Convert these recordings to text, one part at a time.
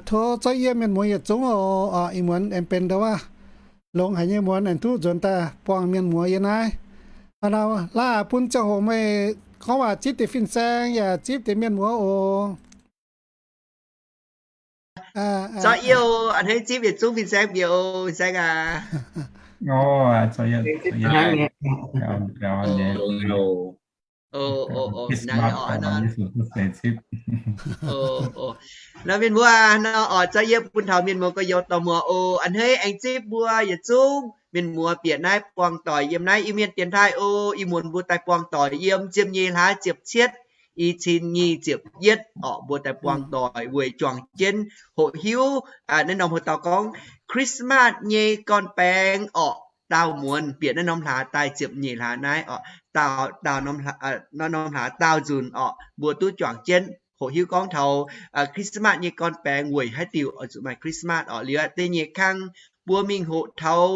Tov zorqv yie mienh muoz yietc zungv oc. Ih muonz aengx benx ndau wuov longx haic nyei muonz aengx duqv nzuonx daaih buangh mienh muoz yiem naaiv. Laaix bun ziangh hoc meih gorngv waac zipv deix fin-saeng yaac zipv deix mienh muoz oc. Zorqv yie oc, a'hneiv zipv yietc zungv fin-saeng bieqc oc, fin-saeng aac. Nor mienh muoz aac, nor oc, zorqv yie bun taux mienh muoz gorx-youz dorh muoz oc. A'hneiv aengx zipv mbuo yietc zungv mienh muoz bieqc naaiv buangh doic yiem naaiv Iu-Mienh dienx taaih oc. Ih muonz mbuo daaih buangh doic yiem ziepc nyeic hlaax ziepc cietv, i cin nyic ziepc yietv orqc, mbuo daaih buangh doic weic juangc jienv hoqc hiuv naaiv norm hoc dauh gorngv Christmas nyei gorn-baengx orqc, daauh muonz bieqc naaiv norm hlaax daaih ziepc nyeic hlaax naaiv orqc, daauh, daauh norm hlaax, naaiv norm hlaax daauh nzunc orqc, mbuo duqv juangc jienv hoqc hiuv gorngv taux Christmas nyei gorn-baengx weic haaix diuc oix zuqc maaih Christmas orqc. Liuz aqv, da'nyeic kang mbuo mingh hoqc taux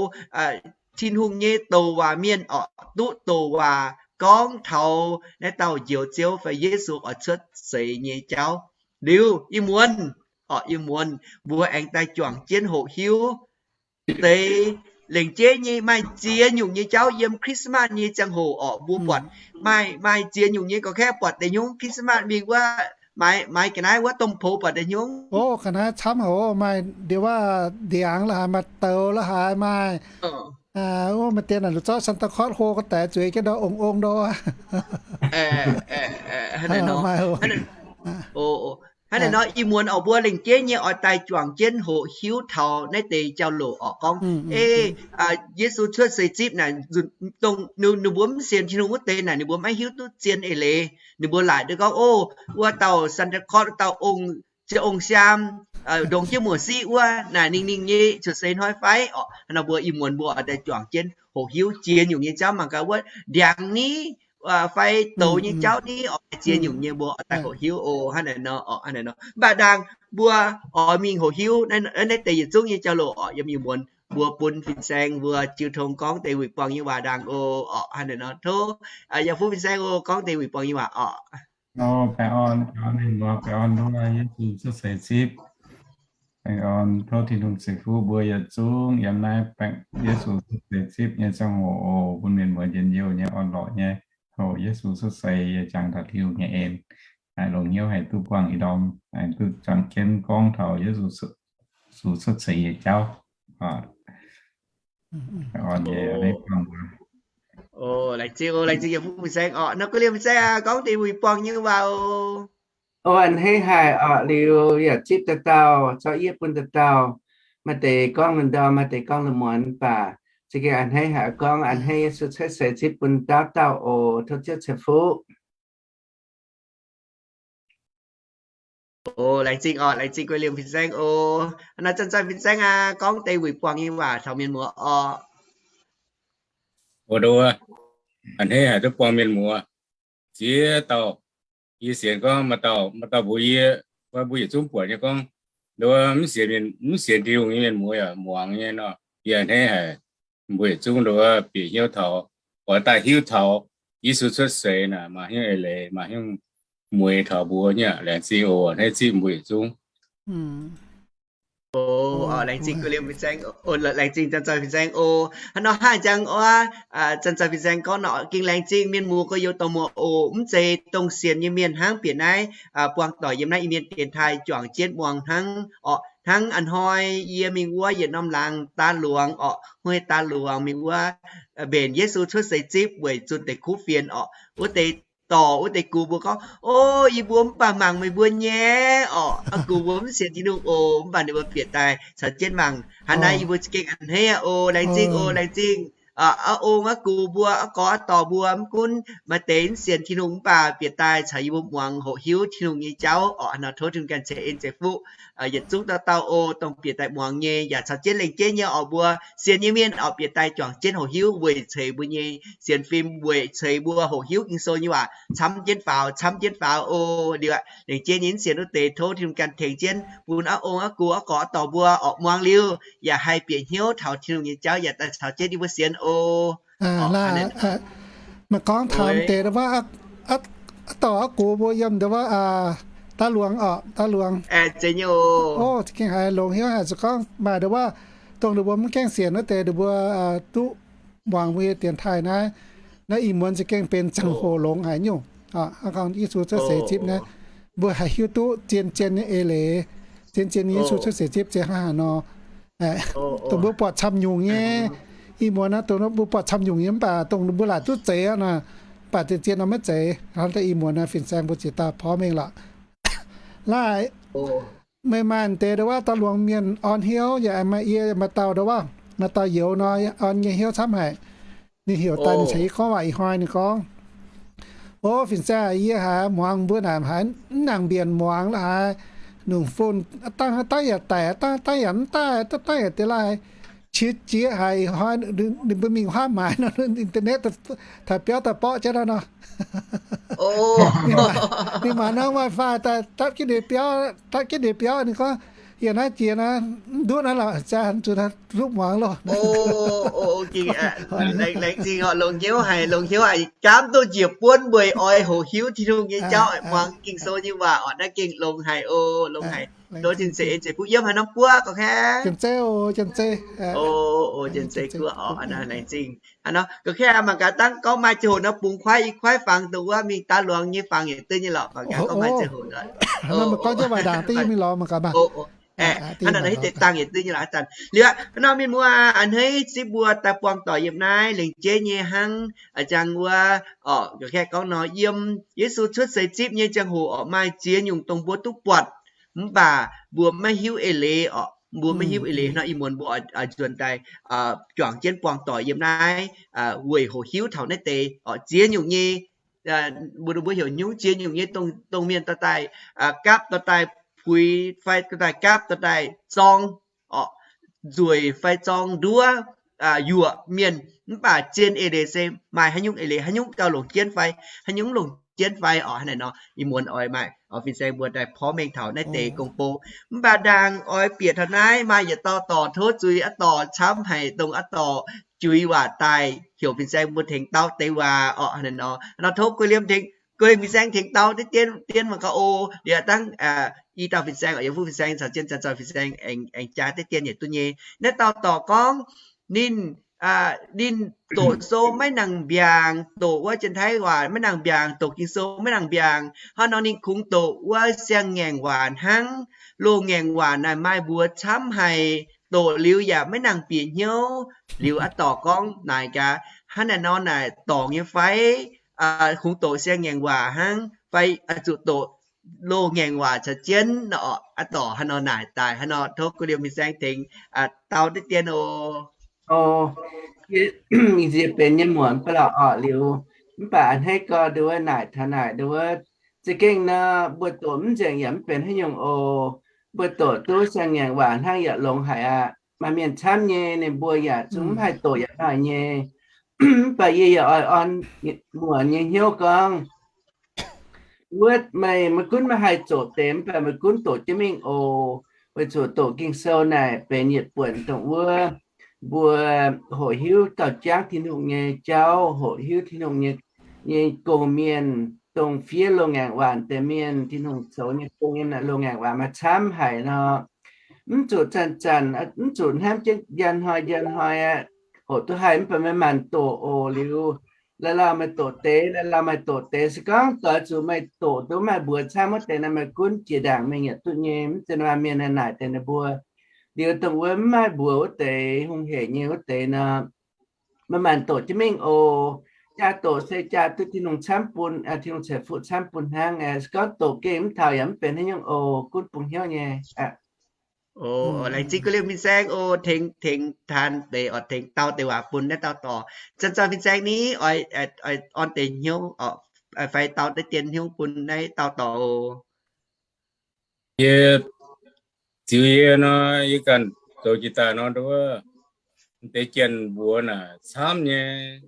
Tin-Hungh nyei douc waac mienh orqc, duqv douc waac gorngv taux naaiv dauh Njoux Ziouv fai Yesu oix cuotv seix nyei jauv. Liuz ih muonz orqc, ih muonz mbuo aengx daaih juangc jienv hoqc hiuv deix lengc jeiv nyei maaih ziex nyungc nyei jauv yiem Christmas nyei ziangh hoc orqc. Mbuo buatc maaih, maaih ziex nyungc nyei gorx-kaeqv buatc deix hnyungv Christmas mingh wuov, maaiz, maaiz ga'naaiv wuov domh poux buatc deix hnyungv. Ov, ga'naaiv camv haic oc. Maaih ndie wuov ndiangx la'haaix, maaih douz la'haaix, maaih, wuov maaih deix naaic la'zorqv Santa Claus hlo ga'daix zueiz jienv ndau ong-ong ndau. Hnangv naaic nor, ih muonz orqc mbuo lengc jeiv nyei oix daaih juangc jienv hoqc hiuv taux naaiv deix jauv-louc orqc gorngv, ei, Yesu cuotv seix zipv naaic, dongh ninh mbuo mv sienx Tin-Hungh wuov deix naaic ninh mbuo maiv hiuv duqv zien eix leiz. Ninh mbuo laaic duqv gorngv, ov, wuov dauh Santa Claus, dauh ong, ziouc ong-saam, ndongc jienv muoc siqv wuov naaic ninh, ninh nyei cuotv seix hnoi fai orqc. Hnangv naaic mbuo ih muonz mbuo oix daaih juangc jienv hoqc hiuv ziex nyungc nyei jauv mangc gaax wuov ndiangx ni fai douz nyei jauv ni orqc, ziex nyungc nyei mbuo oix daaih hoqc hiuv oc. Hnangv naaic nor orqc, hnangv naaic nor. Mv baac ndaangc mbuo oix mingh hoqc hiuv naaiv deix yietc zungv nyei jauv-louc orqc, yiem ih muonz mbuo bun fin-saeng mbuo jiu tong gorngv deix wuic buangh nyei waac ndaangc oc. Orqc, hnangv naaic nor tov yaac fuqv fin-saeng oc, gorngv deix wuic buangh nyei waac orqc. Baengh orn, baengh orn mienh muoz, baengh orn tov Yesu cuotv seix zipv. Baengh orn tov Tin-Hungh ceix fuqv mbuo yietc zungv yiem naaiv Yesu cuotv seix zipv nyei ziangh hoc oc, bun mienh muoz njien-youh nyei orn-lorqc nyei. Tov Yesu cuotv seix yie jangx taux Tin-Hungh nyei en, longc hnyouv haih duqv buangh ih ndorm, haih duqv juangc jienv gorngv taux Yesu cuotv seix nyei jauv. Laengz zingh, laengz zingh yie fuqv fin-saeng orqc. Nor guv liemh fin-saeng aac, gorngv deix wuic buangh nyei waac oc. Ov, a'hneiv haic orqc. Liuz yaac zipv dauh dauh, zorqv yie bun dauh dauh. Maaih deix gorngv lungh ndorm, maaih deix gorngv lungh muonz, mv baac za'gengh a'hneiv haic gorngv a'hneiv Yesu cuotv seix zipv bun dauh dauh oc. Tov Ziouv ceix fuqv. Oc, laengz zingh orqc, laengz zingh guei liemh fin-saeng oc. Naaiv zanc-zanc fin-saeng aac, gorngv deix wuic buangh nyei waac taux mienh muoz orqc. Oc, nduov, a'hneiv haic duqv buangh mienh muoz. Ziex dauh, yie sienx gorngv maaih dauh, maaih dauh mbuox yie, mbuo yietc zungv buatc nyei gorngv, nduov, mv sienx, mv sienx Tin-Hungh nyei mienh muoz yaac muangx nyei nor. Yie a'hneiv haic mbuo yietc zungv nduov bieqc hnyouv taux, oix daaih hiuv taux Yesu cuotv seix naaic, maaih hnyouv eix leiz, maaih hnyouv mueiz taux mbuo nyei. Laengz zingh oc, a'hneiv zipv mbuo yietc zungv. Laengz zingh guei liemh fin-saeng, laengz zingh zanc-zanc fin-saeng oc. Hnangv nor haih jangx wuov zanc-zanc fin-saeng gorngv nor, gengh laengz zingh mienh muoz gorx-youz dorh muoz oc. Mv zeiz dongh sienx nyei mienh hnangv bieqc naaiv buangh doic yiem naaiv Iu-Mienh dienx taaih juangc jienv muangx hnangv orqc. Hnangv a'hnoi yie mingh wuov yietc norm laangz daav luangx orqc, huei daav luangx mingh wuov mbenc Yesu cuotv seix zipv weic zunh deix kuv fienx orqc. Wuov deix dorc wuov deix gux mbuo gorngv, o, yie mbuo mv baac mangc meih mbuo nyei orqc. Aa, gux mbuo mv sienx Tin-Hungh oc, mv baac ninh mbuo bieqc daaih caux jienv mangc. Hnangv naaiv yie mbuo za'gengh a'hneiv aqv oc. Laengz zingh oc, laengz zingh aa ong aa gux mbuo, aa gorx aa dorc mbuo, mv gunv maaih deix mv sienx Tin-Hungh mv baac bieqc daaih caux yie mbuo muangx hoqc hiuv Tin-Hungh nyei jauv orqc. Hnangv nor tov Tin-Hungh ganh ceix en ceix fuqv yietc zungv dauh dauh oc, dongh bieqc daaih muangx nyei yaac caux jienv lengc jeiv nyei orqc, mbuo sienx nyei mienh orqc bieqc daaih juangc jienv hoqc hiuv weic ceix mbuo nyei sienx fim, weic ceix mbuo hoqc hiuv Ging-Sou nyei waac camv jienv faaux, camv jienv faaux oc. Liuz aqv, lengc jeiv nyei mv sienx wuov deix tov Tin-Hungh ganh tengx jienv bun aa ong aa gux aa gorx aa dorc mbuo orqc muangx liuz yaac haih bieqc hnyouv taux Tin-Hungh nyei jauv yaac daaih caux jienv yie mbuo sienx oc. Maaih gorngv taux deix wuov, aa dorc aa gux mbuo yiem ndau wuov Daav luangz orqc, daav luangz. Zeiz nyei oc. Ov, za'gengh haiz longx hnyouv haic. Se gorngv maaih ndongc wuov, dongh ninh mbuo mv gaengh sienx wuov deix, ninh mbuo duqv muangx mbuo nyei dienx taaih naaiv, naaiv ih muonz za'gengh benx ziangh hoc longx haic nyungc. Hnangv gorngv Yesu cuotv seix zipv naaiv, mbuo haih hiuv duqv zien-zien nyei eix leiz, zien-zien nyei Yesu cuotv seix zipv se hnangv haaix nor. Dongh mbuo buatc camv nyungc nyei, ih muonz naaiv dongh mbuo buatc camv nyungc nyei, mv baac dongh mbuo laaic duqv zeiz aqv nor, mv baac zien-zien nor maiv zeiz. Hnangv naaiv ih muonz naaiv fin-saeng mbuo ziouc daaih porv mengh lorqc. Laaix, meih maaih deix ndongc wuov daaih luangz mienh orn hnyouv, yaac maaih yie maaih dauh ndongc wuov, maaih dauh youz nor, orn nyei hnyouv camv haic. Ninh heuc daaih ninh caux yie gorngv waac ih hnoi ninh gorngv, O fin-saeng, yie haiz muangx mbuo naaic haiz mv nangc mbienc muangx la'haiz, lungh phone dangh dangh yaac daic, dangh dangh yaac mv daaih, dangh dangh yaac deix laaih qiex jiez haic. Ih hnoi ninh mbuo mingh huaav maaiz nor, internet taux biauv daaih borqv jienv nor. Ninh maaiz norm WiFi daaih dapv jienv ninh biauv, dapv jienv ninh biauv. Ninh gorngv, Yie naaiv jiex naaiv, mv nduqv naaiv lorqc, jaa zuqc duqv muangx loh. Laengz zingh oc, longx hnyouv haic, longx hnyouv haic. Gaamv duqv njiec buonv weic oix hoqc hiuv Tin-Hungh nyei jauv, muangx Ging-Sou nyei waac oc. Naaiv gengh longx haic oc, longx haic. Tov Tin-Hungh ceix en ceix fuqv yiem haaix norm guoqv gorqv-kaeqv. O, Janx-Zei guoqv oc. Laengz zingh. Hnangv nor gorqv-kaeqv mangc gaax, dangv gorngv maaih ziangh hoc nor bungx kuaaiv i kuaaiv fangx dongh wuov mingh daaih luangz nyei fangx yietc duqv nyei lorqc. Mangc gaax gorngv maaih ziangh hoc nor, gorngv jienv waac ndaangc duqv yie mingh lorz mangc gaax maah. Hnangv nor hitv deix dangh yietc duqv nyei lorqc. Ih zanc liuz hnangv nor mienh muoz a'hneiv zipv mbuo daaih buangh doic yiem naaiv lengc jeiv nyei hnangv. A'jang wuov orqc, gorqv-kaeqv gorngv nor, yiem Yesu cuotv seix zipv nyei ziangh hoc orqc, maaih ziex nyungc dongh mbuo duqv buatc, mv baac mbuo maiv hiuv eix leiz orqc. Mbuo maiv hiuv eix leiz nor, ih muonz mbuo oix nzuonx daaih juangc jienv buangh doic yiem naaiv weic hoqc hiuv taux naaiv deix orqc, ziex nyungc nyei, mbuo, mbuo heuc nyungc ziex nyungc nyei dongh mienh dorh daaih gapv, dorh daaih puix fai dorh daaih gapv, dorh daaih zorng orqc, nzueic fai zorng nduov, yuoqc mienh. Mv baac zien eix leiz se maaih haaix nyungc eix leiz, haaix nyungc gauh longc jienv fai haaix nyungc mv longc jienv fai orqc. Hnangv naaic nor, ih muonz oix maaih fin-saeng mbuo daaih porv mengh taux naaiv deix gong-bou. Mv baac ndaangc oix bieqc taux naaiv, maaih yietc dauh dorc tov zuiz aqv, dorc camv haic, dongh aqv dorc juix waac daaih heuc fin-saeng mbuo tengx dau deix waac orqc. Hnangv naaic nor, nor tov guei liemh tengx, guei liemh fin-saeng tengx dau deix dien, dien mangc gaax oc. Liuz dangv i dauh fin-saeng, yiem fuqv fin-saeng caux zien zanc zoih fin-saeng aengx jaa deix dien yietc duqv nyei. Naaiv dauh dorc gorngv ninh, ninh doqc sou maiv nangc mbiaangc, doqc wuov Janx-Taiv waac maiv nangc mbiaangc, doqc Ging-Sou maiv nangc mbiaangc. Hnangv nor ninh kungx doqc wuov siang-ngaengc waac hnangv. Loz-ngaengc waac naaic maaih mbuox camv haic, doqc liuz yaac maiv nangc bieqc hnyouv. Liuz aqv dorc gorngv naaic gaax, hnangv naaic nor naaic dorngc nyei fai? Kungx doqc siang-ngaengc waac hnangv fai zuqc doqc loz-ngaengc waac caux jienv? Aqv dorc hnangv nor naaic daaih. Hnangv nor tov guei liemh fin-saeng tengx dau deix dien oc. Ih nziex benx nyei muonc ba'laqc orqc liuz, mv baac a'hneiv gau nduov naaic taux naaic nduov, za'gengh nor mbuo doqc mv nzengc yaac mv benx haaix nyungc oc. Mbuo doqc duqv siang-ngaengc waac hnangv yaac longx haic aqv. Maaih mienh camv nyei, ninh mbuo yaac zungv mv haih doqc yaac maaih nyei. Mv baac yie yaac oix orn muonc nyei hnyouv gorngv, wuov meih maiv gunv maiv haih zoqc deix, mv baac meih gunv doqc jienv mingh oc. Weic zuqc doqc Ging-Sou naaic benx yietc buonc dongh wuov mbuo hoqc hiuv gauh jangv Tin-Hungh nyei jauv, hoqc hiuv Tin-Hungh nyei, nyei gong-mienh, dongh fiev loz-ngaengc waac deix mienh. Tin-Hungh zoux nyei gong nyei loz-ngaengc waac maaih camv haic nor. Mv zuqc zanc-zanc, mv zuqc hnamv jienv njang hnoi njang hnoi aqv, hoqc duqv haih, mv baac meih maanc doqc oc. Liuz, lauh lauh meih doqc deix, lauh lauh meih doqc deix. Se gorngv doix zuqc meih doqc duqv maaih mbuox camv wuov deix nor, meih gunv jiex ndaangc mingh yietc duqv nyei. Mv zeiz maaih mienh naaic deix ninh mbuo, liuz dongh wuov mv maaih mbuox wuov deix, hungh hec nyei wuov deix nor, meih maanc doqc jienv mingh oc. Jaa doqc se jaa duqv Tin-Hungh camv bun, Tin-Hungh ceix fuqv camv bun hnangv. Se gorngv doqc gengh mv taux yaac mv benx haaix nyungc oc. Gunv bungx hnyouv nyei. Laengz zingh guei liemh fin-saeng oc, tengx, tengx taan deix oc, tengx dau deix waac bun naaiv dauh dorc. Zanc zoih fin-saeng ni, oix, oix orn deix hnyouv fai dau deix dien hnyouv bun naaiv dauh dorc oc. Yie ziux yie nor, yie ganh zoux jiex daaih nor, nduov, deix jien mbuox naaic camv nyei.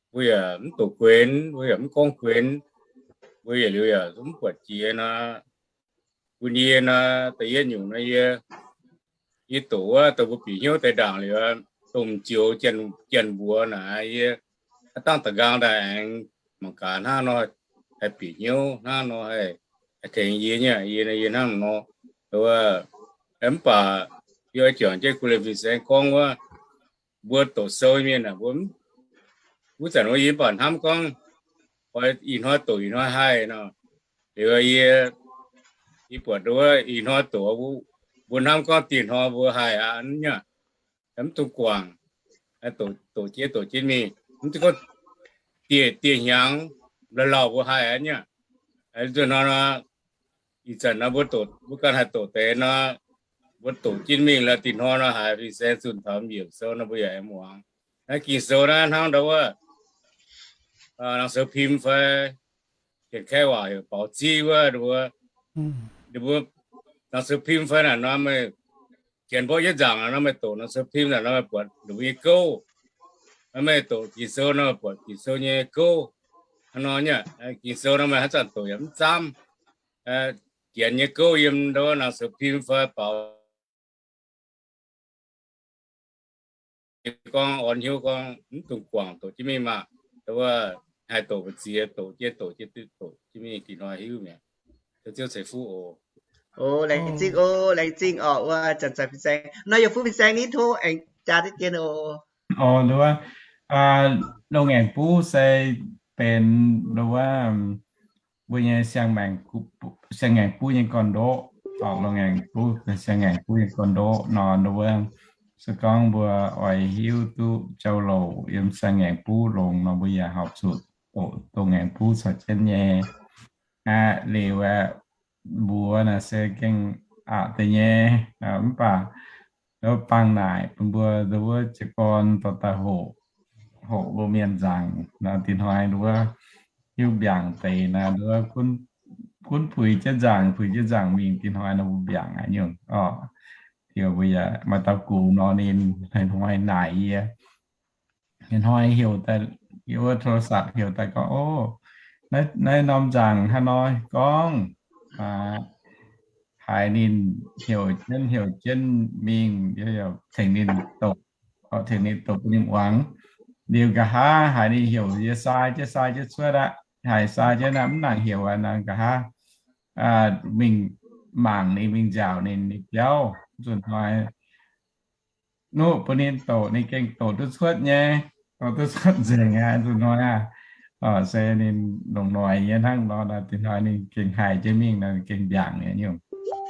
Mbuo yaac mv doqc guenx, mbuo yaac mv gorngv guenx, mbuo yietc liuz yaac mv buatc jiex nor. Bun yie nor, da'yietv nyungc nor, yie, yie doqc wuov dongh mbuo bieqc hnyouv deix ndaangc liuz, dongh m'njoux jien mbuox naaic, yie dangh da'nqaang daaih aengx mangc gaax hnangv nor haih bieqc hnyouv, hnangv nor haih tengx yie nyei, yie, yie hnangv nor. Mv baac yie oix juangc jienv kuv leiz fin-saeng gorngv wuov, mbuo doqc sou mienh aah, mbuo, wuov zanc wuov yie mv baac hnamv gorngv, oix ih hnoi doqc ih hnoi haih nor. Liuz yie, yie buatc wuov ih hnoi doqc, mbuo hnamv gorngv dieh hnoi mbuo haih aqv nyei. Mv dungx guangc, doqc jienv doqc jienv mingh, mv dungx gorngv dieh, dieh hnyangx lauh lauh mbuo haih aqv nyei. Nzunc hnoi nor, ih zanc nor mbuo doqc, mbuo ganh haih doqc deix nor, mbuo doqc jienv mingh lorz dieh hnoi nor haiz fin-saeng zunh taux mbiec sou nor mbuo yaac aengx muangx. Naaiv Ging-Sou naaiv hnangv ndau wuov, nang sou pim fai, janx-kaeqv waac heuc 报纸 wuov, ninh mbuo, ninh mbuo, nang sou pim fai naaic nor meih janx mborqv yietv nzaangc nor meih doqc nang sou pim naaic nor meih buatc ninh mbuo nyei gouv. Meih doqc Ging-Sou nor meih buatc Ging-Sou nyei gouv. Hnangv nor nyei, Ging-Sou nor meih haaix zanc doqc yaac mv zaamv. Janx nyei gouv yiem ndau wuov nang sou pim fai 报纸 gorngv orn hnyouv gorngv mv dungx guangc, doqc jienv mingh maah. Ndau wuov haih doqc mbu'ziex, doqc jienv, doqc jienv, doqc jienv mingh dieh hnoi hiuv mi'aqv. Ziouv ceix fuqv oc. O, laengz zingh o, laengz zingh orqc, wuov zanc-zanc fin-saeng nor, yaac fuqv fin-saeng ni tov aengx jaa deix dien oc. O, ndau wuov, longx-ngaengc buv se benx ndau wuov mbuo nyei siang-maengc, siang-ngaengc buv nyei gorn-ndoqv. Orqc, longx-ngaengc buv, siang-ngaengc buv nyei gorn-ndoqv nor, ndau wuov se gorngv mbuo oix hiuv duqv jauv-louc yiem siang-ngaengc buv longx nor, mbuo yaac horpc zuqc doqc longx-ngaengc buv caux jienv nyei. Aqv, liuz aeqv, mbuox naaic se gengh aqc deix nyei, mv baac ndau wuov bangh naaic bun mbuo ndau wuov jiez gorn dorh daaih hoqc, hoqc mbuo mienh nzaangc nor, dieh hnoi ndau wuov hiuv mbiaangc deix naaic, ndau wuov gunv puix jienv nzaangc, puix jienv nzaangc mingh, dieh hnoi nor mbuo mbiaangc aqv nyungc. Orqc, liuz mbuo yaac maaih dauh gux nor ninh hnoi-hnoi naaic yie, hnoi-hnoi heuc daaih, yie wuov โทรศัพท์ heuc daaih gorngv, O, naaiv norm nzaangc haaix nor gorngv? Haiz ninh heuc jienv heuc jienv mingh, tengx ninh doqc, tengx ninh doqc bun ninh muangx. Liuz nqa'haav haiz ninh heuc yie sai jienv, sai jienv cuotv aqv. Haiz sai jienv aqv, mv nangc heuc aqv nor, nqa'haav mingh mangc ninh, mingh nziaauc ninh, ninh biauv. Nzunc hnoi nuqv bun ninh doqc, ninh gengh doqc duqv cuotv nyei, doqc duqv cuotv nzengc aqv. Nzunc hnoi aqv, se ninh longc noic nyei hnangv nor, dieh hnoi ninh gengh haih jienv mingh nor, ninh gengh mbiaangc nyei nyungc.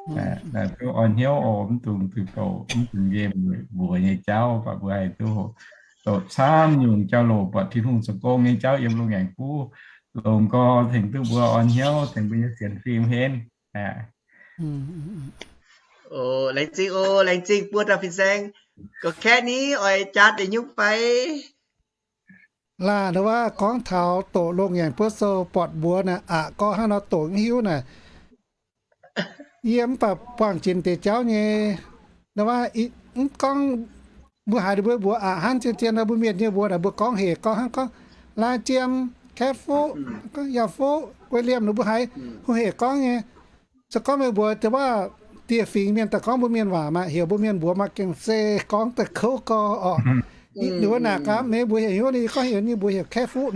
Duqv orn hnyouv oc, mv dungx zuqc doqc, mv dungx nqemh mbuox nyei jauv, baac mbuo haih duqv doqc camv nyungc jauv-louc, buatc Tin-Hungh zoux gong nyei jauv yiem lungh ngaengc buv longx gorx, tengx duqv mbuo orn hnyouv, tengx mbuo nyei sienx fim henv. Laengz zingh oc, laengz zingh buo dauh fin-saeng. Gorqv-kaeqv ni oix jaax deix nyungc fai? Laah, ndau wuov gorngv taux doqc longx ngaengc buov sou buatc mbuox naaic, aqc gorngv hnangv nor doqc mv hiuv naaic. Yie mv baac buangh jiex deix jauv nyei. Ndau wuov mv gorngv mbuo haiz ninh mbuo mbuox aqc hnangv zien-zien nor, mbuo mienh nyei mbuox naaic mbuo gorngv hec gorngv hnangv gorngv Laa Jiem, Kaeqv Fuqv, Yauh Fuqv, Guei Liemh nor mbuo haiz hungh hec gorngv nyei. Se gorngv meih mbuox deix waac dieh fingx mienh daaih gorngv mbuo mienh waac maah, heuc mbuo mienh mbuox maah, gengh se gorngv daaih kouv gorx orqc. Ninh mbuo naaic gaax meih mbuox heuc hnyouv, ninh gorngv heuc ninh mbuox heuc Kaeqv Fuqv.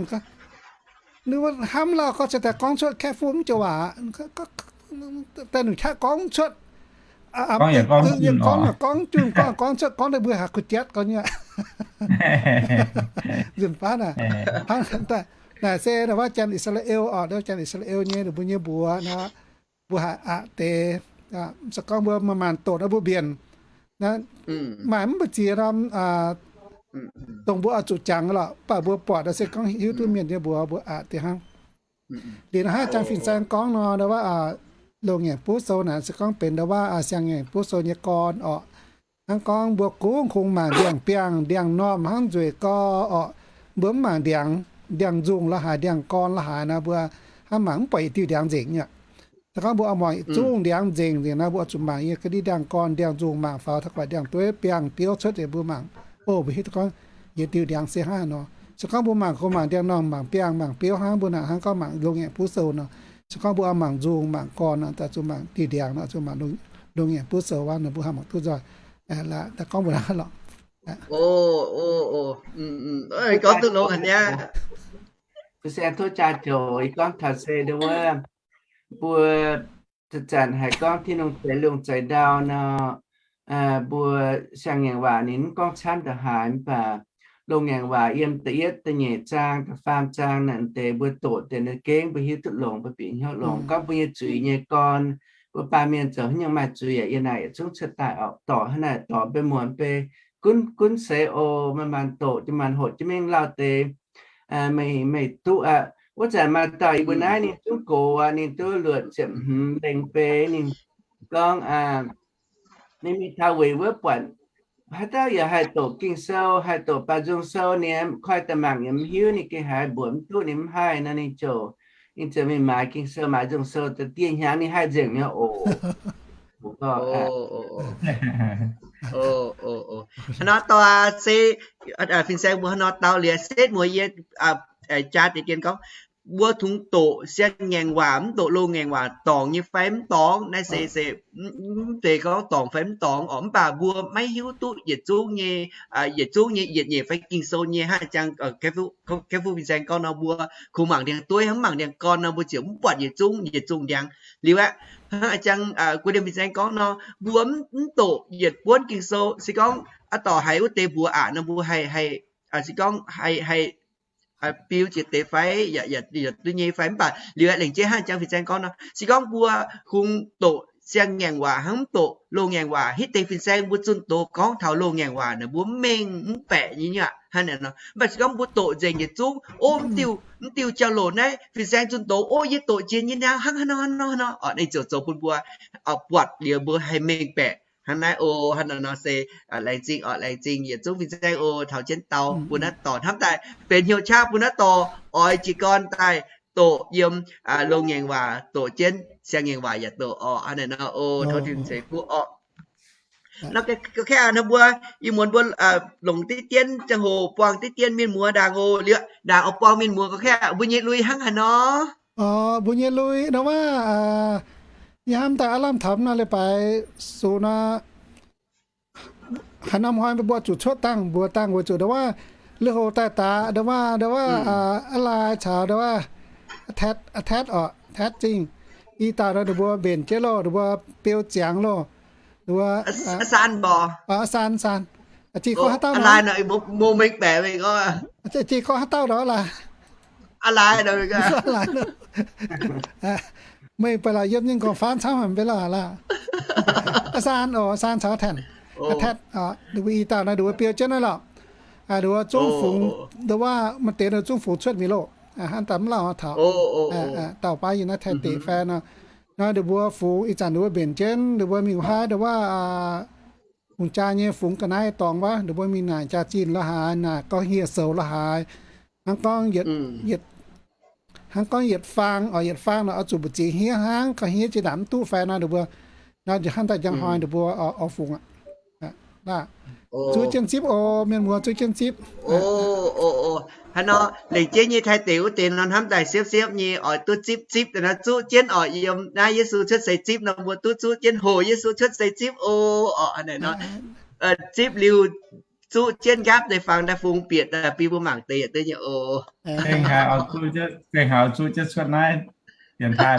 Ninh mbuo hnamv lauh gorngv se daaih gorngv cuotv Kaeqv Fuqv mv joux waac, daaih nungc qaqv gorngv cuotv. Gorngv nyei gorngv, gorngv junh gorngv, gorngv cuotv gorngv daaih mbuo haiz kuh jatv gorngv nyei. Nzunc baav naaic, naaic se naaic wuov janx I^saa^laa^en orqc, janx I^saa^laa^en nyei ninh mbuo nyei mbuox nor, mbuo haiz aqc deix. Se gorngv mbuo maaih maanc doqc nor mbuo mbienc, maaih mv baac ziex norm dongh mbuo oix zuqc jangx lorqc, mv baac mbuo buatc nor se gorngv hiuv duqv mienh nyei mbuox mbuo aqc deix hnangv. Liuz naaic hnangv janx fin-saeng gorngv nor, ndau wuov longx ngaengc buv sou naaic se gorngv benx ndau wuov siang ngaengc buv sou nyei gorn orqc. Hnangv gorngv mbuo kungx kungx mangc ndiangx-biangh ndiangx-normh hnangv nzueic gorx orqc. Mbuo mv mangc ndiangx, ndiangx-nzungh la'haaix, ndiangx-gorn la'haaix nor, mbuo hnangv mangc mv buatc yietc diuh ndiangx nzengc nyei. Se gorngv mbuo oix mangc yietc zungv ndiangx nzengc nzengc nor, mbuo oix zuqc mangc yiem ga'ndiev ndiangx-gorn ndiangx-nzungh mangc faaux, taux guaix ndiangx-dueiv biangh biouv cuotv nzengc mbuo mangc, o, mbuo hiuv duqv gorngv yietc diuh ndiangx se hnangv haaix nor. Se gorngv mbuo mangc kungx mangc ndiangx-normh, mangc biangh, mangc biouv hnangv, mbuo naaic hnangv gorngv mangc longx ngaengc buv sou nor. Se gorngv mbuo oix mangc nzungh mangc gorn nor, daaih zuqc mangc diuh ndiangx nor, zuqc mangc longx ngaengc buv sou wuov nor, mbuo haih mangc duqv nzoih. Daaih gorngv mbuo naaiv lorqc. O, o, o, gorngv duqv longx haic nyei. Fin-saeng tov jaa joux, ih gorngv taux se ndau wuov mbuo zanc-zanc haiz gorngv Tin-Hungh zeix lungh zeix ndau nor, mbuo siang-ngaengc waac ninh mv gorngv camv ndongc haaix, mv baac loz-ngaengc waac yiem da'yietv, da'nyeic zaang, da'faam zaang naaic deix mbuo doqc deix naaiv gengh mbuo hiuv duqv longx, mbuo bieqc hnyouv longx. Gorngv mbuo nyei zuiz nyei gorn, mbuo baamh mienh zoux haaix nyungc maaih zuiz yaac yie naaic yietc zungv cuotv daaih orqc. Dorc hnangv naaic dorc mbuo muonz beiv gunv gunv seix oc, manc-manc doqc, manc-manc hoqc jienv mingh lauh deix meih, meih duqv aqv. Wuov zanc maaih dauh yie mbuo naaiv ninh zungv gox aqv, ninh duqv luoqc ziepc hmz lengh beiv. Ninh gorngv ninh mingh taux weic wuov buatc haaix dauh yaac haih doqc Ging-Sou, haih doqc Baaux Nzung Sou, ninh koi da'mangc yaac mv hiuv, ninh gengh haiz mbuox mv duqv, ninh mv haih nor, ninh ziouc, ninh ziouc mingh maaiz Ging-Sou, maaiz Nzung Sou, da'dieh hnyangx ninh haih nzengc nyei oc. Hnangv nor dorh se fin-saeng mbuo hnangv nor dau liuz setv mueiz yie jaa deix gen gorngv, mbuo tungx doqc siang-ngaengc waac mv doqc loz-ngaengc waac dorngc nyei fai mv dorngc. Naaiv se, se mv zeiz gorngv dorngc fai mv dorngc orqc, mv baac mbuo maiv hiuv duqv yietc zungv nyei, yietc zungv nyei yietc nyeic fai Ging-Sou nyei hnangv ziang Kaiv Fuv fin-saeng gorngv nor, mbuo kungx mangc ndiangx-dueiv hnangv mv mangc ndiangx-gorn nor, mbuo ziouc mv buatc yietc zungv yietc zungh ndiangx. Liuz aqv, hnangv ziang Guv Ndiev fin-saeng gorngv nor, mbuo mv doqc yietc buonv Ging-Sou. Se gorngv aqv dorc haiz wuov deix mbuox aqc nor, mbuo haih, haih, se gorngv haih, haih biu jiex deix fai, yaac duqv nyei fai. Mv baac liuz aqv, lengc jeiv hnangv ziang fin-saeng gorngv nor, se gorngv mbuo kungx doqc siang-ngaengc waac hnangv mv doqc loz-ngaengc waac, hitv deix fin-saeng mbuo zunh doz gorngv taux loz-ngaengc waac naaic mbuo mv mengh mv baeqc nyei aqv. Hnangv naaic nor, mv baac se gorngv mbuo doqc nzengc yietc zungv, o, mv diuh, mv diuh jauv-louc naaiv fin-saeng zunh doz, o, yie doqc jiex nyei niaa hnangv haaix nor hnangv nor hnangv nor orqc, ninh ziouc zoux bun mbuo buatc liuz mbuo haih mengh baeqc. Hnangv naaiv o, hnangv naaiv nor se laengz zingh orqc, laengz zingh yietc zungv fin-saeng o, taux jienv dau bun naaiv dorc hnamv daaih benx hnyouv qaqv bun naaiv dorc oix jiez gorn daaih doqc yiem loz-ngaengc waac, doqc jienv siang-ngaengc waac yaac doqc orqc. Hnangv naaiv nor o, tov Tin-Hungh ceix fuqv orqc. Nor, kaeqv aqv, mbuo ih muonz mbuo longc diqv dien ziangh hoc buangh diqv dien mienh muoz ndaangc oc. Liuz ndaangc oix buangh mienh muoz gorngv kaeqv aqv, mbuo nyei lui hnangv haaix nor? Mbuo nyei lui ndau wuov, yie hnamv daaih aav lamh taux naaiv leiz-baaix sux nor, haaix norm hnoi mbuo zuqc cuotv dangh mbuox dangh weic zuqc ndau wuov lui-houx daaih daaih ndau wuov, ndau wuov aav lai caux ndau wuov Tetv, Tetv orqc, Tetv Zingh, i dauh nor ninh mbuo mbenc jienv loh, ninh mbuo beu ziangx loh, ninh mbuo San, San, Jiex gorngv haaix dauh nor, jiex gorngv haaix dauh nor laaix. Meih baac laaix yiem nyei gorngv-faanv camv haic mv bei lorqc laaix. Aa Saan oc, Saan caux Tatv, Tatv, ninh mbuo i dauh naaiv ninh mbuo beu jienv naaiv lorqc. Ninh mbuo zungv fungx, nduov waac maaih deix ninh zungv fungx cuotv mingh loh. Hnangv daaih mv lauh taux dauh baav yie naaiv Taiv deic fai nor, nor ninh mbuo fungx ih zanc ninh mbuo mbenc jienv ninh mbuo mingh haaix nduov waac fungx jaa nyei, fungx ga'naaiv dorngx wuov, ninh mbuo mingh naaic jaa-zinh la'haaix, naaic gorngv hieh soux la'haaix, hnangv gorngv yietc, hnangv gorngv yietc faang oc, yietc faang nor oix zuqc mbu'ziex hniev hnangv, gorngv hniev jiex ndaangc mv duqv fai nor, ninh mbuo nor hnangv daaih njang hnoi ninh mbuo oix fungx aqv. Zuqv jienv zipv oc, mienh muoz, zuqv jienv zipv. Haaix nor lengc jeiv nyei Taiv deic wuov deix nor hnamv daaih siepv-siepv nyei oix duqv zipv zipv daaih nor, zuqv jienv oc. Yiem naaiv Yesu cuotv seix zipv nor mbuo duqv zuqv jienv hoc Yesu cuotv seix zipv oc. Oc, hnangv naaic nor, zipv liuz zuqv jienv nqaapv deix fangx daaih fungx bieqc daaih bun mbuo mangc deix yietc duqv nyei oc. Gengh haiz zuqv jienv cuotv naaiv dienx taaih.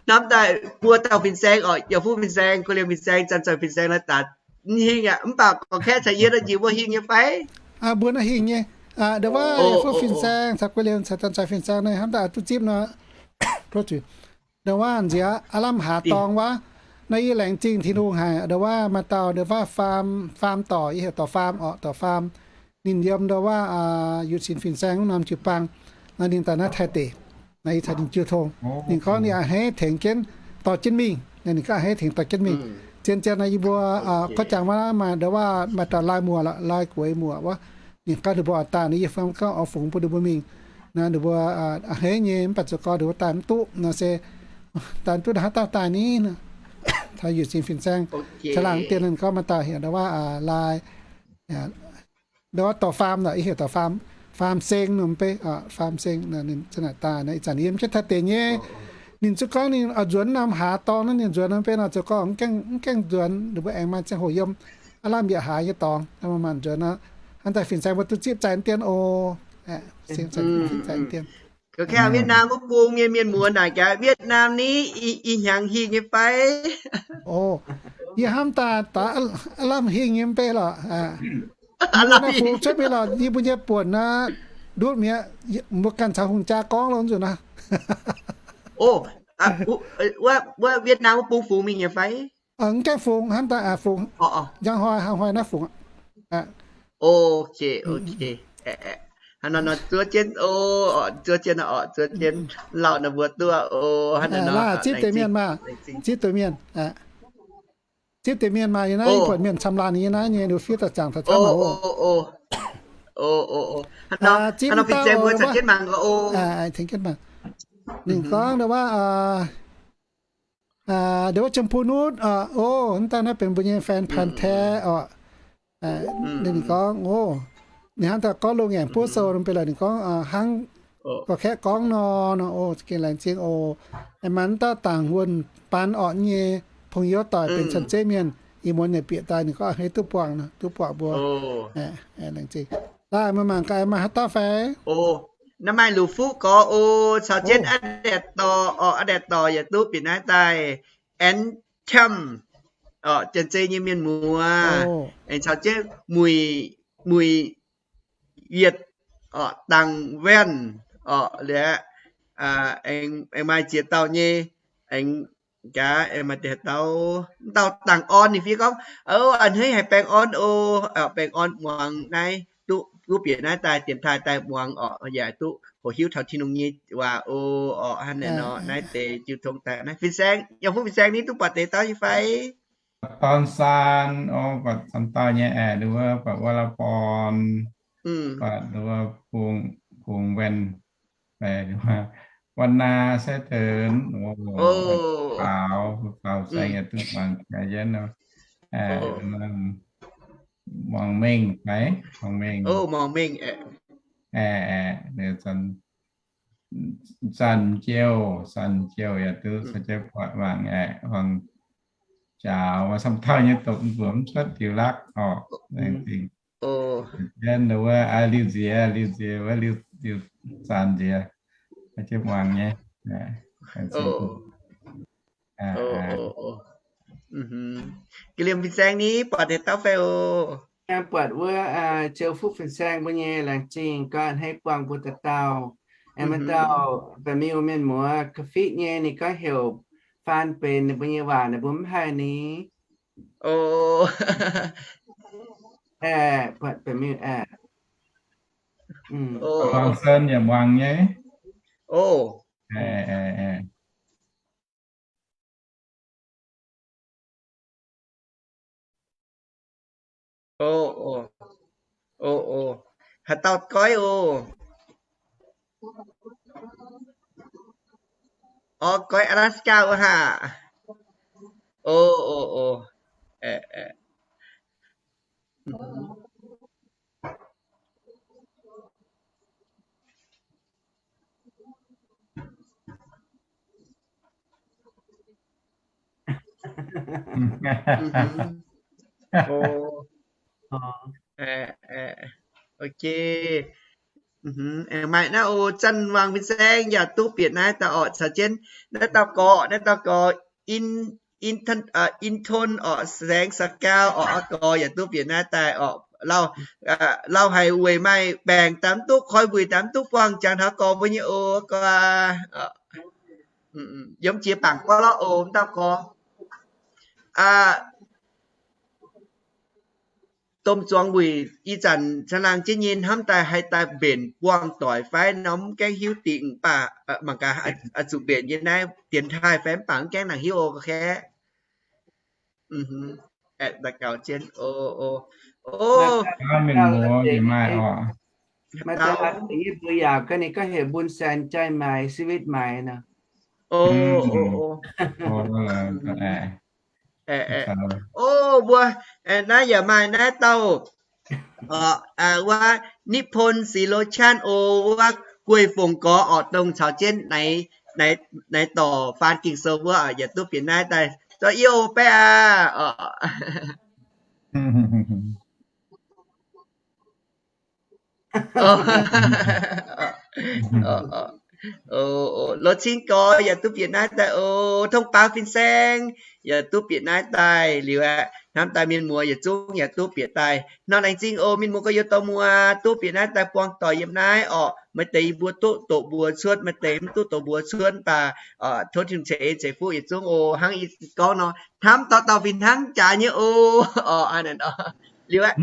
Hnamv daaih buo dauh fin-saeng oc, Yauh Fuqv fin-saeng, Guv Liemh fin-saeng, Zanc Zoih fin-saeng naaiv daaih mv hingh aqv. Mv baac gorngv kaeqv caux yie naaiv njiec mbuo hingh nyei fai? Mbuo naaiv hingh nyei. Nduov waac Yauh Fuqv fin-saeng caux Guv Liemh caux Zanc Zoih fin-saeng naaiv hnamv daaih duqv zipv nor, nduov waac nziex aav lamh haaz dorngx wuov. Nor yie laengz zingh Tin-Hungh haic. Nduov waac maaih dauh nduov waac faam, faam dorc, yie heuc dorc faam oc, dorc faam. Ninh yiem nduov waac Yunh Sin fin-saeng wuov norm jiu-baang. Nor ninh daaih naaiv Taiv deic, naaiv yie caux ninh jiu tong. Ninh gorngv ninh a'hneiv tengx jienv dorh jienv mingh. Ninh gorngv a'hneiv tengx dorh jienv mingh. Zien-zien nor yie mbuo gorngv jangx wuov maaih nduov waac maaih dauh lai muoc lorqc, lai gueix muoc wuov. Ninh gorngv ninh mbuo oix daaih nor, yie fai gorngv oix fungx bun ninh mbuo mingh. Nor ninh mbuo a'hneiv nyei, mv baac zoux gau ninh mbuo daaih mv duqv nor se daaih mv duqv, haaix dauh daaih ni? Taux Yunh Sin fin-saeng, taux laangz dien ninh gorngv maaih dauh heuc nduov waac lai, nduov dorc faam lorqc, yie heuc dorc faam, Faam Seng nor mv bei, Faam Seng, ninh za'naaic daaih nor ih zanc yiem jienv Taiv deic nyei. Ninh zuqc gorngv ninh oix nzuonx norm haaz dorngx naaiv, ninh nzuonx norm bei nor zoux gau mv gaengh nzuonx, ninh mbuo aengx maaih ziangh hoc yiem aav lamh yietc haaz nyei dorngx, maaih maanh nzuonx nor. Hnangv daaih fin-saeng mbuo duqv zipv zaaix dien oc. Seng zaaix dien. Ga'kaav Wietnam wuov bung mienh, mienh muoz naaic gaax, Wietnam ni ih hnyangx hingh nyei fai? O, yie hnamv daaih daaih lamh hingh nyei mv bei lorqc. Naaiv fungx cuotv mingh lorqc, yie mbuo nyei buonc naaiv ndutv mi'aqv, mbuo ganh caux hungh jaa gorngv lo nzunc naaiv. O, wuov Wietnam wuov bung fungx mingh nyei fai? Mv gaengh fungx, hnamv daaih fungx. Njang hnoi, hnoi naaiv fungx. Ok, ok. Hnangv nor nor zuov jienv, zuov jienv, zuov jienv lauh naaiv mbuo duqv. Hnangv nor nor, zipv deix mienh maah, zipv deix mienh, zipv deix mienh maah, yie naaiv buatc mienh camv laanh nyei naaiv nyei, ninh fiev daaih zaangc taux camv maah. Ninh gorngv ndau wuov, ndau wuov Jiem Bun Nutv oc, o, hnangv daaih naaiv benx mbuo nyei แฟนพันธุ์แท้ oc. Ninh gorngv, o, ninh hnangv daaih gorngv loz-ngaengc buov sou nor, benx laaix ninh gorngv hnangv gorx-kaeqv gorngv nor, nor, o, gengh laengz zingh oc. Aengx maaih dauh dangc wuonh baan orqc nyei พงศ์โยศน์ doic benx cien-ceqv mienh, ih muonz ninh bieqc daaih ninh gorngv a'hneiv duqv buangh, duqv buangh mbuo. Laengz zingh. Daaih meih mangc gaax maaih haaix dauh fai? Naaiv maaih Luqc Fuqv Gorx oc, caux jienv A'ndaeqc Dorc oc, A'ndaeqc Dorc yaac duqv bieqc naaiv daaih. Aengx Camv oc, Janx-Zei nyei mienh muoz, aengx caux jienv Muic, Muic Yietc oc, Dangc Waenh oc, liuz aengx maaih ziex dauh nyei, aengx gaax aengx maaih deix dauh, dauh Dangc Orn ninh fiev gorngv, o, a'hneiv haiz baengh orn oc, baengh orn muangx naaiv duqv, duqv bieqc naaiv daaih dienx taaih daaih muangx oc, yaac duqv hoqc hiuv taux Tin-Hungh nyei waac oc. Hnangv naaiv nor naaiv deix jiu tong daaih naaiv fin-saeng, yiem fuqv fin-saeng ni duqv buatc deix dauh nyei fai? Dorn Saan, o, buatc camv dauh nyei aeqv, nduov buatc wuov Lauv Born, buatc nduov Bungx Waenh, Wan Naa, Sai Tenx, Faaux, Faaux Saeng yaac duqv muangx gaax jienv nor. Muangx Mengh fai? Muangx Mengh. Zanc Jouh, Zanc Jouh yaac duqv caux jienv buatc muangx aeqv, muangx Jaaux, maaih camv dauh nyei dopc mbuo mv cuotv diuh lakv oc. Laengz zingh. Jienv wuov Liuz Nziex, Liuz Nziex wuov, Liuz Zanc Nziex, caux jienv muangx nyei. Ga'liemh fin-saeng ni buatc deix dauh fai oc? Buatc wuov Ziou Fuqv fin-saeng mbuo nyei, laengz zingh gorngv a'hneiv buangh mbuo dauh dauh. Aengx maaih dauh Baeqc Miuh mienh muoz Ka'fitv nyei, ninh gorngv heuc faan benx ninh mbuo nyei waac ninh mbuo mv haih ni. Aeqv, buatc Baeqc Miuh aeqv. Muangx Sen yaac muangx nyei. O, o, o, o, haaix dauh goiv oc? Orv, goiv Alaska wuov haah? O, o, o. Ok. Maaih naaiv oc, Zanc Wangc fin-saeng yaac duqv bieqc naaiv dauh orqc, caux jienv naaiv dauh gorx, naaiv dauh gorx, In Ton orqc, Saeng Saa Gaau orqc, aqv gorx yaac duqv bieqc naaiv daaih orqc. Lauh haic weic maaih baengc daaih mv duqv koi mbuic, daaih mv duqv buangh jangx taux gorx mbuo nyei oc, gorx aac. Yiem jiex bangc gorx lorqc oc, mv dauh gorx. Domh zuangx wuic ih zanc caangh laangh jienv nyei hnamv daaih haih daaih mbenc buangh doic fai nor mv gaengh hiuv dingc, mv baac mangc gaax zuqc mbenc nyei naaiv dienx taaih fai mv baac mv gaengh nangc hiuv oc, kaeqv. Daux gaux jienv. O, o, o. Maaih dauh yie mbuo yaac ganh ninh gorngv heuc Mbun Saen, Jai Maix, Sivitv Maix nor. O, o, o. O, mbuo naaiv yaac maaih naaiv dauh wuov Nipon Silo Chan oc, wuov Guei Fongc gorx orqc, dongh caux jienv naaiv dorc faan Ging-Sou wuov, yaac duqv bieqc naaiv daaih. Zorqv yie oc, baeqv aac. O, o, lorz cing gorx yaac duqv bieqc naaiv daaih o, tong baaux fin-saeng yaac duqv bieqc naaiv daaih liuz aeqv, hnamv daaih mienh muoz yietc zungv yaac duqv bieqc daaih. Nor laengz zingh o, mienh muoz gorx-youz dorh muoz duqv bieqc naaiv daaih buangh doic yiem naaiv orqc. Maaih deix yie mbuo duqv doqc mbuox cuotv, maaih deix mv duqv doqc mbuox cuotv, mv baac tov Tin-Hungh ceix en ceix fuqv yietc zungv o. Hnangv yie gorngv nor, hnamv dauh dauh fih hnangv jaax nyei o. Orqc, liuz aeqv,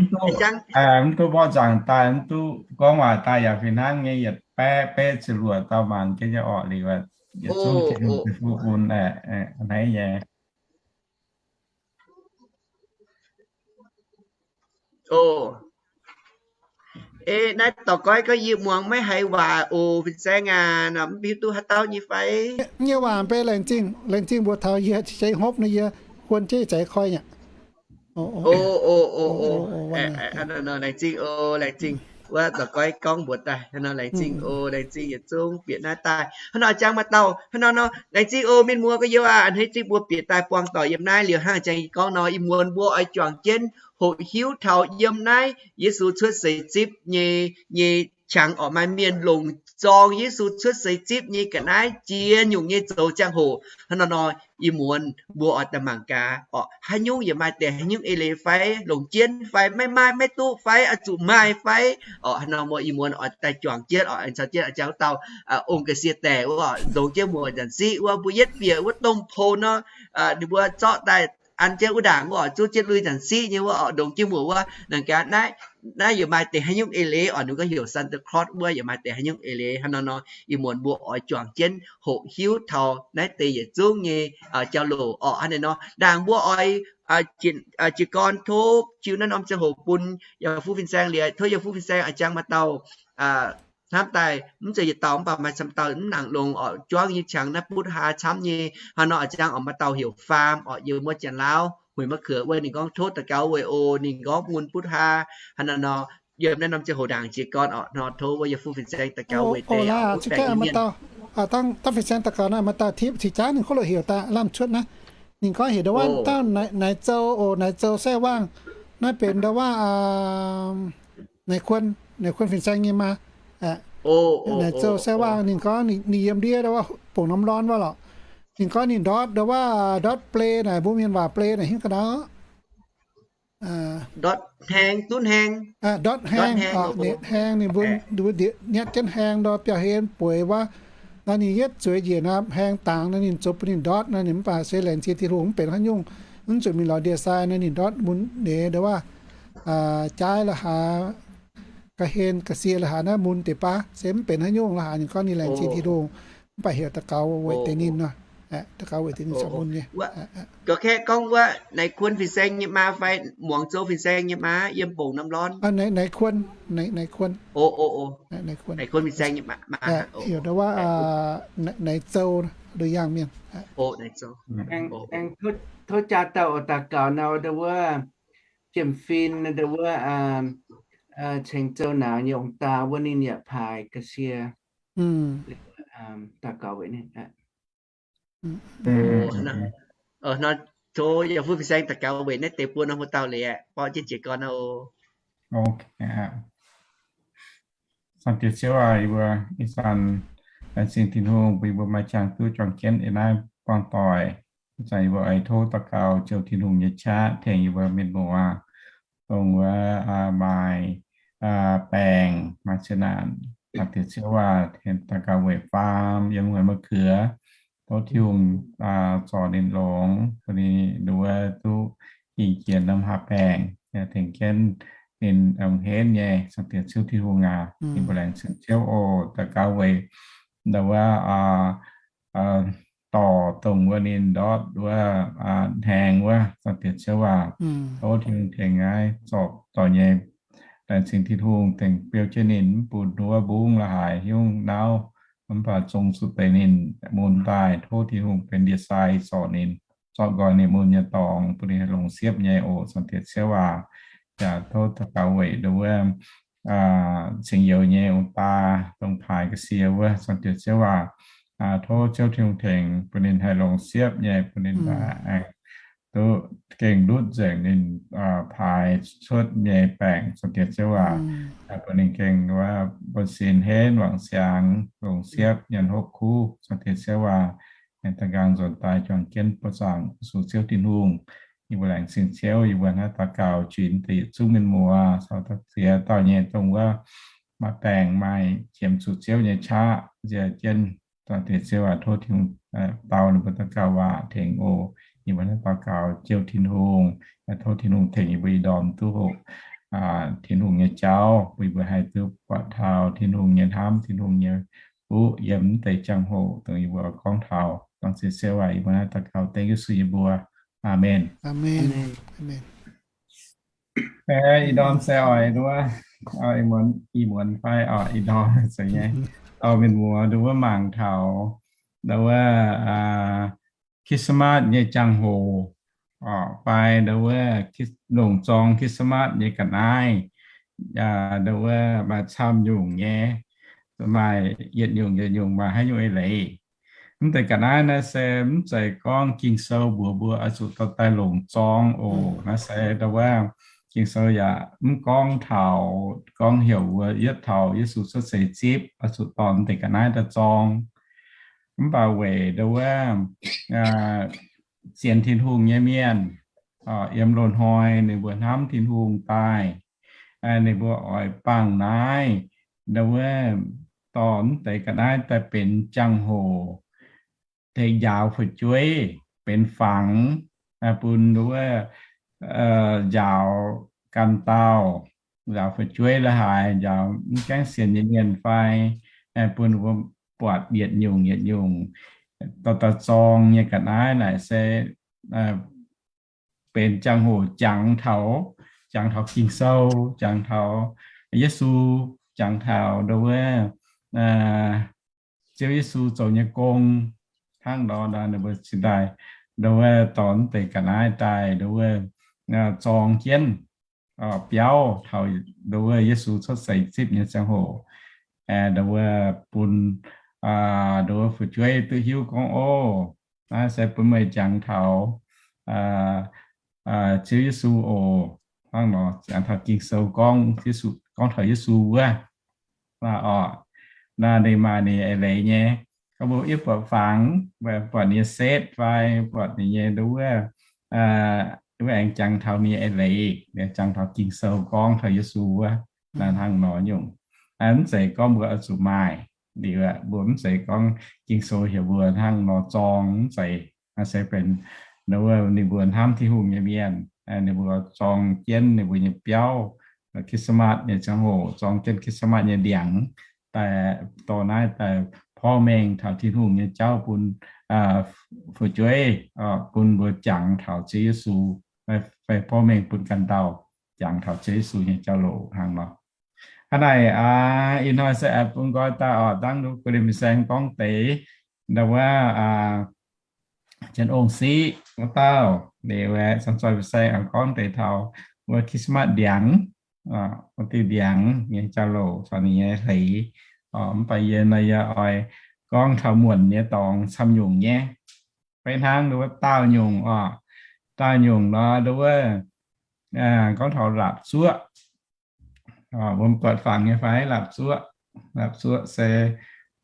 mv duqv mborqv nzangc daaih, mv duqv gorngv waac daaih yaac fih hnangv nyei, yietc baeqv betv ziepc luoqc dauh mangc jienv nyei orqc. Liuz yietc zungv Tin-Hungh ceix fuqv bun aeqv, hnangv nyei. O, ei naaiv dorc goiv gorngv yie muangx maiv haiz waac oc, fin-saeng aac, mv hiuv duqv haaix dauh nyei fai? Nyei waac mv bei laengz zingh, laengz zingh mbuox taux yie jiex hopv nor yie huon jienv za'eix koi nyei. O, o, o, o, laengz zingh o, laengz zingh. Wuov dorc goiv gorngv mbuox daaih nor, laengz zingh o, laengz zingh yietc zungv bieqc naaiv daaih. Hnangv nor jangx maaih dauh hnangv nor nor, laengz zingh o, mienh muoz gorx-youz aac, a'hneiv zingh mbuo bieqc daaih buangh doic yiem naaiv liuz hnangv jangx gorngv nor, ih muonz mbuo oix juangc jienv hoqc hiuv taux yiem naaiv Yesu cuotv seix zipv nyei, nyei qangx orqc, maaih mienh longc zorng Yesu cuotv seix zipv nyei ga'naaiv jiex nyungc nyei zoux ziangh hoc. Hnangv nor nor, ih muonz mbuo oix daaih mangc gaax orqc, haaix nyungc yaac maaih deix haaix nyungc eix leiz fai, longc jienv fai, maiv maaih, maiv duqv fai, oix zuqc maaih fai orqc. Hnangv nor mbuo ih muonz oix daaih juangc jienv orqc, caux jienv jangx dauh ong ga'sie daeh wuov orqc, longc jienv muoc nzanc siqv wuov, mbuo yietv bieqc wuov domh pou nor, ninh mbuo zorqv daaih an jienv wuov ndaangc wuov orqc, zuov jienv lui nzanc siqv nyei wuov orqc, longc jienv muoc wuov. Naaic gaax naaiv, naaiv yaac maaih deix haaix nyungc eix leiz orqc, ninh gorngv heuc Santa Claus wuov yaac maaih deix haaix nyungc eix leiz. Hnangv nor nor, ih muonz mbuo oix juangc jienv hoqc hiuv taux naaiv deix yietc zungv nyei jauv-louc orqc. Hnangv naaic nor, ndaangc mbuo oix jiez gorn tov jiu naaiv norm ziangh hoc bun yaac fuqv fin-saeng liuz, tov yaac fuqv fin-saeng oix jangx maaih dauh hnamv daaih, mv zeiz yietc dauh mv baac maaih camv dauh mv nangc longx orqc, juangv yie qangx naaiv butv haa camv nyei. Hnangv nor oix jangx orqc, maaih dauh heuc Faam orqc, yiem wuov Janx-Laauv, Hueix Ma'qiex wuov, ninh gorngv tov daux gaux weic oc, ninh gorngv mun butv haa. Hnangv naaiv nor, yiem naaiv norm ziangh hoc ndaangc jiez gorn orqc, nor tov wuov yaac fuqv fin-saeng daux gaux weic deix orqc, wuov baengc mienh. Dangh fin-saeng daux gaux naaiv maaih dauh tipv cingx jaav ninh kov lo heuc daaih lamh cuotv naaiv. Ninh gorngv heuc ndau wuov dauh Naaic Zou oc, Naaic Zou Sai Waangh. Naaiv benx ndau wuov Naaic Kuon, Naaic Kuon fin-saeng nyei maa. Naaic Zou Sai Waangh ninh gorngv ninh yiem ndiev ndau wuov bungx norm lorn wuov lorqc. Ninh gorngv ninh ndortv ndau wuov ndortv blei naaic, mbuo mienh waac blei naaic hiuv ga'naaiv. Ndortv haeng, dunv haeng. Ndortv haeng, haeng, ninh mbuo nietv jienv haeng ndau biauv-hlen bueix wuov. Nor ninh yietv zueiz njiec nor haeng dangx nor ninh zoux bun ninh ndortv nor ninh mv baac se laengz zingh Tin-Hungh mv benx haaix nyungc. Mv zuqc mingh lorz ndie-sai nor ninh ndortv mun neix ndau wuov jaaiv la'haaix, ga'hlen ga'sie la'haaix naaiv mun deix baav se mv benx haaix nyungc la'haaix. Ninh gorngv ninh laengz zingh Tin-Hungh mv baac heuc daux gaux weic deix ninh nor. Daux gaux weic deix ninh caux mun nyei. Gorx-kaeqv gorngv wuov Naaic Kuon fin-saeng nyei maa fai Muangx Zou fin-saeng nyei maa yiem bungx norm lorn? Naaic Kuon, Naaic Kuon. Naaic Kuon fin-saeng nyei maa. Heuc ndau wuov Naaic Zou, Luoh Yaangh mienh. Aengx tov jaa dauh oix daux gaux nor, ndau wuov Jiem Fin, ndau wuov Ceng Zou Nauz nyei ong-daa wuov ninh yaac paaix ga'sie daux gaux weic ninh. Nor tov yaac fuqv fin-saeng daux gaux weic naaiv deix buo norm hlo dauh leiz aeqv, borqv jienv jiez gorn nor. Cang diex Ziouv aac, yie mbuo ih zanc laengz zingh Tin-Hungh bun yie mbuo maaih qangx duqv juangc jienv yiem naaiv buangh doic. Ih zanc yie mbuo oix tov daux gaux ziouc Tin-Hungh nyei qaqv tengx yie mbuo mienh muoz dongh wuov maaih baengc maaih zeqc naanc. Cang diex Ziouv aac, daux gaux weic faam yiem Hueix Ma'qiex. Tov Tin-Hungh zorc ninh longx, bun ninh wuov duqv ging jienv norm haaix baengc, tengx jienv ninh ongx henv nyei. Cang diex Ziouv Tin-Hungh aac, yie mbuo laengz zingh Ziouv oc. Daux gaux weic ndau wuov dorc dongh wuov ninh ndortv wuov haeng wuov. Cang diex Ziouv aac, tov Tin-Hungh tengx naaiv zorc doic nyei. Laengz zingh Tin-Hungh tengx beu jienv ninh, mv bun wuov mbungv la'haaix hiuv nauv, mv baac zong zuqc deix ninh mun daaih. Tov Tin-Hungh benx ndie-sai zorc ninh, zorc nqoi ninh mun nyei dorngx, bun ninh haih longx siepv nyei oc. Cang diex Ziouv aac, yaac tov daux gaux weic ndau wuov cingx youz nyei ong-daa dongh paaix ga'sie wuov. Cang diex Ziouv aac, tov Ziouv Tin-Hungh tengx bun ninh haih longx siepv nyei, bun ninh aengx duqv gengh ndutv nzengc ninh paaix cuotv nyei baengc, Zaangc Diex Ziouv aac. Bun ninh gengh wuov bun sin henv wangc siangx, longc siepv nyanc hopv kuv, Zaangc Diex Ziouv aac. Da'nqaang nzuonx daaih juangc jienv buoqc zaangc zuqc Ziouv Tin-Hungh. Yie mbuo laengz zingh Ziouv, yie mbuo naaiv daux gaux juix deix yietc zungv mienh muoz, caux da'ziex dauh nyei dongh wuov maaih baengc maaih qiemx zuqc Ziouv nyei qaqv nzie jienv. Zaangc Diex Ziouv aac, tov Tin-Hungh dau ninh mbuo daux gaux waac tengx oc. Yie mbuo naaiv daux gaux Ziouv Tin-Hungh, tov Tin-Hungh tengx yie mbuo ih ndorm duqv hoqc Tin-Hungh nyei jauv, bun yie mbuo haih duqv buatc taux Tin-Hungh nyei hnamv, Tin-Hungh nyei fuqv yiem mv deix jangx-hoc dongh yie mbuo gorngv taux. Zaangc Diex Ziouv aac, yie mbuo naaiv daux gaux dengv Yesu nyei mbuox. Aamen. Ih ndorm se oix nduov, ih muonz fai oc, ih ndorm se nyei, dorh mienh muoz nduov wuov mangc taux nduov wuov Christmas nyei jangx-hoc, fai nduov wuov longc zorng Christmas nyei ga'naaiv, nduov wuov maaih camv nyungc nyei, maaih yietc nyungc yietc nyungc maaih haaix nyungc eix leiz. Mv deix ga'naaiv naaiv se mv zeiz gorngv Ging-Sou mbuox mbuo oix zuqc dorh daaih longc zorng oc. Naaiv se nduov wuov Ging-Sou yaac mv gorngv taux, gorngv heuc mbuo yietv taux Yesu cuotv seix zipv oix zuqc dorh mv deix ga'naaiv daaih zorng. Mv baac weic nduov wuov sienx Tin-Hungh nyei mienh, yiem loz-hnoi ninh mbuo hnamv Tin-Hungh daaih, ninh mbuo oix bangc naaiv, nduov wuov dorh mv deix ga'naaiv daaih benx jangx-hoc, tengx njaaux fu'jueiv, benx fangx bun nduov wuov njaaux ganh dauh, njaaux fu'jueiv la'haaix, njaaux mv gaengh sienx nyei mienh fai, bun mbuo buatc yietc nyungc yietc nyungc dorh daaih zorng nyei ga'naaiv naaic se benx jangx-hoc jangx taux, jangx taux Ging-Sou, jangx taux Yesu, jangx taux nduov wuov Ziouv Yesu zoux nyei gong. Hnangv nor ninh mbuo cingx daaih nduov wuov dorh mv deix ga'naaiv daaih nduov wuov zorng jienv biauv taux nduov wuov Yesu cuotv seix zipv nyei ziangh hoc, nduov wuov bun nduov wuov fu'jueiv duqv hiuv gorngv, Ov, naaiv se bun meih jangx taux Ziouv Yesu oc. Hnangv nor jangx taux Ging-Sou gorngv, gorngv taux Yesu wuov. Naaiv oc, naaiv ninh maaih ninh eix leiz nyei. Gorngv mbuo yie buatc fangx, buatc ninh nyei setv fai buatc ninh nyei nduov wuov, wuov aengx jangx taux ninh nyei eix leiz, jangx taux Ging-Sou gorngv taux Yesu wuov. Naaiv hnangv nor nyungc. Mv zeiz gorngv mbuo oix zuqc maaih liuz, mbuo mv zeiz gorngv Ging-Sou heuc mbuo hnangv nor zorng, mv zeiz. Naaiv se benx nduov wuov ninh mbuo hnamv Tin-Hungh nyei mienh, ninh mbuo zorng jienv ninh mbuo nyei biauv, Christmas nyei ziangh hoc zorng jienv Christmas nyei ndiangx, daaih dorh naaiv daaih porv mengh taux Tin-Hungh nyei jauv bun fu'jueiv, bun mbuo jangx taux Ziouv Yesu, fai porv mengh bun ganh dauh jangx taux Ziouv Yesu nyei jauv-louc hnangv nor. Hnangv naaic, ih hnoi se aengx bun nqoi daaih oc, dangv nduov gu'limh fin-saeng gorngv deix, nduov wuov Janx-Ong Siqv wuov dauh, liuz aeqv, Cong Zoih fin-saeng aengx gorngv deix taux wuov Christmas ndiangx, wuov diuh ndiangx nyei jauv-louc caux ninh nyei hleix. Mv baac yie nor yie oix gorngv taux muonc nyei dorngx camv nyungc nyei. Fai hnangv nduov wuov daauh nyungc oc, daauh nyungc nor nduov wuov gorngv taux laapc zuoqv. Mbuo buatc fangx nyei fai laapc zuoqv? Laapc zuoqv se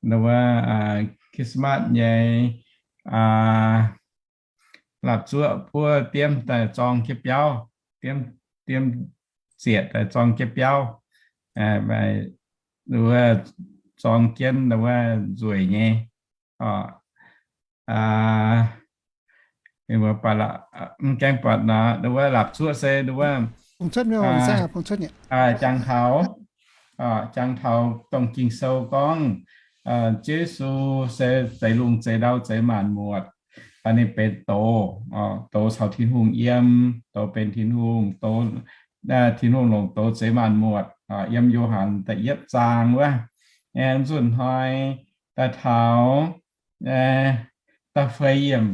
nduov wuov Christmas nyei laapc zuoqv buov diemv daaih zorng jienv biauv, diemv, diemv zietc daaih zorng jienv biauv, nduov wuov zorng jienv nduov wuov nzueic nyei. Mv gaengh buatc nor, nduov wuov laapc zuoqv se nduov wuov jangx taux, jangx taux dongh Ging-Sou gorngv Ziouv Yesu se zeix lungh zeix ndau zeix maanc muotc, ninh benx doz, doz caux Tin-Hungh yiem, doz benx Tin-Hungh, doz, Tin-Hungh longc doz zeix maanc muotc, yiem Yo^han da'yietv zaang wuov. Nzunc hnoi daaih taux da'feix yiemc,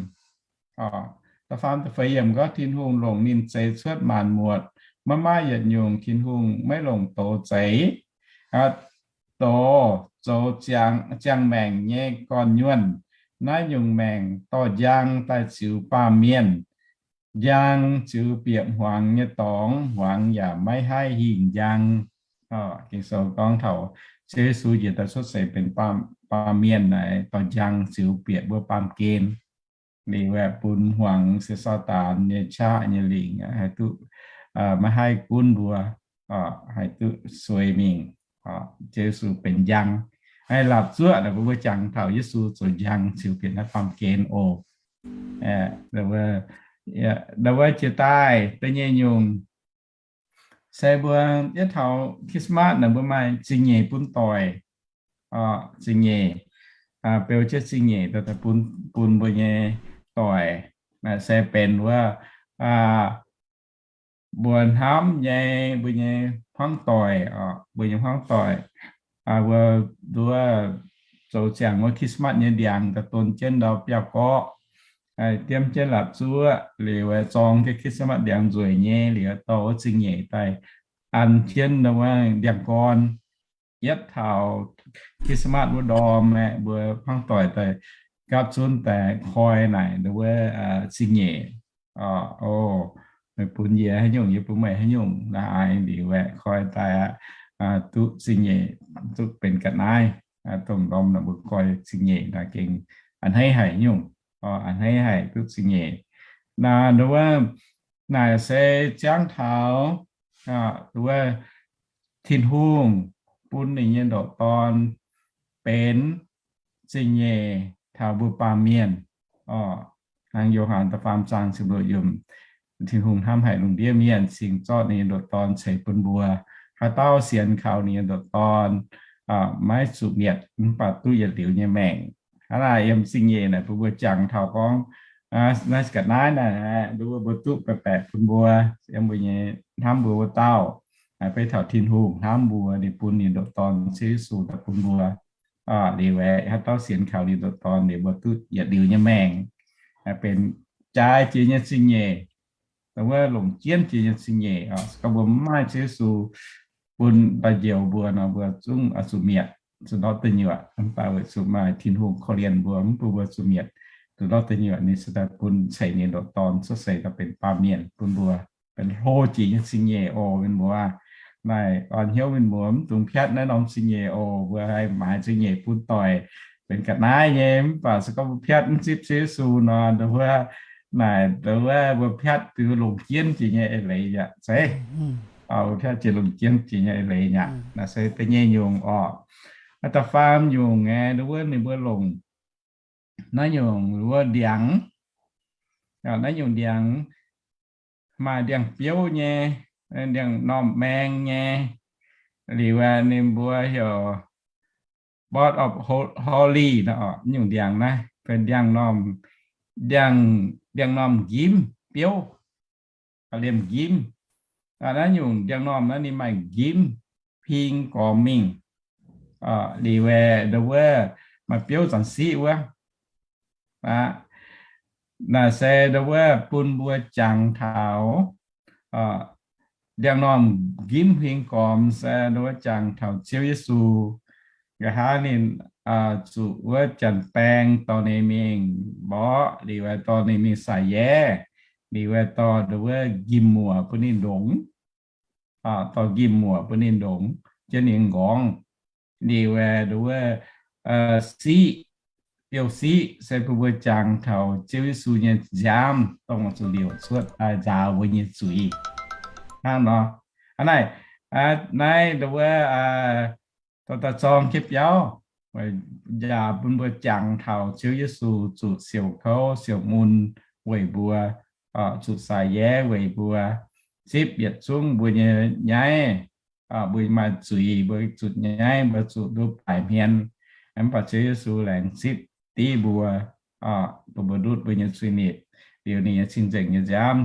da'faam da'feix yiemc gorngv Tin-Hungh longc ninh zeix cuotv maanc muotc, maiv maaih yietc nyungc Tin-Hungh maiv longc doz zeix. Doz zoux ziangh maengc nyei gorn-nyuonh. Naaiv nyungc maengc dorh njang daaih ziux baamh mienh. njang ziux bieqc hmuangx nyei dorngx, hmuangx yaac maiv haih hingh njang. Ging-Sou gorngv taux Ziouv Yesu njiec daaih cuotv seix benx baamh mienh naaic dorh njang ziux bieqc mbuo baamh gen. Liuz aeqv, bun hmuangx se Saadaan nyei qaqv nyei lingc haih duqv maiv haih gunv mbuo, haih duqv sueix mingh. Ziouv Yesu benx njang. Haih la'zuoqv naaic mbuo jangx taux Yesu zoux njang ziux bieqc naaiv baamh gen oc. Ndau wuov jiex daaih da'nyeic nyungc se mbuo yietv taux Christmas naaic mbuo maaih zingh nyeic bun doic. Zingh nyeic, beu jienv zingh nyeic bun mbuo nyei doic. Naaic se benx wuov mbuo hnamv nyei mbuo nyei hmuangv doic, mbuo nyei hmuangv doic. Mbuo nduov zoux ziangx wuov Christmas nyei ndiangx daaih don jienv ndau biauv-gorqv, diemv jienv la'zuoqv liuz, zorng jienv Christmas ndiangx nzueic nyei liuz, dorh wuov zingh nyeic daaih an jienv wuov ndiangx-gorn. Yietv taux Christmas wuov ndorm aeqv, mbuo hmuangv doic daaih gapv zunv daaih koi naaic wuov zingh nyeic. O, meih bun yie haaix nyungc, yie bun meih haaix nyungc, naaiv liuz aeqv, koi daaih aqv, duqv zingh nyeic, duqv benx ga'naaiv. Dongh ndorm naaic mbuo koi zingh nyeic naaic gengh a'hneiv haic nyungc, a'hneiv haic duqv zingh nyeic. Naaiv wuov naaic se ziangv taux wuov Tin-Hungh bun ninh nyei ndoqc Dorn benx zingh nyeic taux mbuo baamh mienh. Hnangv Yo^han da'faam zaang ziepc luoqc yiemc, Tin-Hungh hnamv haic lungh ndiev mienh cingx zorqv ninh nyei ndoqc Dorn ceix bun mbuo. Haaix dauh sienx kaux ninh nyei ndoqc Dorn maiv zuqc mietc mv baac duqv yietc liuz nyei maengc. Hnangv naaic yiem zingh nyeic naaic bun mbuo jangx taux gorngv naaiv ga'naaiv naaic, nduov mbuo duqv baeqc baeqc bun mbuo, yiem mbuo nyei hnamv mbuo wuov dauh. Beiv taux Tin-Hungh hnamv mbuo, ninh bun ninh ndoqc Dorn Ziouv Yesu daaih bun mbuo. Liuz aeqv, haaix dauh sienx kaux ninh ndoqc Dorn liuz mbuo duqv yietc liuz nyei maengc, benx jaaix jiex nyei zingh nyeic, wuov longc jienv jiex nyei zingh nyeic. Se gorngv mbuo mv maaih Ziouv Yesu bun daaih njoux mbuo nor, mbuo zungv zuqc mietc, zuqc ndortv deic nyuoqc. Mv baac weic zuqc maaih Tin-Hungh korv-lienh mbuo, mv bun mbuo zuqc mietc, zuqc ndortv deic nyuoqc, ninh se daaih bun ceix ninh ndoqc Dorn cuotv seix daaih benx baamh mienh bun mbuo, benx hlo jiex nyei zingh nyeic oc, mienh muoz. Naaic orn hnyouv mienh muoz mv dungx piatv naaiv norm zingh nyeic oc. Mbuo haih maaiz zingh nyeic bun doic benx ga'naaiv nyei, mv baac se gorngv mbuo piatv mv zipv Ziouv Yesu nor, wuov naaic wuov mbuo piatv duqv longc jienv jiex nyei eix leiz yaac zeiz. Mbuo piatv jiex longc jienv jiex nyei eix leiz yaac naaic se da'nyeic nyungc oc. Da'faam nyungc aeqv, wuov ninh mbuo longc naaiv nyungc wuov ndiangx. Naaiv nyungc ndiangx maaih ndiangx-biouv nyei, ndiangx-normh maeng nyei, liuz ninh mbuo heuc Pot of Holy nor, nyungc ndiangx naaiv benx ndiangx-normh, ndiangx-normh nqimv biouv, liemh nqimv. Naaiv nyungc ndiangx-normh naaiv ninh maaih nqimv hing gormx mingh, liuz aeqv, wuov maaih biouv zanc siqv wuov. Naaiv se wuov bun mbuo jangx taux ndiangx-normh nqimv hing gormx se wuov jangx taux Ziouv Yesu. Nqa'haav ninh zuqc wuov janx-baeng dorh ninh mingh mborqv, liuz aeqv, dorh ninh mingh saaix yaev, liuz aeqv, dorh wuov njimv-muoc bun ninh ndongx, dorh njimv-muoc bun ninh ndongx jienv ninh nqorngv, liuz aeqv, wuov siqv, biouv siqv se bun mbuo jangx taux Ziouv Yesu nyei nziaamv dongh zuqc liouc cuotv daaih nzaaux mbuo nyei zuiz. Hnangv nor, aa, naaiv, naaiv wuov dorh daaih zorng jienv biauv, njaaux bun mbuo jangx taux Ziouv Yesu zuqc siouc kouv siouc mun weic mbuo, zuqc saaix yaev weic mbuo, zipv yietc zungv mbuo nyei nyaiv. Mbuo maaih zuiz, mbuo zuqc nyaiv, mbuo zuqc ndutv baaic hmien. Mv baac Ziouv Yesu laengz zipv div mbuo, bun mbuo ndutv mbuo nyei zuiz-nipc, liuz ninh nyei cing-nzengc nyei nziaamv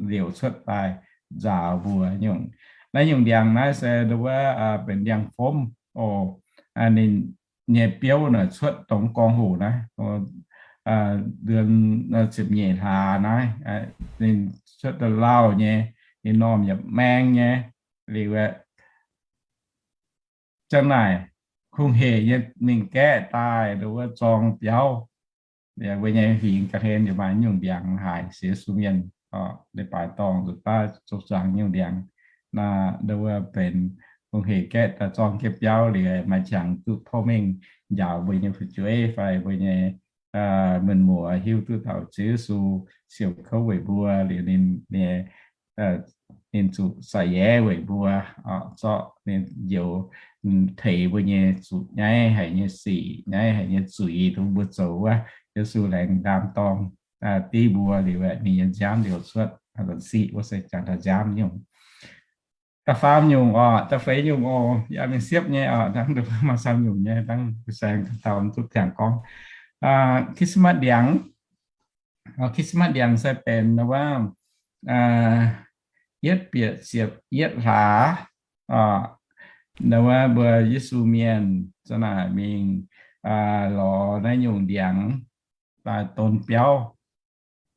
liouc cuotv daaih nzaaux mbuo nyungc. Naaiv nyungc ndiangx naaiv se wuov benx ndiangx-fomv oc. Ninh nyei biouv naaic cuotv dongh gorngv hoc naaiv, duon ziepc nyeic hlaax naaiv, ninh cuotv daaih lauh nyei, ninh normh yaac maeng nyei. Liuz aeqv, ziang naaic, kungx-heic nyei mingh gaeqv daaih wuov zorng biauv. Mbuo nyei huingx ga'hlen yaac maaih nyungc ndiangx haic sienx Yesu mienh. Leiz-baaix dorngh nzuqc daaih zoux zuangx nyungc ndiangx. Naaiv ndau wuov benx hungh hec gaeqv daaih zorng jienv biauv liuz maaih qangx duqv porv mengh njaaux mbuo nyei fu'jueiv fai mbuo nyei mienh muoz hiuv duqv taux Ziouv Yesu siouc kouv weic mbuo liuz ninh, ninh zuqc saic yaev weic mbuo, zorqv ninh njoux teix mbuo nyei zuqc nyaiv haic nyei sic, nyaiv haic nyei zuiz dongh mbuo zoux wuov. Yesu laengz ndaam-dorng div mbuo liuz, ninh nyei nziaamv liouc cuotv siqv wuov se jangx taux nziaamv nyungc. Da'faam nyungc oc, da'feix nyungc oc, yaac mingh siepv nyei oc, dangh maaih saam nyungc nyei, dangh saeng dauh duqv ziangh gorngv Christmas ndiangx. Christmas ndiangx se benx wuov yietv bieqc ziepc yietv hlaax, ndau wuov mbuo Yesu mienh za'naaic mingh lorz naaiv nyungc ndiangx daaih don biauv.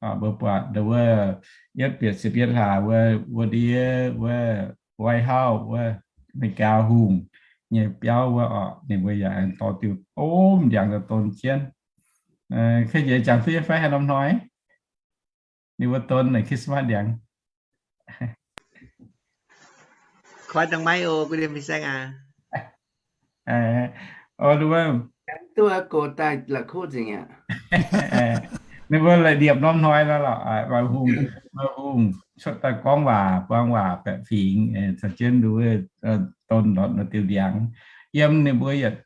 Mbuo buatc ndau wuov yietv bieqc ziepc yietv hlaax wuov, wuov ndiev wuov White House wuov, America hungh nyei biauv wuov oc, ninh mbuo yaac aengx dorh diuh domh ndiangx daaih don jienv. Kei njiec jangx duqv nyei fai haaix norm hnoi ninh mbuo don naaic Christmas ndiangx? Koi dangh maiv o, gu liemh mingh saeng aac. Ninh mbuo la'diepc norm hnoi nor lorqc, maaih hungh, maaih hungh cuotv daaih gorngv waac, buang waac baeqc fingx, caux jienv nduov don lorz diuh ndiangx. Yiem ninh mbuo yietc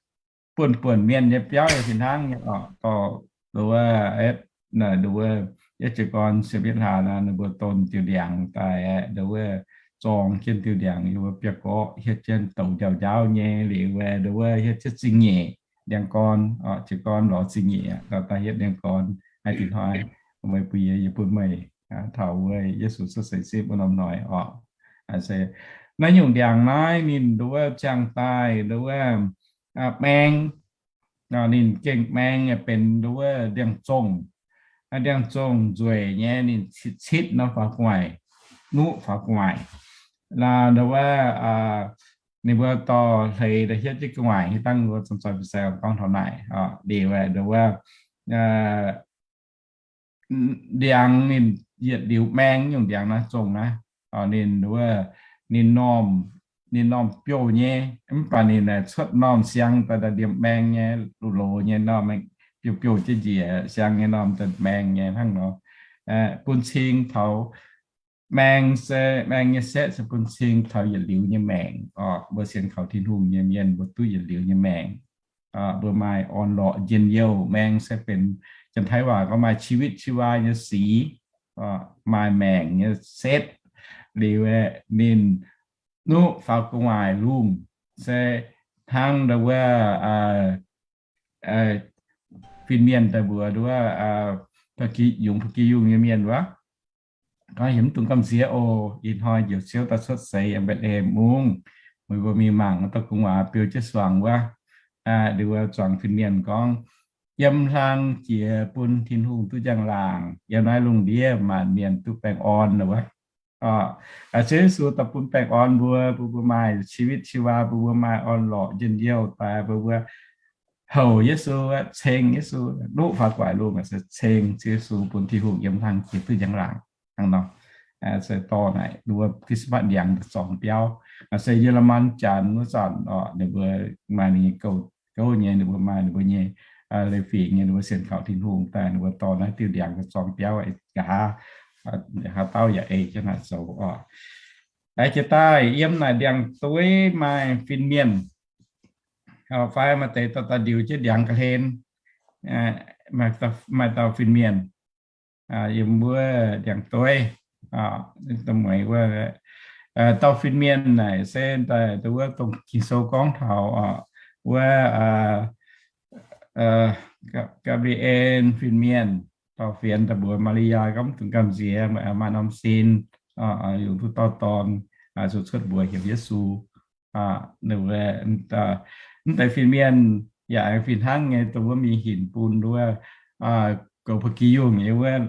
buonc buonc mienh nyei biauv yaac fih hnangv nyei oc. Dorh nduov, nduov, yietv jiez gorn ziepc yietv hlaax nor, ninh mbuo don diuh ndiangx daaih, nduov, zorng jienv diuh ndiangx yiem wuov biauv-gorqv, hietv jienv douz njaaux njaaux nyei liuz, nduov, hietv jienv zingh nyeic ndiangx gorn, jiez gorn lorz zingh nyeic, daaih hietv ndiangx gorn. Naaiv deix hnoi meih bun yie, yie bun meih taux wuov Yesu cuotv seix zipv wuov norm hnoi oc. Se naaiv nyungc ndiangx naaiv ninh nduov ziangh daaih nduov maeng, ninh gengh maeng benx nduov ndiangx-zongh. Ndiangx-zongh nzueic nyei, ninh citv-citv nor faaux gu'nguaaic, nuqv faaux gu'nguaaic. Nduov, ninh mbuo dorh hleix daaih hietv jienv gu'nguaaic, hietv dangh nduov zong zoi fin-saeng gorngv taux naaic liuz, nduov, ndiangx ninh yietc liuz maeng nyungc ndiangx naaiv zongh naaiv, ninh, ninh normh, ninh normh biouv nyei, mv baac ninh cuotv normh siang daaih, daaih ndiemh maeng nyei, loz-loz nyei normh, biouv-biouv jienv njiec siang nyei normh daaih maeng nyei hnangv nor. Bun cing taux maeng se, maeng nyei setv se bun cing taux yietc liuz nyei maengc oc. Mbuo sienx kaux Tin-Hungh nyei mienh mbuo duqv yietc liuz nyei maengc. Mbuo maaih orn-lorqc njien-youh. Maeng se benx Janx-Taiv waac gorngv maaih ชีวิตชีวา nyei sic, maaih maengc nyei setv. Liuz ninh nuqv faaux gu'nguaaic lungh se hnangv nduov wuov fin-mienh daaih mbuox nduov, yungz ba'gi yungh nyei mienh wuov, gorngv, Heuc mv dungx gamh nziex oc. Ih hnoi Njoux Ziouv daaih cuotv seix yiem Mbetc^le^hem Mungv. Meih mbuo mingh mangc wuov dauh gu'nguaaz biou jienv suangx wuov. Nduov zuangx fin-mienh gorngv, Yiem hlang jiex bun Tin-Hungh duqv njang-laangc. Yiem naaiv lungh ndiev maanc mienh duqv baengh orn wuov. Ziouv Yesu daaih bun baengh orn mbuo, bun mbuo maaih ชีวิตชีวา, bun mbuo maaih orn-lorqc njien-youh daaih, bun mbuo houc Yesu, ceng Yesu, nuqv faaux gu'nguaaic lungh se ceng Ziouv Yesu bun Tin-Hungh yiem hlang jiex duqv njang-laangc hnangv nor. Se dorh naaic nduov Christmas ndiangx daaih zorngx biauv. Se Yie^le^man Janx wuov zanc oc, ninh mbuo maaih ninh nyei gouv, gouv nyei, ninh mbuo maaih ninh mbuo nyei leiz-fingx nyei, ninh mbuo sienx kaux Tin-Hungh daaih, ninh mbuo dorh naaiv diuh ndiangx daaih zorngx biauv nqa'haav, haaix dauh yaac ei jienv naaic zoux oc. Jiex daaih yiem naaic ndiangx-dueiv maaih fin-mienh fai maaih deix dorh daaih ndiux jienv ndiangx ga'hlen, maaih dauh fin-mienh yiem wuov ndiangx-dueiv, mueiz wuov, dauh fin-mienh naaic se daaih wuov dongh Ging-Sou gorngv taux wuov Ga^mbe^en fin-mienh dorh fienx daaih mbuox Maa^li^yaa gorngv, Mv dungx gamh nziex, meih maaih norm sin, yungz duqv dauh dorn, zuqc cuotv mbuox heuc Yesu. Mv deix fin-mienh yaac fih hnangv nyei, dongh wuov mingh hinc bun wuov goux ba'gi yungh nyei wuov,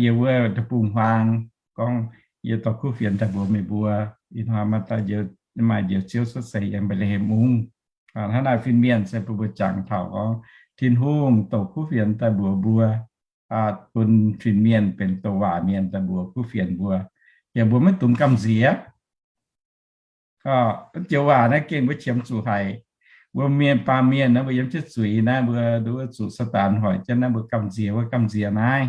yie wuov deic-bung-huaang gorngv, Yie dorh kuv fienx daaih mbuox meih mbuo, ih hnoi maaih dauh, maaih Njoux Ziouv cuotv seix yiem Mbetc^le^hem Mungv. Hnangv naaic fin-mienh se bun mbuo jangx taux gorngv Tin-Hungh douc kuv fienx daaih mbuox mbuo, bun fin-mienh benx douc waac mienh daaih mbuox kuv fienx mbuo, yaac mbuo maiv dungx gamh nziex. Joux waac naaiv gengh mbuo qiemx zuqc haic. Mbuo mienh, baamh mienh naaiv mbuo yiem jienv zuiz naaiv, mbuo nduov zuqc Saadaan hoic jienv naaiv, mbuo gamh nziex, mbuo gamh nziex naaiv.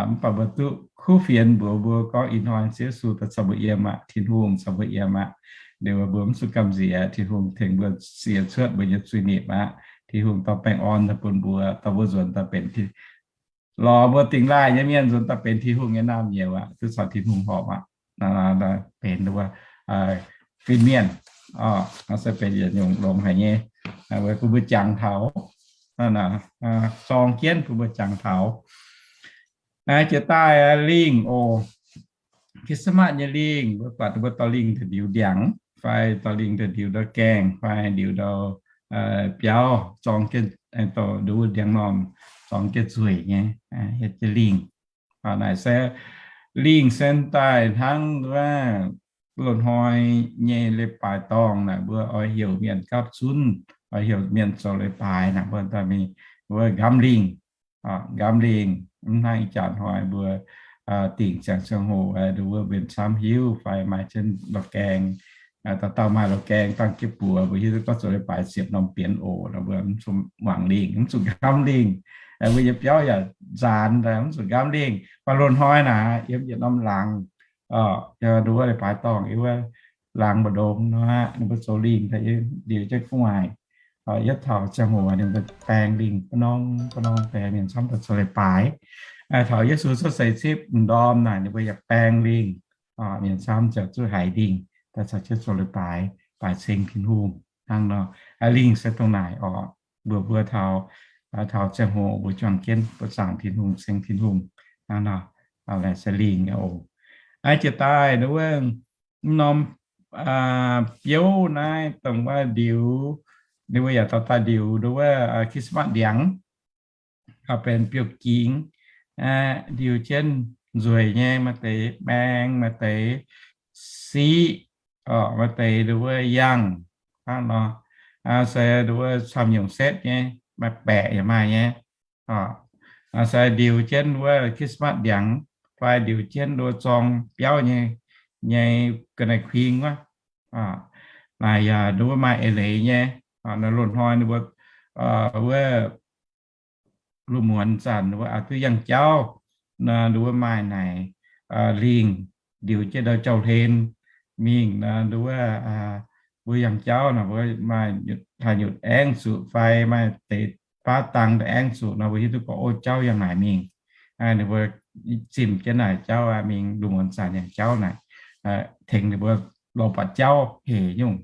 Mv baac mbuo duqv kuv fienx mbuox mbuo gorngv ih hnoi Ziouv Yesu daaih caux mbuo yiem aqv, Tin-Hungh caux mbuo yiem aqv. Liuz mbuo mv zuqc gamh nziex, Tin-Hungh tengx mbuo sie cuotv mbuo nyei zuiz-nipc aqv. Tin-Hungh dorh baengh orn daaih bun mbuo, dorh mbuo nzuonx daaih benx lorz mbuo dingx laaih nyei mienh nzuonx daaih benx Tin-Hungh nyei naamh nyouz aqv, duqv caux Tin-Hungh horpc aqv. Benx fin-mienh, se benx yietc nyungc longx haic nyei, weic bun mbuo jangx taux, zorng jienv bun mbuo jangx taux. Naaiv jiex daaih lingh oc. Christmas nyei lingh, mbuo buatc mbuo dorh lingh ndiux ndiangx, fai dorh lingh ndiux ndau gaengh, fai ndiux ndau biauv, zorng jienv, nduov ndiangx-normh zorng jienv nzueic nyei, hietv jienv lingh. Naaic se lingh se daaih hnangv wuov loz-hnoi nyei leiz-baaix dorngh naaic, mbuo oix heuc mienh gapv zunv, oix heuc mienh zoux leiz-baaix naaic, mbuo daaih mingh wuov nqamv lingh. Nqamv lingh mv hnangv ih jaax hnoi mbuo dingc ziangh ziangh hoc, nduov mbuo mienh camv hiuv fai maaih jienv la'gaeng, dauh dauh maaih la'gaeng dangh jienv buoz, mbuo hiuv duqv gorngv zoux leiz-baaix ziepc norm bienx oc, mbuo mv zuqc muangx lingh, mv zuqc nqamv lingh. Mbuo nyei biauv yaac nzaanx, mv zuqc nqamv lingh. Mv baac loz-hnoi naaic yiem yietc norm laangz, nduov leiz-baaix dorngh yiem wuov laangz mbu'ndongx nor, ninh mbuo zoux lingh daaih ndiux jienv gu'nguaaic. Yietv taux ziangh hoc ninh mbuo baeng lingh, ba'norm ba'norm baeng, mienh camv daaih zoux leiz-baaix. Taux Yesu cuotv seix zipv m'ndorm naaic, ninh mbuo yaac baeng lingh, mienh camv ziouc zuqc haiz lingh daaih caux jienv zoux leiz-baaix, baaix ceng Tin-Hungh hnangv nor. Lingh se dongh naaic oc, mbuox mbuo taux, taux ziangh hoc mbuo juangc jienv mbuo zaangc Tin-Hungh, ceng Tin-Hungh hnangv nor. Naaic se lingh oc. Jiex daaih nduov wuov norm biouv naaiv dongh wuov ndiux, ninh mbuo yaac dorh daaih ndiux nduov wuov Christmas ndiangx, benx biouv-gingx, ndiux jienv nzueic nyei, maaih deix baeng, maaih deix siqv, maaih deix nduov wuov yangh hnangv nor. Se nduov wuov camv nyungc setv nyei, maaih baeqc yaac maaih nyei. Se ndiux jienv wuov Christmas ndiangx, fai ndiux jienv nduov zorng biauv nyei, nyei ga'naaiv kuing wuov. Naaic yaac nduov maaih eix leiz nyei. Naaiv loz-hnoi ninh mbuo wuov lungh muonz zanc wuov duqv yangh jauv, nduov maaih naaic lingh ndiux jienv ndau jauv hlen mingh nduov wuov, mbuo yangh jauv nor mbuo maaih haih nyutc aengv zuqc fai maaih deix baav dang aengv zuqc nor, mbuo hiuv duqv gorngv, o, jauv yangh naaic mingh. Ninh mbuo zimh jienv naaic jauv mingh, lungh muonz zanc yangh jauv naaic, tengx ninh mbuo lorz buatc jauv hec nyungc.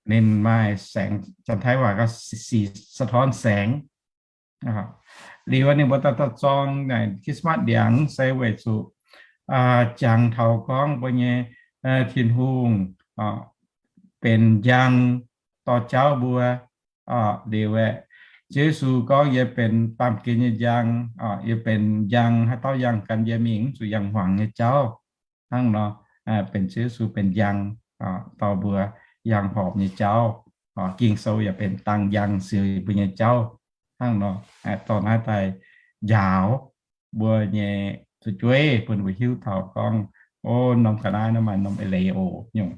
Ninh maaih saengx, Janx-Taiv waac gorngv สีสะท้อนแสง. Liuz ninh mbuo daaih dorh zorng naaic Christmas ndiangx se weic zuqc jangx taux gorngv mbuo nyei Tin-Hungh benx njang dorh jauv mbuo. Liuz aeqv, Ziouv Yesu gorngv, yie benx baamh gen nyei njang. Yie benx njang, haaix dauh yangh gan yie mingh, mv zuqc yangh hmuangx nyei jauv. Hnangv nor, benx Ziouv Yesu benx njang dorh mbuo, yangh horpc nyei jauv. Ging-Sou yaac benx dang njang siou mbuo nyei jauv. Hnangv nor, dorh naaiv daaih njaaux mbuo nyei fu'jueiv bun mbuo hiuv taux gorngv, o, norm ga'naaiv nor maaih norm eix leiz oc nyungc.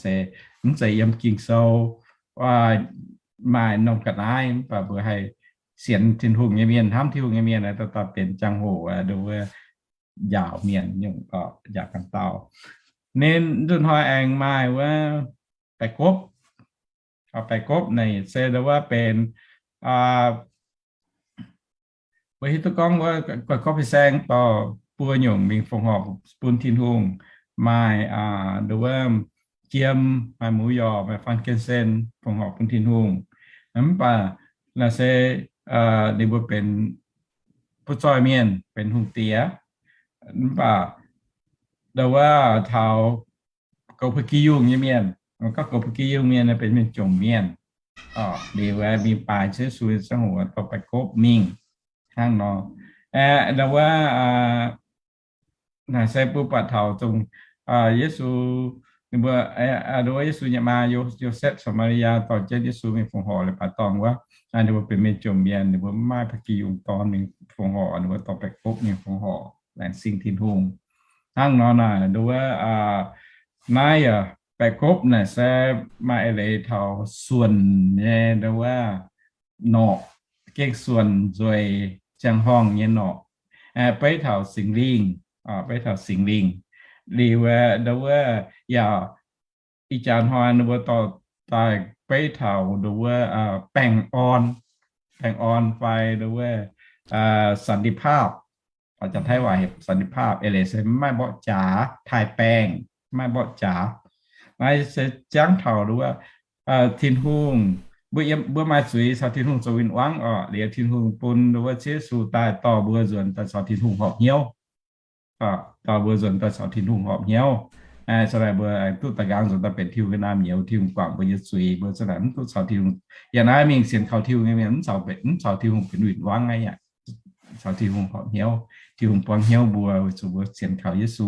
Se mv zeiz yiem Ging-Sou maaih norm ga'naaiv, mv baac mbuo haih sienx Tin-Hungh nyei mienh, hnamv Tin-Hungh nyei mienh, dauh dauh benx ziangh hoc nduov njaaux mienh nyungc, njaaux ganh dauh. Ninh nduov hnoi aengx maaih wuov baeqc gopv, baeqc gopv naaic se nduov wuov benx, mbuo hiuv duqv gorngv wuov baeqc gopv fin-saeng dorh buo nyungc mingh fongc horc bun Tin-Hungh. Maaih nduov wuov jiem, maaih หมูยอ, maaih ฟรังกินเซนต์ fongc horc bun Tin-Hungh. Mv baac naaic se ninh mbuo benx butv-zoih mienh, benx hungh diex. Mv baac nduov wuov taux goux พระกิจยุง nyei mienh, gorngv goux พระกิจยุง mienh benx mienh jomc mienh. Liuz mingh baaix Ziouv Yesu ziangh hoc dorh baeqc gopv mingh hnangv nor. Aeqv, nduov wuov naaic se mbuo buatc taux dongh Yesu ninh mbuo, aa, nduov Yesu nyei maa, Yo-, Yosepv caux Maa^li^yaa dorh jienv Yesu mingh fongc horc leiz-baaix dorngh wuov, ninh mbuo benx mienh jomc mienh, ninh mbuo mv maaih ba'gi yungh dorn mingh fongc horc, ninh mbuo dorh baeqc gopv mingh fongc horc, laengz zingh Tin-Hungh. Hnangv nor naaic, nduov, naaiv yaac baeqc gopv naaic se maaih eix leiz taux suonc nyei, nduov, norqc, gengh suonc nzueic ziangh horngh nyei norqc, beiv taux Singx Lingh, beiv taux Singx Lingh. Liuz, nduov, yaac ih jaax hnoi ninh mbuo dorh daaih beiv taux nduov, baengh orn, baengh orn fai nduov, สันติภาพ, janx-taiv waac heuc สันติภาพ, eix leiz se mv maaih mborqv jaax, 太平, mv maaih mborqv jaax. Naaiv se jangv taux nduov, Tin-Hungh, mbuo yiem, mbuo maaih zuiz caux Tin-Hungh zoux win-wangv oc. Liuz Tin-Hungh bun nduov Ziouv Yesu daaih dorh mbuo nzuonx daaih caux Tin-Hungh horpc hnyouv. Dorh mbuo nzuonx daaih caux Tin-Hungh horpc hnyouv. Aa, se naaic mbuo duqv daaih nqaang nzuonx daaih benx Tin-Hungh nyei naamh nyouz, Tin-Hungh guangc mbuo nyei zuiz, mbuo se naaic mv duqv caux Tin-Hungh, yaac naaiv mingh sienx kaux Tin-Hungh nyei mienh mv caux, mv caux Tin-Hungh benx win-wangv aqv yaac caux Tin-Hungh horpc hnyouv, Tin-Hungh buangv hnyouv mbuo, weic zuqc mbuo sienx kaux Yesu,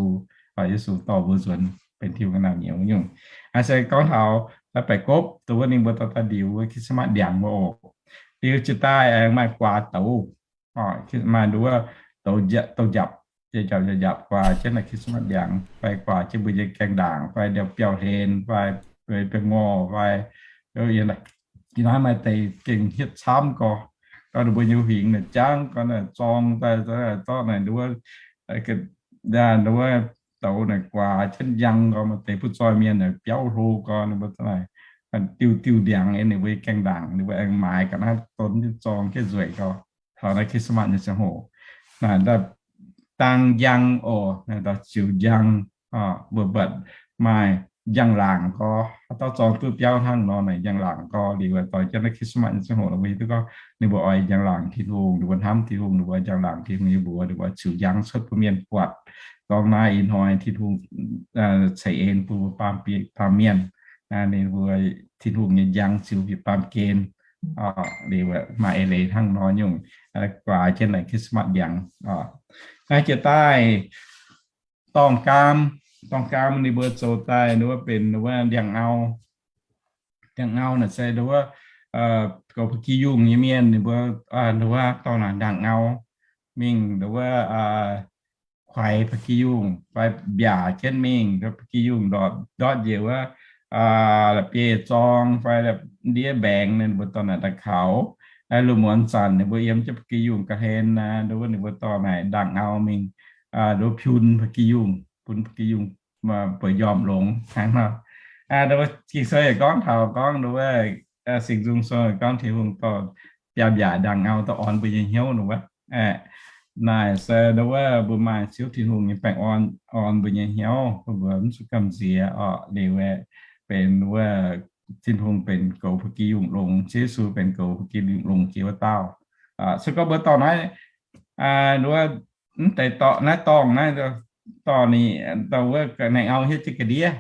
Yesu dorh mbuo nzuonx benx Tin-Hungh nyei naamh nyouz nyungc. Aa, se gorngv taux baeqc gopv, dongh wuov ninh mbuo dorh daaih ndiux wuov Christmas ndiangx wuov oc. Liuz jiex daaih aengx maaih guaax douz, maaih nduov, douz njapc, njapc, njapc guaax jienv naaiv Christmas ndiangx, fai guaax jienv mbuo nyei gaengh ndaangc, fai ndiangx biauv-hlen, fai biauv-ngorh, fai yie naaiv maaih deix gengh hietv camv gorx, gorx ninh mbuo nyei huingx naaic jangv gorx naaic zorng daaih zorqv naaic nduov, nduov douz naaic guaax jienv njang gorx, maaih deix butv-zoih mienh naaic biauv hlo gorx, ninh mbuo naaic diuh diuh ndiangx ninh mbuo nyei gaengh ndaangc, ninh mbuo aengx maaiz ga'naaiv donv jienv zorng jienv nzueic gorx. Taux naaiv Christmas nyei ziangh hoc, naaic dangh njang oc, naaic daaih ziux njang, mbuo mbatc maaih njang-laangc gorx, haaix dauh zorng duqv biauv hnangv nor naaic njang-laangc gorx. Liuz dorh jienv naaiv Christmas nyei ziangh hoc mbuo hiuv duqv gorngv ninh mbuo oix njang-laangc Tin-Hungh, ninh mbuo hnamv Tin-Hungh, ninh mbuo njang-laangc Tin-Hungh nyei mbuox, ninh mbuo ziux njang cuotv bun mienh buatc gorngv naaiv ih hnoi Tin-Hungh ceix en bun mbuo baamh mienh. Ninh mbuo Tin-Hungh nyei njang ziux bieqc baamh gen. Liuz maaih eix leiz hnangv nor nyungc guaax jienv naaic Christmas ndiangx. Naaiv jiex daaih dorngh gaam, dorngh gaam ninh mbuo zoux daaih nduov benx nduov ndiangx-ngau. Ndiangx-ngau naaic se nduov goux ba'gi yungh nyei mienh ninh mbuo nduov dorh naaic ndaangh-ngau mingh nduov kuaix ba'gi yungh fai mbiaac jienv mingh, ba'gi yungh ndortv njiec wuov la'bieiv-zorng fai ndiev mbaengx, ninh mbuo dorh naaic daaih kaux. Lungh muonz zanc ninh mbuo yiem jienv ba'gi yungh ga'hlen nduov, ninh mbuo dorh naaic ndaangh-ngau mingh nduov piun ba'gi yungh, bun ba'gi yungh bueix njormh longx hnangv nor. Ging-Sou yaac gorngv taux gorngv nduov, Singx Nzung Sou gorngv Tin-Hungh dorh biaav-mbiaac ndaangh-ngau dorh orn mbuo nyei hnyouv nor wuov. Naaic se nduov mbuo maaih Ziouv Tin-Hungh nyei baengh orn, orn mbuo nyei hnyouv, bun mbuo mv zuqc gamh nziex orqc. Liuz aeqv, benx wuov Tin-Hungh benx goux ba'gi yungh longx, Ziouv Yesu benx goux ba'gi yungh longx jiex wuov dauh. Se gorngv mbuo dorh naaiv, nduov mv deix dorh naaiv dorngh naaiv dorh ninh, dorh wuov ga'naaiv-ngau hietv jienv ga'ndiev,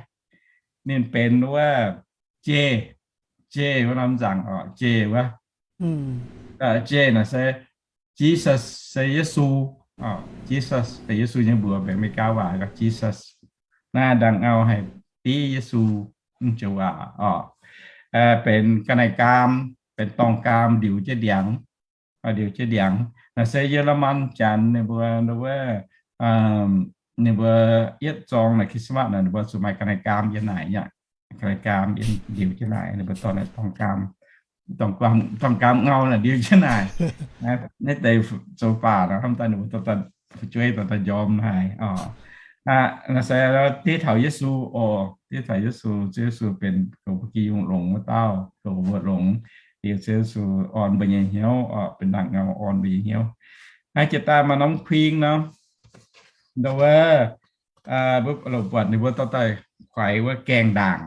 ninh benx wuov jeiv, jeiv wuov norm nzaangc orqc, jeiv wuov. Jeiv naaic se Jesus, se Yesu. Jesus se Yesu nyei mbuox, benx Meigaa waac gorngv Jesus. Naaiv ndaangh-ngau haih div Yesu, mv joux waac orqc. Benx ga'naaiv-gaam, benx dorngh gaam ndiux jienv ndiangx, ndiux jienv ndiangx. Naaiv se Yie^le^man Janx ninh mbuo, wuov, ninh mbuo yietv zorng naaic Christmas naaic ninh mbuo zuqc maaih ga'naaiv-gaam yiem naaic aqv. Ga'naaiv-gaam yiem ndiux jienv naaic, ninh mbuo dorh naaic dorngh gaam, dorngh gaam ngau naaic ndiux jienv naaic. Naaiv deix zoux baac nor, hnamv daaih ninh mbuo dorh daaih fu'jueiv dorh daaih njormh naaic. Naaiv se div taux Yesu oc, div taux Yesu. Ziouv Yesu benx goux ba'gi yungh longx wuov dauh, goux mbuo longx. Liuz Ziouv Yesu orn mbuo nyei hnyouv, benx ndaangh-ngau orn mbuo nyei hnyouv. Naaiv jiex daaih maaih norm kuing nor, nduov, mbuo longc buatc ninh mbuo dorh daaih kuaix wuov gaengh ndaangc.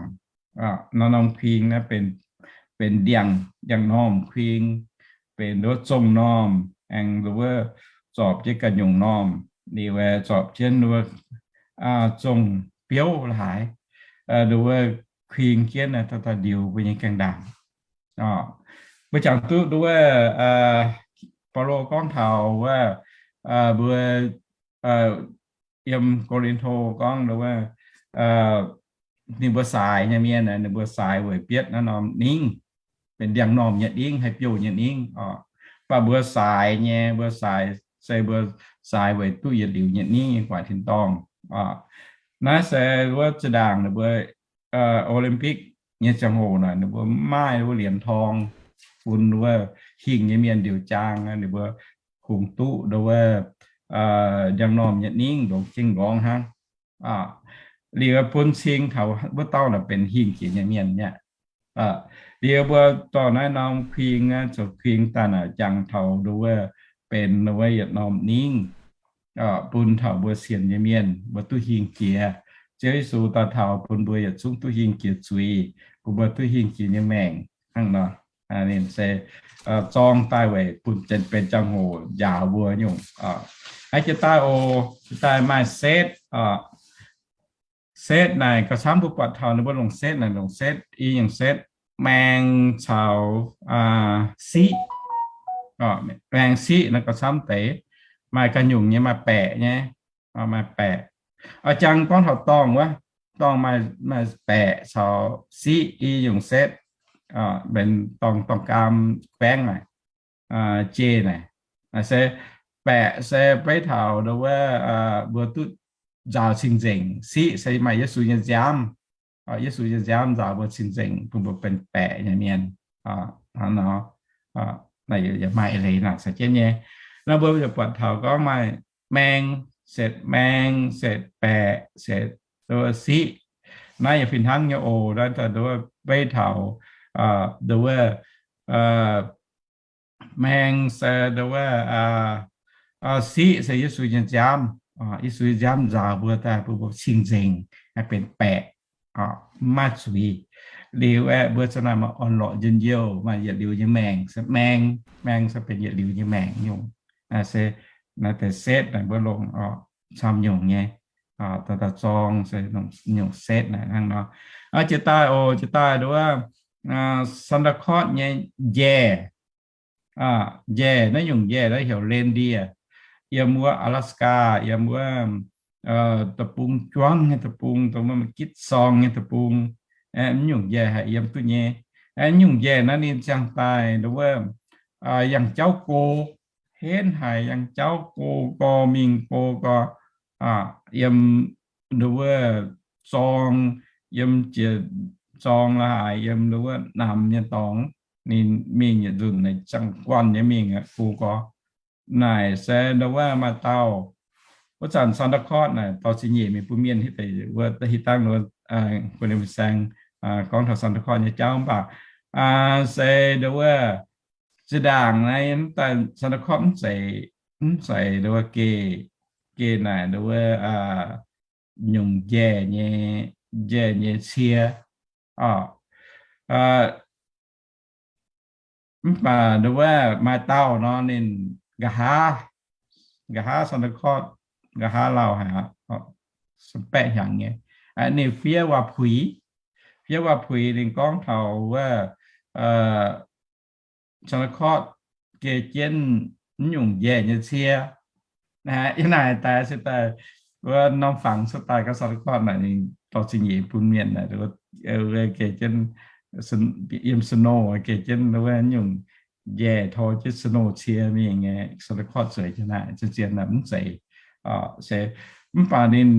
Norm-norm kuing naaiv benx, benx ndiangx, ndiangx-normh kuing, benx nduov zongh normh, aengx nduov zorpc jienv ganh nyungc normh, liuz zorpc jienv nduov zongh biouv la'haaix, nduov kuing jienv daaih ndiux mbuo nyei gaengh ndaangc. Mbuo jangx duqv nduov Baulo gorngv taux wuov, mbuo yiem Ko^lin^to gorngv nduov, ninh mbuo saaix nyei mienh, ninh mbuo saaix weic bietv naaiv norm ningv, benx ndiangx-normh nyei ningv, haih biouh nyei ningv oc. Mv baac mbuo saaix nyei, mbuo saaix se mbuo saaix weic duqv yietc liuz nyei ningv nyei guaax tin-dorngh oc. Naaiv se wuov zinh ndaangc ninh mbuo Olympic nyei ziangh hoc naaic, ninh mbuo mv maaih wuov liemh torng bun wuov hingh nyei mienh ndiuc jaang, ninh mbuo kungx duqv nduov wuov ndiangx-normh nyei ningv ndongc jing nqorngv hnangv. Liuz bun cing taux wuov dauh naaic benx hingh jiex nyei mienh mi'aqv. Liuz mbuo dorh naaiv norm kuing, zoux kuing daaih naaic jangx taux nduov wuov benx wuov yietc norm ningv, bun taux mbuo sienx nyei mienh mbuo duqv hingh jiex. Ziouv Yesu daaih taux bun mbuo yietc zungv duqv hingh jiex zuiz, bun mbuo duqv hingh jiex nyei maengc hnangv nor. Ninh se zorng daaih weic bun benx ziangh hoc njaaux mbuo nyungc. Aa, jiex daaih oc, jiex daaih maaih setv. Setv naaic gauh camv mbuo buatc taux ninh mbuo longc setv naaic, longc setv, i nyungc setv, maeng caux siqv. Maeng siqv naaiv gauh camv deix. Maaih ga'nyungc nyei maaih baeqc nyei, maaih baeqc. Jangx gorngv taux dorngh wuov, dorngh maaih baeqc caux siqv i nyungc setv, benx dorngh, dorngh gaam kuaengv naaic, jei naaic. Naaic se baeqc se beiv taux nduov wuov mbuo duqv nzaaux cing-nzengc. Siqv se maaih Yesu nyei nziaamv. Yesu nyei nziaamv nzaaux mbuo cing-nzengc bun mbuo benx baeqc nyei mienh. Hnangv nor, naaic yaac maaih eix leiz naaic caux jienv nyei. Naaiv mbuo yaac buatc taux gorngv maaih maeng, setv maeng, setv baeqc, setv nduov siqv. Naaiv yaac fih hnangv nyei oc. Naaiv daaih nduov beiv taux nduov wuov maeng se nduov wuov siqv se Yesu nyei nziaamv. Yesu nyei nziaamv nzaaux mbuo daaih bun mbuo cing-nzengc, haih benx baeqc, mv maaih zuiz. Liuz aeqv, mbuo za'naaic maaih orn-lorqc njien-youh, maaih yietc liuz nyei maengc se maeng. Maeng se benx yietc liuz nyei maengc nyungc. Se naaiv deix setv naaic mbuo longc camv nyungc nyei, daaih zorng se nyungc setv naaic hnangv nor. Jiex daaih oc, jiex daaih nduov wuov Santa Claus nyei njaih. Njaih, naaiv nyungc njaih naaiv heuc reindeer. Yiem wuov Alaska, yiem wuov deic-bung juangv nyei deic-bung, dongh wuov gitv sorng nyei deic-bung, mv nyungc njaih haih yiem duqv nyei. Mv nyungc njaih naaiv ninh ziangh daaih nduov wuov yangh jauv go, henv haic, yangh jauv go gorx mingh go gorx, yiem nduov wuov zorng, yiem jiex zorng la'haaix, yiem nduov wuov namx nyei dorngx, ninh mingh yietc nzunc naaic ziangh guanh nyei mingh go gorx. Naaic se nduov wuov maaih dauh, wuov zanc Santa Claus naaic dorh zingh nyeic mingh bun mienh hiuv deix wuov, hiuv dangh nduov gu'nyuoz fin-saeng gorngv taux Santa Claus nyei jauv mv baac se nduov wuov zinh ndaangc naaiv daaih Santa Claus mv zeiz, mv zeiz nduov wuov geh, geh naaic nduov wuov nyungc njaih nyei, njaih nyei cie. Mv baac nduov wuov maaih dauh nor ninh nqa'haav, nqa'haav Santa Claus, nqa'haav lauh haic, baeqv hnyangx nyei. Ninh fiev waac-puix, fiev waac-puix ninh gorngv taux wuov Santa Claus geh jienv mv nyungc njaih nyei cie. Yiem naaic daaih se daaih wuov norm fangx se daaih gorngv Santa Claus naaic ninh dorh zingh nyeic bun mienh naaic, geh jienv yiem snow, geh jienv wuov nyungc njaih tor jienv snow cie mingh nyei. Santa Claus zueiz jienv naaic, zien-zien naaic mv zeiz. Se mv baac ninh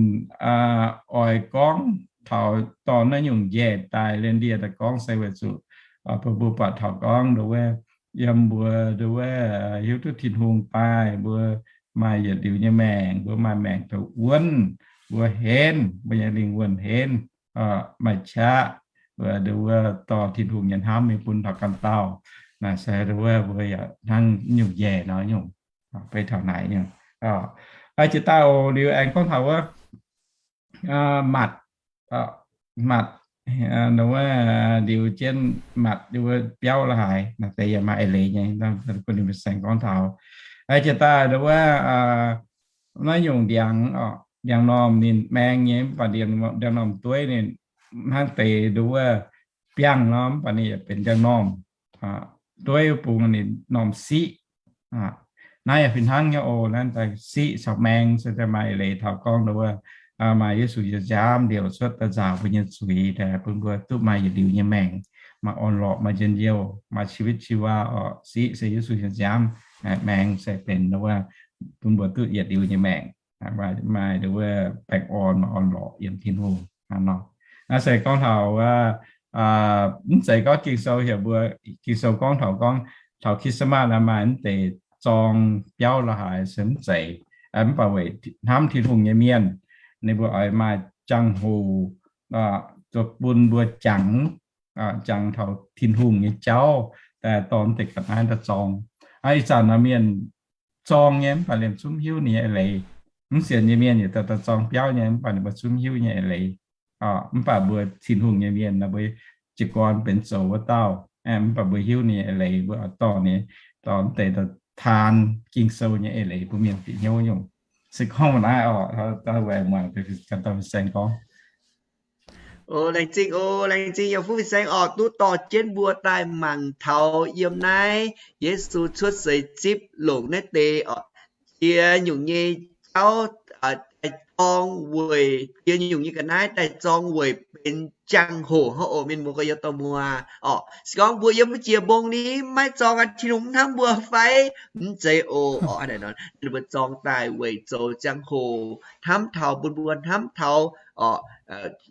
oix gorngv taux dorh naaiv nyungc njaih daaih, reindeer daaih gorngv se weic zuqc bun mbuo buatc taux gorngv nduov wuov yiem mbuo nduov wuov hiuv duqv Tin-Hungh daaih, mbuo maaih yietc liuz nyei maengc, mbuo maaih maengc douz wuonv, mbuo henv, mbuo nyei lingh wuonh henv, maaih qaqv, nduov wuov dorh Tin-Hungh nyei hnamv mingh bun taux ganh dauh. Naaic se nduov wuov mbuo yaac hnangv nyungc njaih nor nyungc, beiv taux naaic nyungc. Jiex daaih oc, liuz aengx gorngv taux wuov matc, matc, nduov wuov liuz jienv matc nduov wuov biauv la'haaix, naaiv deix yaac maaih eix leiz nyei, bun ninh mbuo saeng gorngv taux. Jiex daaih nduov wuov naaiv nyungc ndiangx, ndiangx-normh ninh maeng nyei, mv baac ndiangx-normh dueiv ninh hnangv deix nduov wuov biangh nor, mv baac ninh yaac benx ndiangx-normh. Dueiv bung ninh normh siqv. Naaiv yaac fih hnangv nyei oc. Naaiv daaih siqv caux maeng se daaih maaih eix leiz taux gorngv nduov wuov maaih Yesu nyei nziaamv liouc cuotv daaih nzaaux mbuo nyei zuiz, bun mbuo duqv maaih yietc liuz nyei maengc, maaih orn-lorqc, maaih njien-youh, maaih ชีวิตชีวา orqc. Siqv se Yesu nyei nziaamv, maengx se benx wuov, bun mbuo duqv yietc liuz nyei maengc, maaih wuov baengh orn, maaih orn-lorqc yiem Tin-Hungh nor. Naaiv se gorngv taux wuov, mv zeiz gorngv Ging-Sou heuc mbuo, Ging-Sou gorngv taux, gorngv taux Christmas maaih mv deix zorng biauv la'haaix se mv zeiz, mv baac weic hnamv Tin-Hungh nyei mienh, ninh mbuo oix maaih jangx-hoc bun mbuo jangx, jangx taux Tin-Hungh nyei jauv, daaih dorh mv deix ga'naaiv daaih zorng. Ih zanc nor mienh zorng nyei mv baac liemh zungv hiuv ninh nyei eix leiz. Mv sienx nyei mienh yietc dauh daaih zorng biauv nyei mv baac ninh mbuo zungv hiuv nyei eix leiz. Mv baac mbuo Tin-Hungh nyei mienh nor, mbuo jiez gorn benx zoux wuov dauh, mv baac mbuo hiuv ninh nyei eix leiz, mbuo oix dorh ninh, dorh mv deix daaih taan Ging-Sou nyei eix leiz bun mienh bieqc hnyouv nyungc. Se gorngv naaiv oc, ganh dauh fin-saeng gorngv. O, laengz zingh, o, laengz zingh yiem fuqv fin-saeng oc, duqv dorh jienv mbuo daaih mangc taux yiem naaiv Yesu cuotv seix zipv longc naaiv deix oc, ziex nyungc nyei jauv daaih zorng weic, ziex nyungc nyei ga'naaiv daaih zorng weic benx jangx-hoc hnangv oc. Mienh muoz gorx-youz dorh muoz oc, se gorngv mbuo yiem wuov jiex mbong ni maiv zorng, Tin-Hungh mv hnamv mbuo fai? Mv zeiz oc. Oc, ninh mbuo zorng daaih weic zoux jangx-hoc hnamv taux, bun mbuo hnamv taux oc,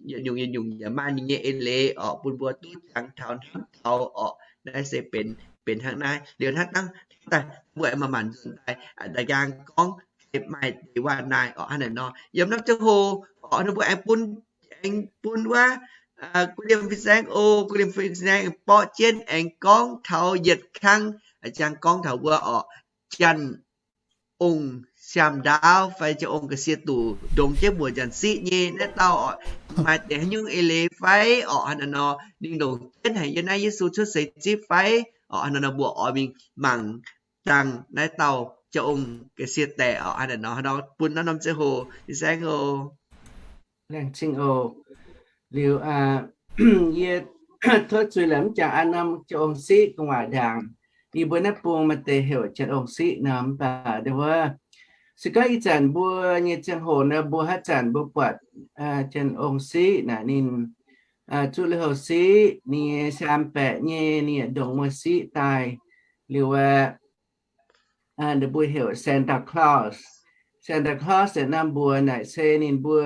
yietc nyungc yietc nyungc yaac maaih ninh nyei eix leiz oc, bun mbuo duqv jangx taux hnamv taux oc. Naaiv se benx, benx hnangv naaiv. Liuz hnangv dangh daaih mbuo aengx maaih maanc nzunc daaih, daaih nqaang gorngv maaih deix waac naaic oc. Hnangv naaiv nor yiem norm ziangh hoc oc, ninh mbuo aengx bun, aengx bun wuov guv liemh fin-saeng oc, guv liemh fin-saeng aengx borqv jienv aengx gorngv taux yietc kang, jang gorngv taux wuov oc, Janx ong-siaam-ndaauv fai Janx ong ga'sie duqv ndongc jienv mbuoqc Janx-Siqv nyei naaiv dauh oc, maaih deix haaix nyungc eix leiz fai oc. Hnangv naaiv nor ninh ndongc jienv haic yiem naaiv Yesu cuotv seix zipv fai oc. Hnangv naaiv nor mbuo oix mingh mangc dangh naaiv dauh Janx ong ga'sie daeh oc. Hnangv naaiv nor, hnangv nor bun naaiv norm ziangh hoc fin-saeng oc. Laengz zingh oc. Liuz yie tov zuiz laaix mv jangx aa norm Janx ong-siqv gu'nguaaic ndaangc. Yie mbuo naaiv bung maaih deix heuc Janx ong-siqv nor, mv baac ndau wuov, se gorngv ih zanc mbuo nyei ziangh hoc nor, mbuo haaix zanc mbuo buatc Janx ong-siqv naaic ninh zuqc lui-houx siqv, ninh nyei siaam baeqc nyei, ninh yaac ndongc muoz-siqv daaih. Liuz aeqv, ninh mbuo heuc Santa Claus. Santa Claus naaiv norm mbuox naaic se ninh mbuo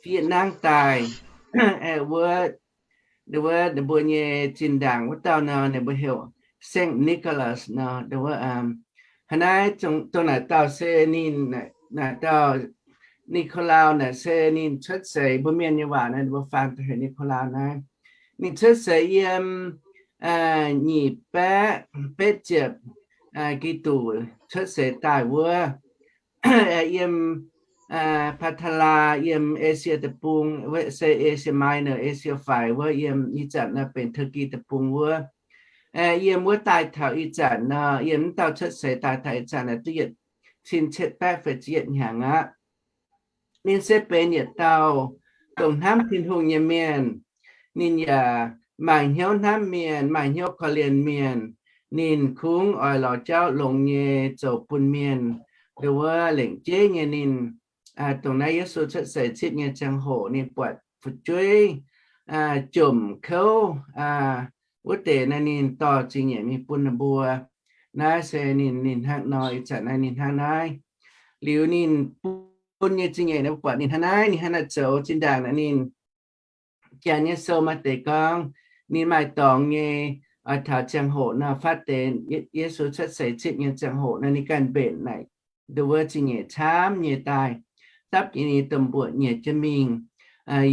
fiev nangv daaih aeqv, wuov, wuov ninh mbuo nyei zinh ndaangc wuov dauh nor, ninh mbuo heuc Saint Nicholas nor. Hnangv naaiv dongh naaic dauh se ninh, naaic dauh Nikolauv naaic se ninh cuotv seix, mbuo mienh nyei waac naaiv ninh mbuo faang daaih heuc Nikolauv naaiv. Ninh cuotv seix yiem nyic baeqv betv ziepc Giduc cuotv seix daaih wuov, yiem Patara, yiem Esie Deic-Bung, se Asia Minor, Asia Faix wuov, yiem ih zanc naaiv benx Turkey Deic-Bung wuov. Yiem wuov daaih taux ih zanc nor, yiem wuov dauh cuotv seix daaih taux ih zanc naaiv duqv yietc cin cietv baeqv feix ziepc yietv hnyangx aqv. Ninh se benx yietc dauh dongh hnamv Tin-Hungh nyei mienh. Ninh yaac maaih hnyouv hnamv mienh, maaih hnyouv korv-lienh mienh. Ninh kungx oix lorz jauv longx nyei zoux bun mienh. Ndau wuov lengc jeiv nyei ninh, dongh naaiv Yesu cuotv seix zipv nyei ziangh hoc ninh buatc fu'jueiv jomc kouv wuov deix naaiv ninh dorh zingh nyeic mingh bun ninh mbuo. Naaiv se ninh, ninh hnangv nor, ih zanc naaiv ninh hnangv naaiv. Liuz ninh bun nyei zingh nyeic naaiv, buatc ninh hnangv naaiv, ninh hnangv naaiv zoux zinh ndaangc naaiv ninh, Janx nyei sou maaih deix gorngv, ninh maaih dorngx nyei, oix taux ziangh hoc nor, fatv deix Yesu cuotv seix zipv nyei ziangh hoc nor, ninh ganh mbenc naaic ndau wuov zingh nyeic camv nyei daaih, dapv jienv ninh domh mbuoqc nyeic jienv mingh,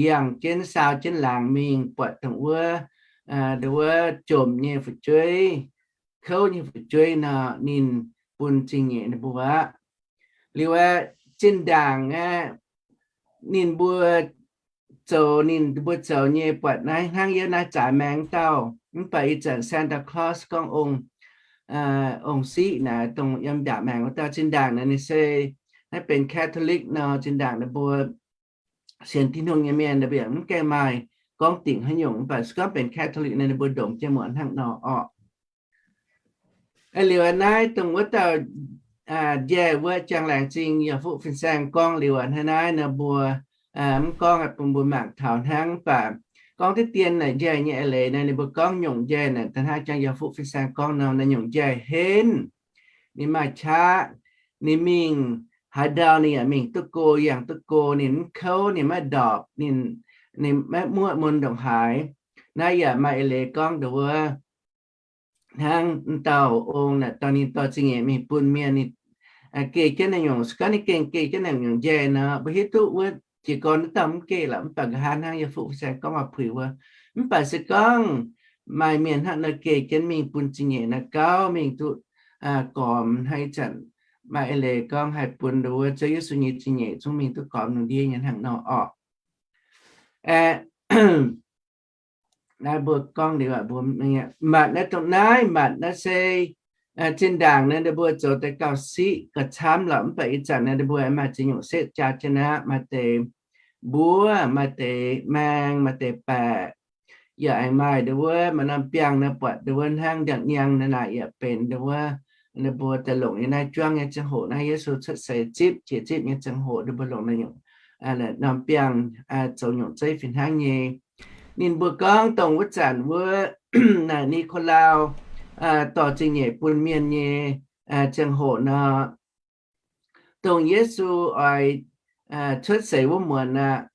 yangh jienv saau jienv laangz mingh buatc dongh wuov, ndau wuov jomc nyei fu'jueiv, kouv nyei fu'jueiv nor, ninh bun zingh nyeic ninh mbuo aqv. Liuz aeqv, zinh ndaangc aeqv, ninh mbuo zoux, ninh mbuo zoux nyei buatc naaiv hnangv yiem naaiv zaaix maengx dauh, mv baac ih zanc Santa Claus gorngv ong, ong-siqv naaic, dongh yiem ndaangc maengx wuov dauh. Zinh ndaangc naaiv ninh se naaiv benx Catholic nor, zinh ndaangc ninh mbuo sienx Tin-Hungh nyei mienh ninh mbuo yaac mv gaengh maaih gorngv dingc haaix nyungc, mv baac se gorngv benx Catholic naaiv ninh mbuo ndongc jienv muoc hnangv nor orqc. Liuz naaiv dongh wuov dauh njaih wuov Jangx Laengz Zingh yaac fuqv fin-saeng gorngv liuz hnangv naaiv nor, mbuo mv gorngv bun mbuo mangc taux hnangv. Mv baac gorngv diqv dien naaic njaih nyei eix leiz naaic, ninh mbuo gorngv nyungc njaih naaic, da'hnangv jangx yaac fuqv fin-saeng gorngv nor, naaiv nyungc njaih henv, ninh maaih qaqv, ninh mingh haaix ndau ninh yaac mingh duqv go, yangh duqv go, ninh mv kouv, ninh maiv ndorpc, ninh, ninh maiv muoqv mun ndongc haaix. Naaiv yaac maaih eix leiz gorngv ndongc wuov hnangv dauh ong naaic, dorh ninh dorh zingh nyeic mingh bun mienh, ninh geh jienv naaiv nyungc, se gorngv ninh gengh geh jienv naaiv nyungc njaih nor, mbuo hiuv duqv wuov jiez gorn naaiv dauh mv geh lorqc. Mv baac nqa'haav hnangv yaac fuqv fin-saeng gorngv oix puix wuov, mv baac se gorngv maaih mienh hnangv nor geh jienv mingh bun zingh nyeic naaiv gauh mingh duqv gormx hnangv ih zanc maaih eix leiz gorngv haih bun ndongc wuov Ziouv Yesu nyei zingh nyeic zungv mingh duqv gormx lungh ndiev nyei hnangv nor orqc. Aeqv, naaiv mbuo gorngv liuz mbuo mbatc naaiv dongh naaiv, mbatc naaiv se zinh ndaangc naaiv ninh mbuo zoux deix gauh siqv gauh camv lorqc. Mv baac ih zanc naaiv ninh mbuo maaih ziex nyungc setv jaa jienv aqv. Maaih deix mbuov, maaih deix maeng, maaih deix baeqc, yaac aengx maaih ndongc wuov maaih norm biangh naaiv buatc ndongc wuov hnangv ndiangx-niang naaiv naaic yaac benx ndongc wuov ninh mbuo daaih longc nyei naaiv juangv nyei ziangh hoc, naaiv Yesu cuotv seix zipv jiex zipv nyei ziangh hoc ninh mbuo longc naaiv nyungc norm biangh zoux nyungc zeiv fih hnangv nyei. Ninh mbuo gorngv dongh wuov zanc wuov naaic Ni^ko^lau dorh zingh nyeic bun mienh nyei ziangh hoc nor, dongh Yesu oix cuotv seix wuov muonz aqv,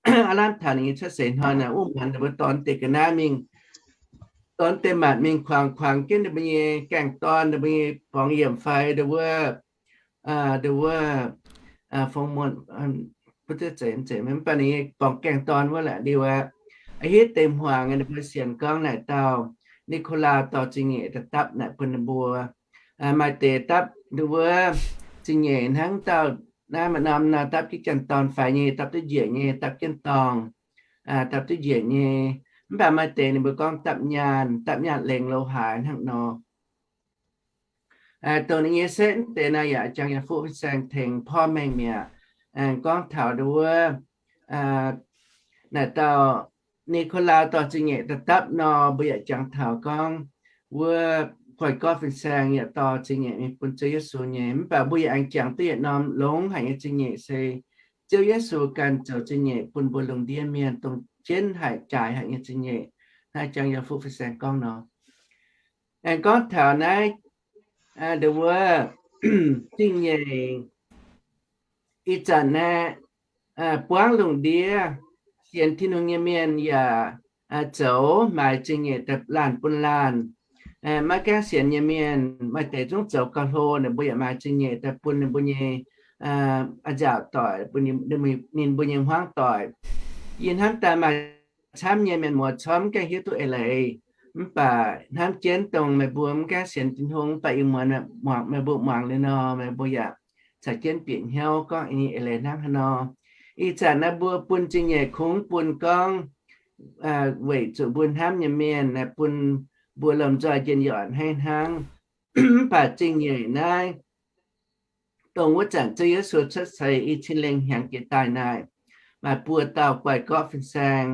aav lamh taux ninh nyei cuotv seix hnoi naaic, wuov muonz ninh mbuo dorh deix ga'naaiv mingh, dorh deix maanc mingh kuangx, kuangx jienv ninh mbuo nyei gaengh dorn, ninh mbuo nyei borngz yiemc fai ndongc wuov, ndongc wuov fong muonc, mv baac ninh nyei borngz gaengh dorn wuov la'liuh aqv. A'hitv deix hmuangx ninh mbuo sienx gorngv naaic dauh Ni^ko^lau dorh zingh nyeic daaih dapv naaic bun ninh mbuo. Maaih deix dapv ndongc wuov zingh nyeic hnangv dauh naaiv maaih norm nor dapv jienv janx-dorn faix nyei, dapv duqv njiec nyei, dapv jienv dorngh, dapv duqv njiec nyei. Mv baac maaih deix ninh mbuo gorngv dapv nyaanh, dapv nyaanh lengx lo haaix hnangv nor. Dongh ninh nyei setv deix naaiv yaac jangx yaac fuqv fin-saeng tengx porv mengh mi'aqv. Aengx gorngv taux ndongc wuov naaic dauh Ni^ko^lau dorh zingh nyeic daaih dapv nor, mbuo yaac jangx taux gorngv wuov guai gorqv fin-saeng yaac dorh zingh nyeic mingh bun Ziouv Yesu nyei. Mv baac mbuo yaac aengx jangx duqv yietc norm longx haic nyei zingh nyeic se Ziouv Yesu ganh zoux zingh nyeic bun mbuo lungh ndiev mienh, dongh jienv haic jaaix haic nyei zingh nyeic. Naaiv jangx yaac fuqv fin-saeng gorngv nor. Aengx gorngv taux naaiv ndongc wuov zingh nyeic ih zanc naaiv buangv lungh ndiev sienx Tin-Hungh nyei mienh yaac zoux maaiz zingh nyeic daaih laanh bun laanh. Maiv gaengh sienx nyei mienh maaih deix zungv zoux gauh hlo, ninh mbuo yaac maaiz zingh nyeic daaih bun ninh mbuo nyei a'nziaauc doic, ninh mbuo nyei hmuangv doic. Yie hnamv daaih maaih camv nyei mienh muoz corc mv gaengh hiuv duqv eix leiz. Mv baac hnamv jienv dongh meih mbuo mv gaengh sienx Tin-Hungh, mv baac ih muonz meih mbuo muangx liuz nor, meih mbuo yaac caux jienv bieqc hnyouv gorngv eix leiz hnangv haaix nor. Ih zanc naaiv mbuo bun zingh nyeic kungx bun gorngv weic zuqc mbuo hnamv nyei mienh, bun mbuo lomh nzoih njien-youh a'hneiv hnangv. Mv baac zingh nyeic naaiv, dongh wuov zanc Ziouv Yesu cuotv seix i cin lengh hnyangx jiex daaih naaic, maaih buo dauh guai gorqv fin-saeng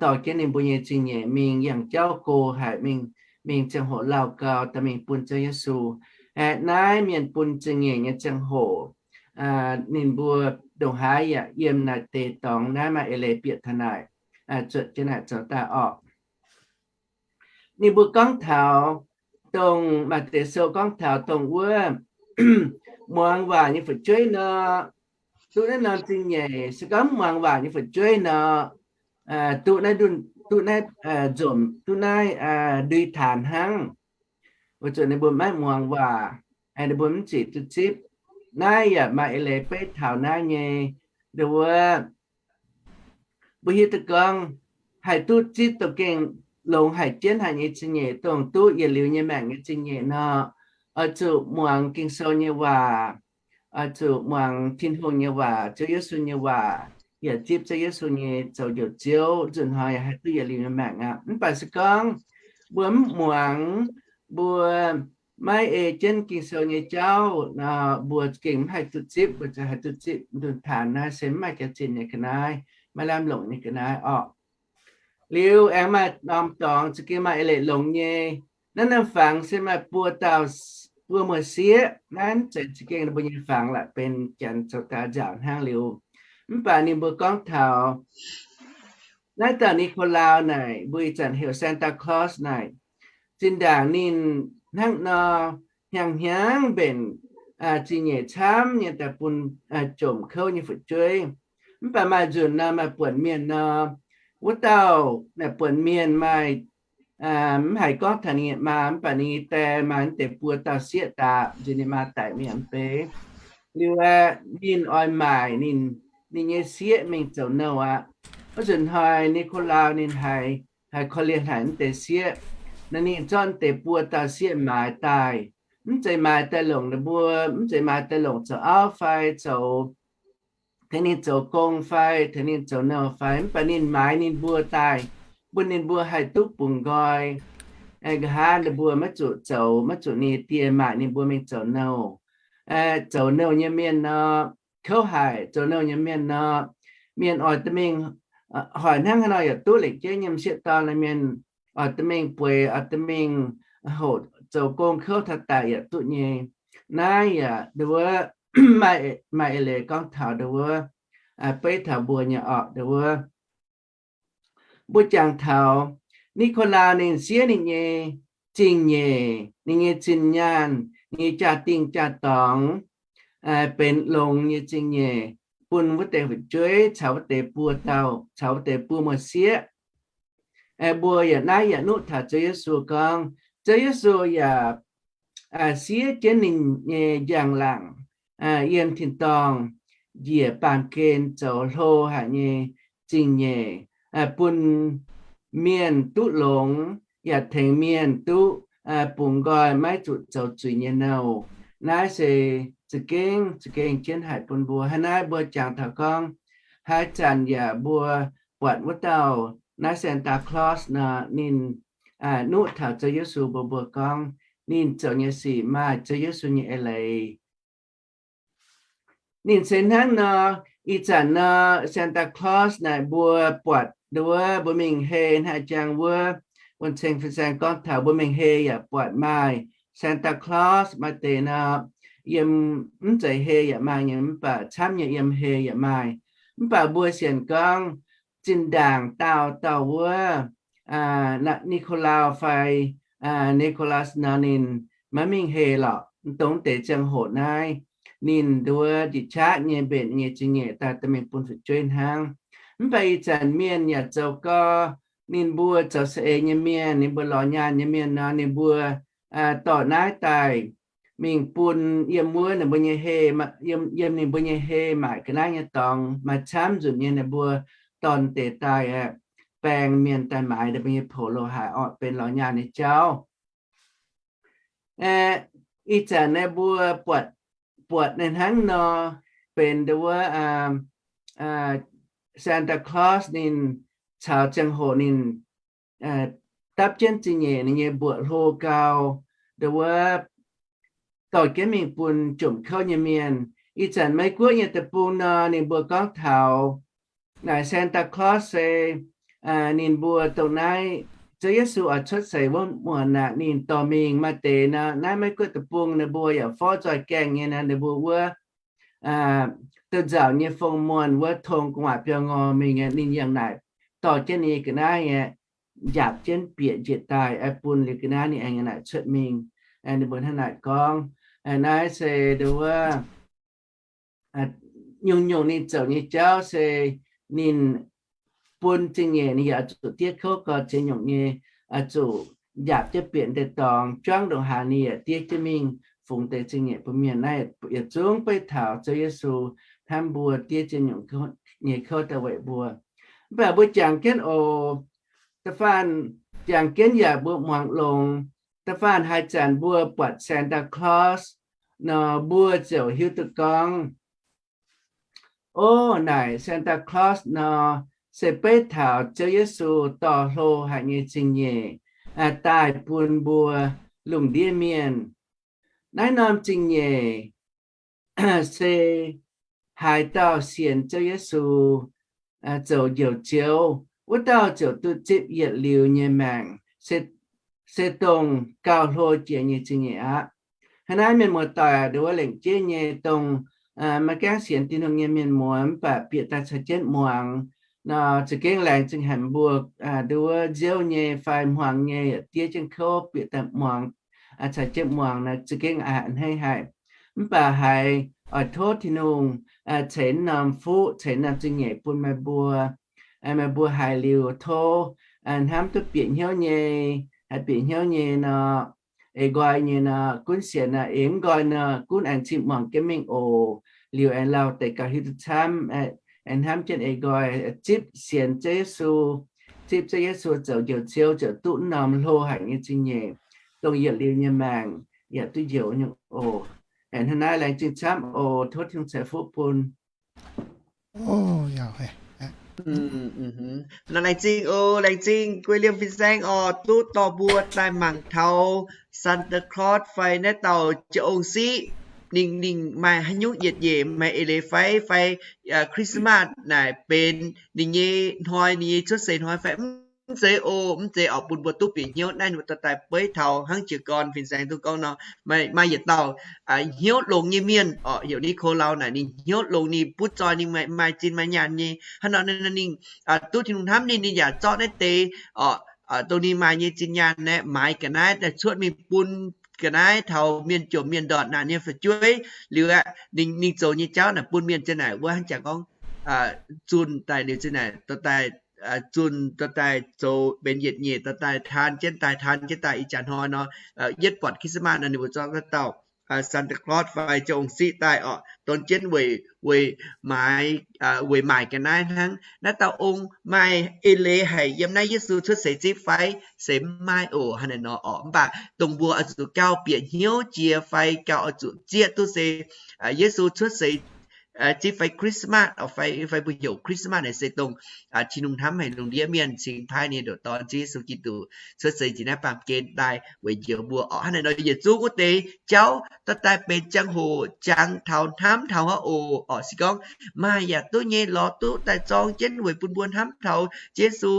dorh jienv ninh mbuo nyei zingh nyeic mingh yangh jauv go haic, mingh, mingh ziangh hoc lauh gau daaih mingh bun Ziouv Yesu. Aeqv, naaiv mienh bun zingh nyeic nyei ziangh hoc, ninh mbuo ndongc haaix yaac yiem naaic deix dorngx. Naaiv maaih eix leiz bieqc taux naaic, zuotc jienv naaic zoux daaih orqc. Ninh mbuo gorngv taux, dongh maaih deix sou gorngv taux dongh wuov muangx waac nyei fu'jueiv nor, duqv naaiv norm zingh nyeic. Se gorngv mv muangx waac nyei fu'jueiv nor, duqv naaiv, duqv naaiv nzomc, duqv naaiv ndui taanx hnangv, weic zuqc ninh mbuo maiv muangx waac, ninh mbuo mv zic duqv zipv. Naaiv yaac maaih eix leiz beiv taux naaiv nyei, ndongc wuov mbuo hiuv duqv gorngv haih duqv zipv dongh gengh longx haic jienv haic nyei zingh nyeic, dongh duqv yietc liuz nyei maengc nyei zingh nyeic nor, oix zuqc muangx Ging-Sou nyei waac, oix zuqc muangx Tin-Hungh nyei waac, Ziouv Yesu nyei waac, yaac zipv Ziouv Yesu nyei zoux Njoux Ziouv, nzunc hnoi haih duqv yietc liuz nyei maengc aqv. Mv baac se gorngv mbuo mv muangx, mbuo maiv ei jienv Ging-Sou nyei jauv nor, mbuo gengh mv haih duqv zipv. Mbuo zuqc haih duqv zipv ndunh taanx naaiv se mv maaih jaax-zinh nyei ga'naaiv, maiv lamh longc nyei ga'naaiv orqc. Liuz aengx maaih norm dorngx za'gengh maaih eix leiz longx nyei. Naaiv norm fangx se maaih buo dauh, buo muoz-sieqv. Naaiv zeiz za'gengh ninh mbuo nyei fangx la'benx janx zoux daaih nziaauc hnangv liuz, Mv baac ninh mbuo gorngv taux naaiv dauh Nikolauj naaic, mbuo ih zanc heuc Santa Claus naaic, zinh ndaangc ninh hnangv nor hnyangx-hnyangx mbenc zingh nyeic camv nyei daaih bun jomc kouv nyei fu'jueiv. Mv baac maaih nzunc nor maaih buonc mienh nor, wuov dauh naaic buonc mienh maaih mv haiz gorngv taux ninh nyei maa, mv baac ninh nyei die maaih mv deix buo dauh sieqv daaih, nzunc ninh maa daic mi'aqv mv bei. Liuz aeqv, ninh oix maaic ninh, ninh nyei sieqv mingh zoux nouh aqv. Wuov nzunc hnoi Nikolauj ninh haiz, haiz korv-lienh haic mv deix sieqv. Naaiv ninh zorqv mv deix buo dauh sieqv maaiz daaih. Mv zeiz maaiz daaih longc ninh mbuo, mv zeiz maaiz daaih longc zoux auv fai zoux, tengx ninh zoux gong fai tengx ninh zoux nouh fai, mv baac ninh maaiz ninh mbuo daaih, bun ninh mbuo haih duqv bungx nqoi. Nqa'haav ninh mbuo maiv zuqc zoux, maiv zuqc ninh nyei die maaic ninh mbuo mingh zoux nouh. Zoux nouh nyei mienh nor, kouv haic, zoux nouh nyei mienh nor, mienh oix dorh mingh, hoic hnangv haaix nor yaac duqv, lengc jeiv nyei m'sieqv dorn mienh oix dorh mingh bueix, oix dorh mingh hoqc zoux gong kouv taux daic yaac duqv nyei. Naaiv yaac ndon wuov, maaih, maaih eix leiz gorngv taux ndon wuov, beiv taux mbuo nyei orqc ndon wuov. Mbuo jangx taux Nikolauj ninh siev ninh nyei zingh nyeic, ninh nyei zinh nyaanh, ninh nyei jaa-dingh jaa-dorngx, benx longx nyei zingh nyeic bun wuov deix fu'jueiv caux wuov deix buo dauh, caux wuov deix buo muoz-sieqv. Mbuo yaac naaiv yaac nuqv taux Ziouv Yesu gorngv, Ziouv Yesu yaac siev jienv ninh nyei njang-laangc yiem tin-dorngh njiec baamh gen zoux hlo haic nyei zingh nyeic bun mienh duqv longx, yaac tengx mienh duqv bungx nqoi maiv zuqc zoux zuiz nyei nouh. Naaiv se za'gengh, za'gengh jienv haic bun mbuo. Hnangv naaiv mbuo jangx taux gorngv, haaix zanc yaac mbuo buatc wuov dauh naaiv Santa Claus nor, ninh nuqv taux Ziouv Yesu mbuox mbuo gorngv, ninh zoux nyei sic maaih Ziouv Yesu nyei eix leiz. Ninh se hnangv nor, ih zanc nor Santa Claus naaic mbuo buatc ndon wuov, mbuo mingh hei hnangv jangx wuov, wuonh ceng fin-saeng gorngv taux mbuo mingh hei yaac buatc maaih Santa Claus maaih deix nor, yiem mv zeiz hei yaac maaih nyei, mv baac camv nyei yiem hei yaac maaih. Mv baac mbuo sienx gorngv zinh ndaangc daauh dauh wuov Nikolauj fai Nicholas nor ninh maiv mingh hei lorqc. Mv dongh deix ziangh hoc naaiv ninh ndon wuov njiec qaqv nyei mbenc nyei zingh nyeic daaih dorh mingh bun fu'jueiv hnangv. Mv baac ih zanc mienh yaac zoux gau, ninh mbuo zoux saeng-eix nyei mienh, ninh mbuo lorz nyaanh nyei mienh nor, ninh mbuo dorh naaiv daaih mingh bun yiem wuov ninh mbuo nyei hei, yiem ninh mbuo nyei hei maaic ga'naaiv nyei dorngx. Maaih camv nzunc nyei ninh mbuo dorh deix daaih aeqv, baeng mienh daaih maaiz ninh mbuo nyei poux loz-haaix orqc, benx lorz nyaanh nyei jauv. Aeqv, ih zanc naaiv mbuo buatc, buatc naaiv hnangv nor, benx ndon wuov Santa Claus ninh caux ziangh hoc ninh dapv jienv zingh nyeic ninh nyei mbuoqc hlo gau, ndon wuov dorh jienv mingh bun jomc kouv nyei mienh. Ih zanc Meiv Guoqv nyei deic-bung nor, ninh mbuo gorngv taux naaic Santa Claus se ninh mbuo dongh naaiv Ziouv Yesu oix cuotv seix wuov muonc aqv, ninh dorh mingh. Maaih deix nor, naaiv Meiv Guoqv deic-bung ninh mbuo yaac forv nzoih gaengh nyei nor, ninh mbuo wuov dunh nzauc nyei fong muonh wuov tong gu'nguaaic biaux ngorc mingh aqv, ninh yangh naaic dorh jienv ninh nyei ga'naaiv aqv, njaapc jienv bieqc njiec daaih, bun liuz ga'naaiv ninh aengx yangh naaic cuotv mingh. Ninh mbuo hnangv naaic gorngv. Naaiv se ndon wuov nyungc-nyungc ninh zoux nyei jauv se ninh bun zingh nyeic ninh yaac zuqc diev kouv gau ziex nyungc nyei, zuqc njaapc jienv bieqc deix dorngx, juangv ndongc haaix ninh yaac diev jienv mingh fungx deix zingh nyeic bun mienh. Naaiv yietc zungv beiv taux Ziouv Yesu hnamv mbuo, diev ziex nyungc nyei kouv daaih weic mbuo. Mv baac mbuo jangx jienv oc, da'faanh jangx jienv yaac mbuo muangx longx. Da'faanh haaix zanc mbuo buatc Santa Claus nor, mbuo ziouc hiuv duqv gorngv, o, naaic Santa Claus nor se beiv taux Ziouv Yesu dorh hlo haic nyei zingh nyeic daaih bun mbuo lungh ndiev mienh. Naaiv norm zingh nyeic se haaix dauh sienx Ziouv Yesu zoux Njoux Ziouv, wuov dauh ziouc duqv zipv yietc liuz nyei maengc, se dongh gauh hlo jiex nyei zingh nyeic aqv. Hnangv naaiv mienh muoz-doic, ndon wuov lengc jeiv nyei dongh maiv gaengh sienx Tin-Hungh nyei mienh muoz, mv baac bieqc daaih caux jienv muangx nor, za'gengh laengz zingh haic mbuo nduov nziouv nyei fai hmuangx nyei, diev jienv kouv bieqc daaih muangx, caux jienv muangx naaic za'gengh a'hneiv haic. Mv baac haiz oix tov Tin-Hungh ceix norm fuqv, ceix norm zingh nyeic bun meih mbuo, meih mbuo haiz liuz tov hnamv duqv bieqc hnyouv nyei, haih bieqc hnyouv nyei nor, eix nqoi nyei nor, gunv sienx nor, eix mv nqoi nor, gunv aengx zinh muangx jienv mingh oc. Liuz aengx lauh deix gauh hiuv duqv camv, aengx hnamv jienv eix nqoi, zipv sienx Ziouv Yesu, zipv Ziouv Yesu zoux Njoux Ziouv, ziouc duqv norm hlo haic nyei zingh nyeic, dongh yietc liuz nyei maengc yaac duqv njoux nyei oc. Aengx hnangv naaiv laengz zingh camv oc. Tov Tin-Hungh ceix fuqv bun. Nor laengz zingh oc, laengz zingh Guei Liemh fin-saeng oc, duqv dorh mbuo daaih mangc taux Santa Claus fai naaiv dauh jiex ong-siqv, ninh, ninh maaih haaix nyungc yietc nyeic maaih eix leiz fai, fai Christmas naaic benx ninh nyei hnoi, ninh nyei cuotv seix hnoi fai mv zeiz oc, mv zeiz oc, bun mbuo duqv bieqc hnyouv naaiv, mbuo dorh daaih beiv taux hnangv jiez gorn fin-saeng duqv gorngv nor, maaih, maaih yietc dauh hnyouv longx nyei mienh oc, heuc ninh Ko Lau naaic, ninh hnyouv longx, ninh butv zoih, ninh maaih zinh maaih nyaanh nyei. Hnangv nor ninh duqv Tin-Hungh hnamv ninh, ninh yaac zorqv naaiv deix oc, dongh ninh maaih nyei zinh nyaanh naaiv maaiz ga'naaiv daaih cuotv mingh bun ga'naaiv taux mienh jomc mienh ndortv naaic nyei fu'jueiv. Liuz aeqv, ninh, ninh zoux nyei jauv naaic bun mienh zinh naaic wuov hnangv jangx gorngv zunh daaih liuz zinh naaic dorh daaih, zunh dorh daaih zoux benx yietc nyeic dorh daaih taan jienv daaih, taan jienv daaih ih jaax hnoi nor, yietv buatc Christmas nor ninh mbuo zorqv naaiv dauh Santa Claus fai jiex ong-siqv daaih oc, donx jienv weic, weic maaiz, weic maaic ga'naaiv hnangv. Naaiv dauh ong maaih eix leiz haic yiem naaiv Yesu cuotv seix zipv fai? Se mv maaih oc. Hnangv naaiv nor oc, mv baac dongh mbuo oix zuqc gauh bieqc hnyouv jiex fai gauh oix zuqc zieqv duqv se Yesu cuotv seix zipv fai Christmas oc, fai, fai mbuo heuc Christmas naaic se dongh Tin-Hungh hnamv haic lungh ndiev mienh cingx paaiv ninh ndoqc Dorn Ziouv Yesu Giduc cuotv seix njiec naaiv baamh gen daaih weic njoux mbuo oc. Hnangv naaiv nor yietc zungv wuov deix jauv dorh daaih benx ziangh hoc jangx taux hnamv taux haaix oc. Oc se gorngv maaih yaac duqv nyei lorz duqv daaih zorng jienv weic bun mbuo hnamv taux Yesu,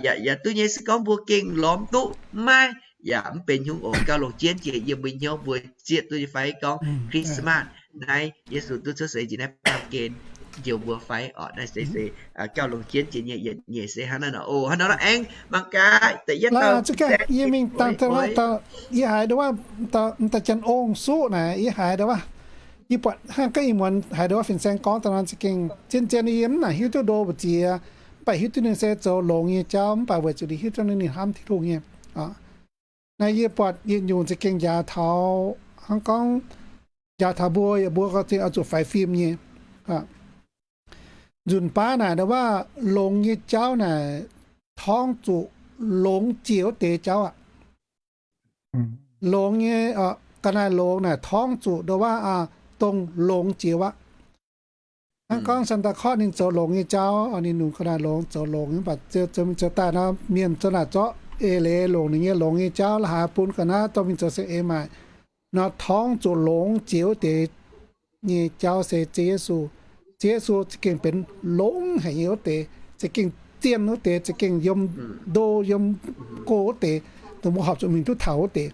yaac, yaac duqv nyei se gorngv mbuo gengh lorz mv duqv, mv maaih, yaac mv benx haaix nyungc oc. Gauh longc jienv jiex yiem mbuo hnyouv mbuo zieqv duqv nyei fai gorngv Christmas naaiv Yesu duqv cuotv seix njiec naaiv baamh gen njoux mbuo fai oc. Naaiv se, se gauh longc jienv jiex nyei yietc nyeic se hnangv naaiv nor oc. Hnangv nor lorqc, aengx mangc gaax da'yietv dauh, yie mingh dangh, yie haiz nduov, da'jan ong-suqv naaic yie haiz nduov, yie buatc hnangv gaax ih muonz haiz nduov fin-saeng gorngv da'nor za'gengh zien-zien yie mv nangc hiuv duqv ndo mbu'ziex, mv baac hiuv duqv ninh se zoux longx nyei jauv, mv baac weic zuqc ninh hiuv duqv ninh hnamv Tin-Hungh nyei. Naaiv yie buatc yietc nyungc za'gengh njaaux taux, hnangv gorngv njaaux taux mbuo, yaac mbuo gauh zingh oix zuqc faix fim nyei. Nzunc baav naaic nduov, longx nyei jauv naaic torngv zuqc longx jiex wuov deix jauv aqv. Longx nyei, ga'naaiv longx naaic torngv zuqc nduov, dongh longx jiex aqv. Hnangv gorngv Santa Claus ninh zoux longx nyei jauv, ninh nungx ga'naaiv longx zoux longx, mv baac zoux mingh zoux daaih nor, mienh zoux naaic zorqv eix leiz longc ninh nyei longx nyei jauv la'haaix bun ga'naaiv dorh mingh zoux saeng-eix maaic. Nor torngv zuqc longx jiex wuov deix nyei jauv se Ziouv Yesu. Ziouv Yesu za'gengh benx longx haic nyei wuov deix, za'gengh zien wuov deix, za'gengh yiem ndo yiem go wuov deix, dongh mbuo horpc zuqc mingh duqv taux wuov deix.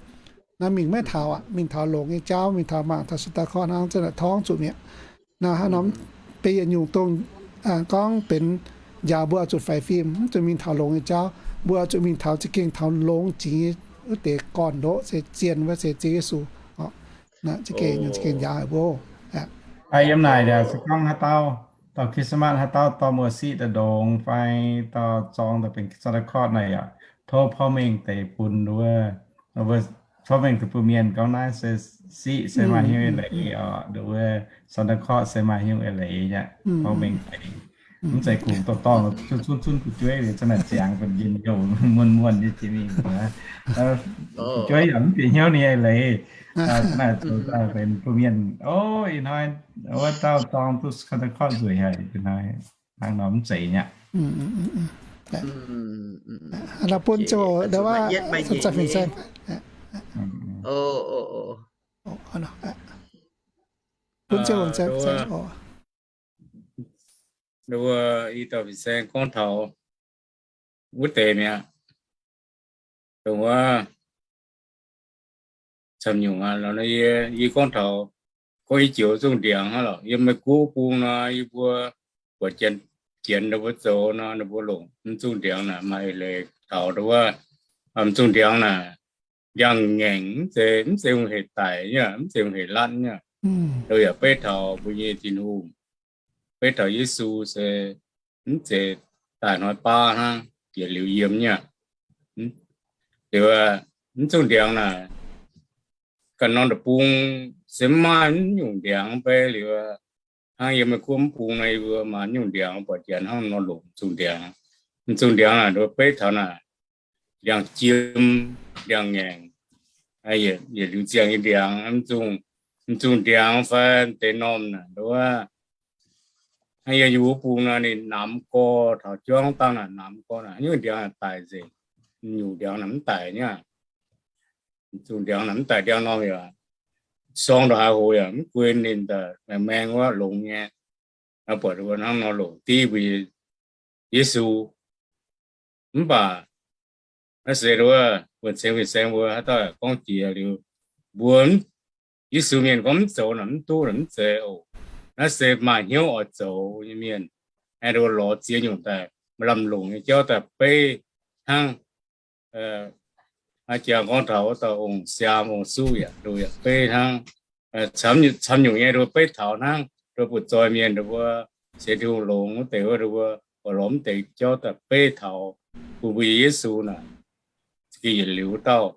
Naaiv mingh maiv taux aqv, mingh taux longx nyei jauv, mingh taux mangc taux Santa Claus hnangv, za'gengh torngv zuqc mi'aqv. Naaiv hnangv nor, benx yietc nyungc dongh gorngv benx njaaux mbuo oix zuqc faix fim, mv zuqc mingh taux longx nyei jauv, mbuo oix zuqc mingh taux za'gengh taux longx jiex nyei wuov deix gorn-ndoqv se zien wuov se Ziouv Yesu. Za'gengh njaaux haic mbuo. Yiem naaic se gorngv haaix dauh, dauh Christmas haaix dauh dorh mbuo siqv daaih ndongx fai dorh zorng daaih benx Santa Claus naaic yaac tov porv mengh deix bun wuov, porv mengh deix bbuo mienh gorngv naaiv se siqv se maaih hnyouv eix leiz oc, nduov Santa Claus se maaih hnyouv eix leiz aqv, porv mengh deix. Mv zeiz kungx dorh dorngh cun cun cun fu'jueiv liuz zanc naaic ziangx benx njien-youh muonh muonh nyei jiex mingh. Fu'jueiv yaac mv bieqc hnyouv ninh eix leiz. Naaic zoux daaih benx mbuo mienh, o, ih hnoi wuov dauh dorng duqv Santa Claus nzueic haic, ih hnoi hnangv nor mv zeiz nyei. Bun ziangh hoc, bun ziangh hoc, wuov i dauh fin-saeng gorngv taux wuov deix mi'aqv. Dongh wuov camv nyungc aqv, yie gorngv taux gorngv i joux zungh ndiangx hnangv lorqc. Yiem meih guv bung nor, yie mbuo buatc janx, janx ninh mbuo zoux nor, ninh mbuo longc mv zungh ndiangx naaic maaih eix leiz taux ndongc wuov, mv zungh ndiangx naaic ndiangx-ngaengc, mv zeiz, mv zeiz hungh heic daic nyei, mv zeiz hungh heic latv nyei. Yaac beiv taux mbuo nyei Tin-Hungh, beiv taux Yesu se mv zeiz daaih hnoi baav hnangv, yietc liuz yiem nyei. Liuz, mv zungh ndiangx naaic ganh norm deic-bung se mv maaih nyungc ndiangx beiv liuz, hnangv yiem meih guv mv bung nor, yie mbuo maaih nyungc ndiangx buatc janx hnangv nor longc zungh ndiangx. Mv zungh ndiangx naaic beiv taux naaic ndiangx-jiem, ndiangx-ngaengc, yietc liuz ziangh nyei ndiangx, mv zungh ndiangx fai deix normh naaic nduov, hnangv yiem yie mbuo bung nor, ninh namx gorx taux juangv dangh naaic namx gorx naaic, nyungc ndiangx naaic daic nzengc, nyungc ndiangx naaic mv daic nyei. Zungh ndiangx naaic mv daic, ndiangx-normh yaac sorng ndongc haaix hoz yaac mv guen ninh daaih maengx maengx wuov longx nyei. Naaiv buatc wuov hnangv nor longc div mbuo Yesu. Mv baac naaiv se wuov wuonh ceng fin-saeng mbuo haaix dauh gorngv jiex liuz, mbuo Yesu mienh gorngv mv zoux naaic mv duqv naaic mv zeiz oc. Naaiv se maaih hnyouv oix zoux nyei mienh, aengx lorz ziex nyungc daaih, maaih lamh longc nyei jauv daaih beiv hnangv. Jangx gorngv taux wuov dauh ong-siaam ong-suqv yaac, yaac beiv hnangv. Camv nyungc nyei nduov beiv taux hnangv, nduov butv-zoih mienh nduov mbuo sienx Tin-Hungh longx wuov deix wuov, nduov mbuo oix lorz mv deix jauv daaih beiv taux bun mbuo Yesu naaic, gengh yietc liuz wuov dauh.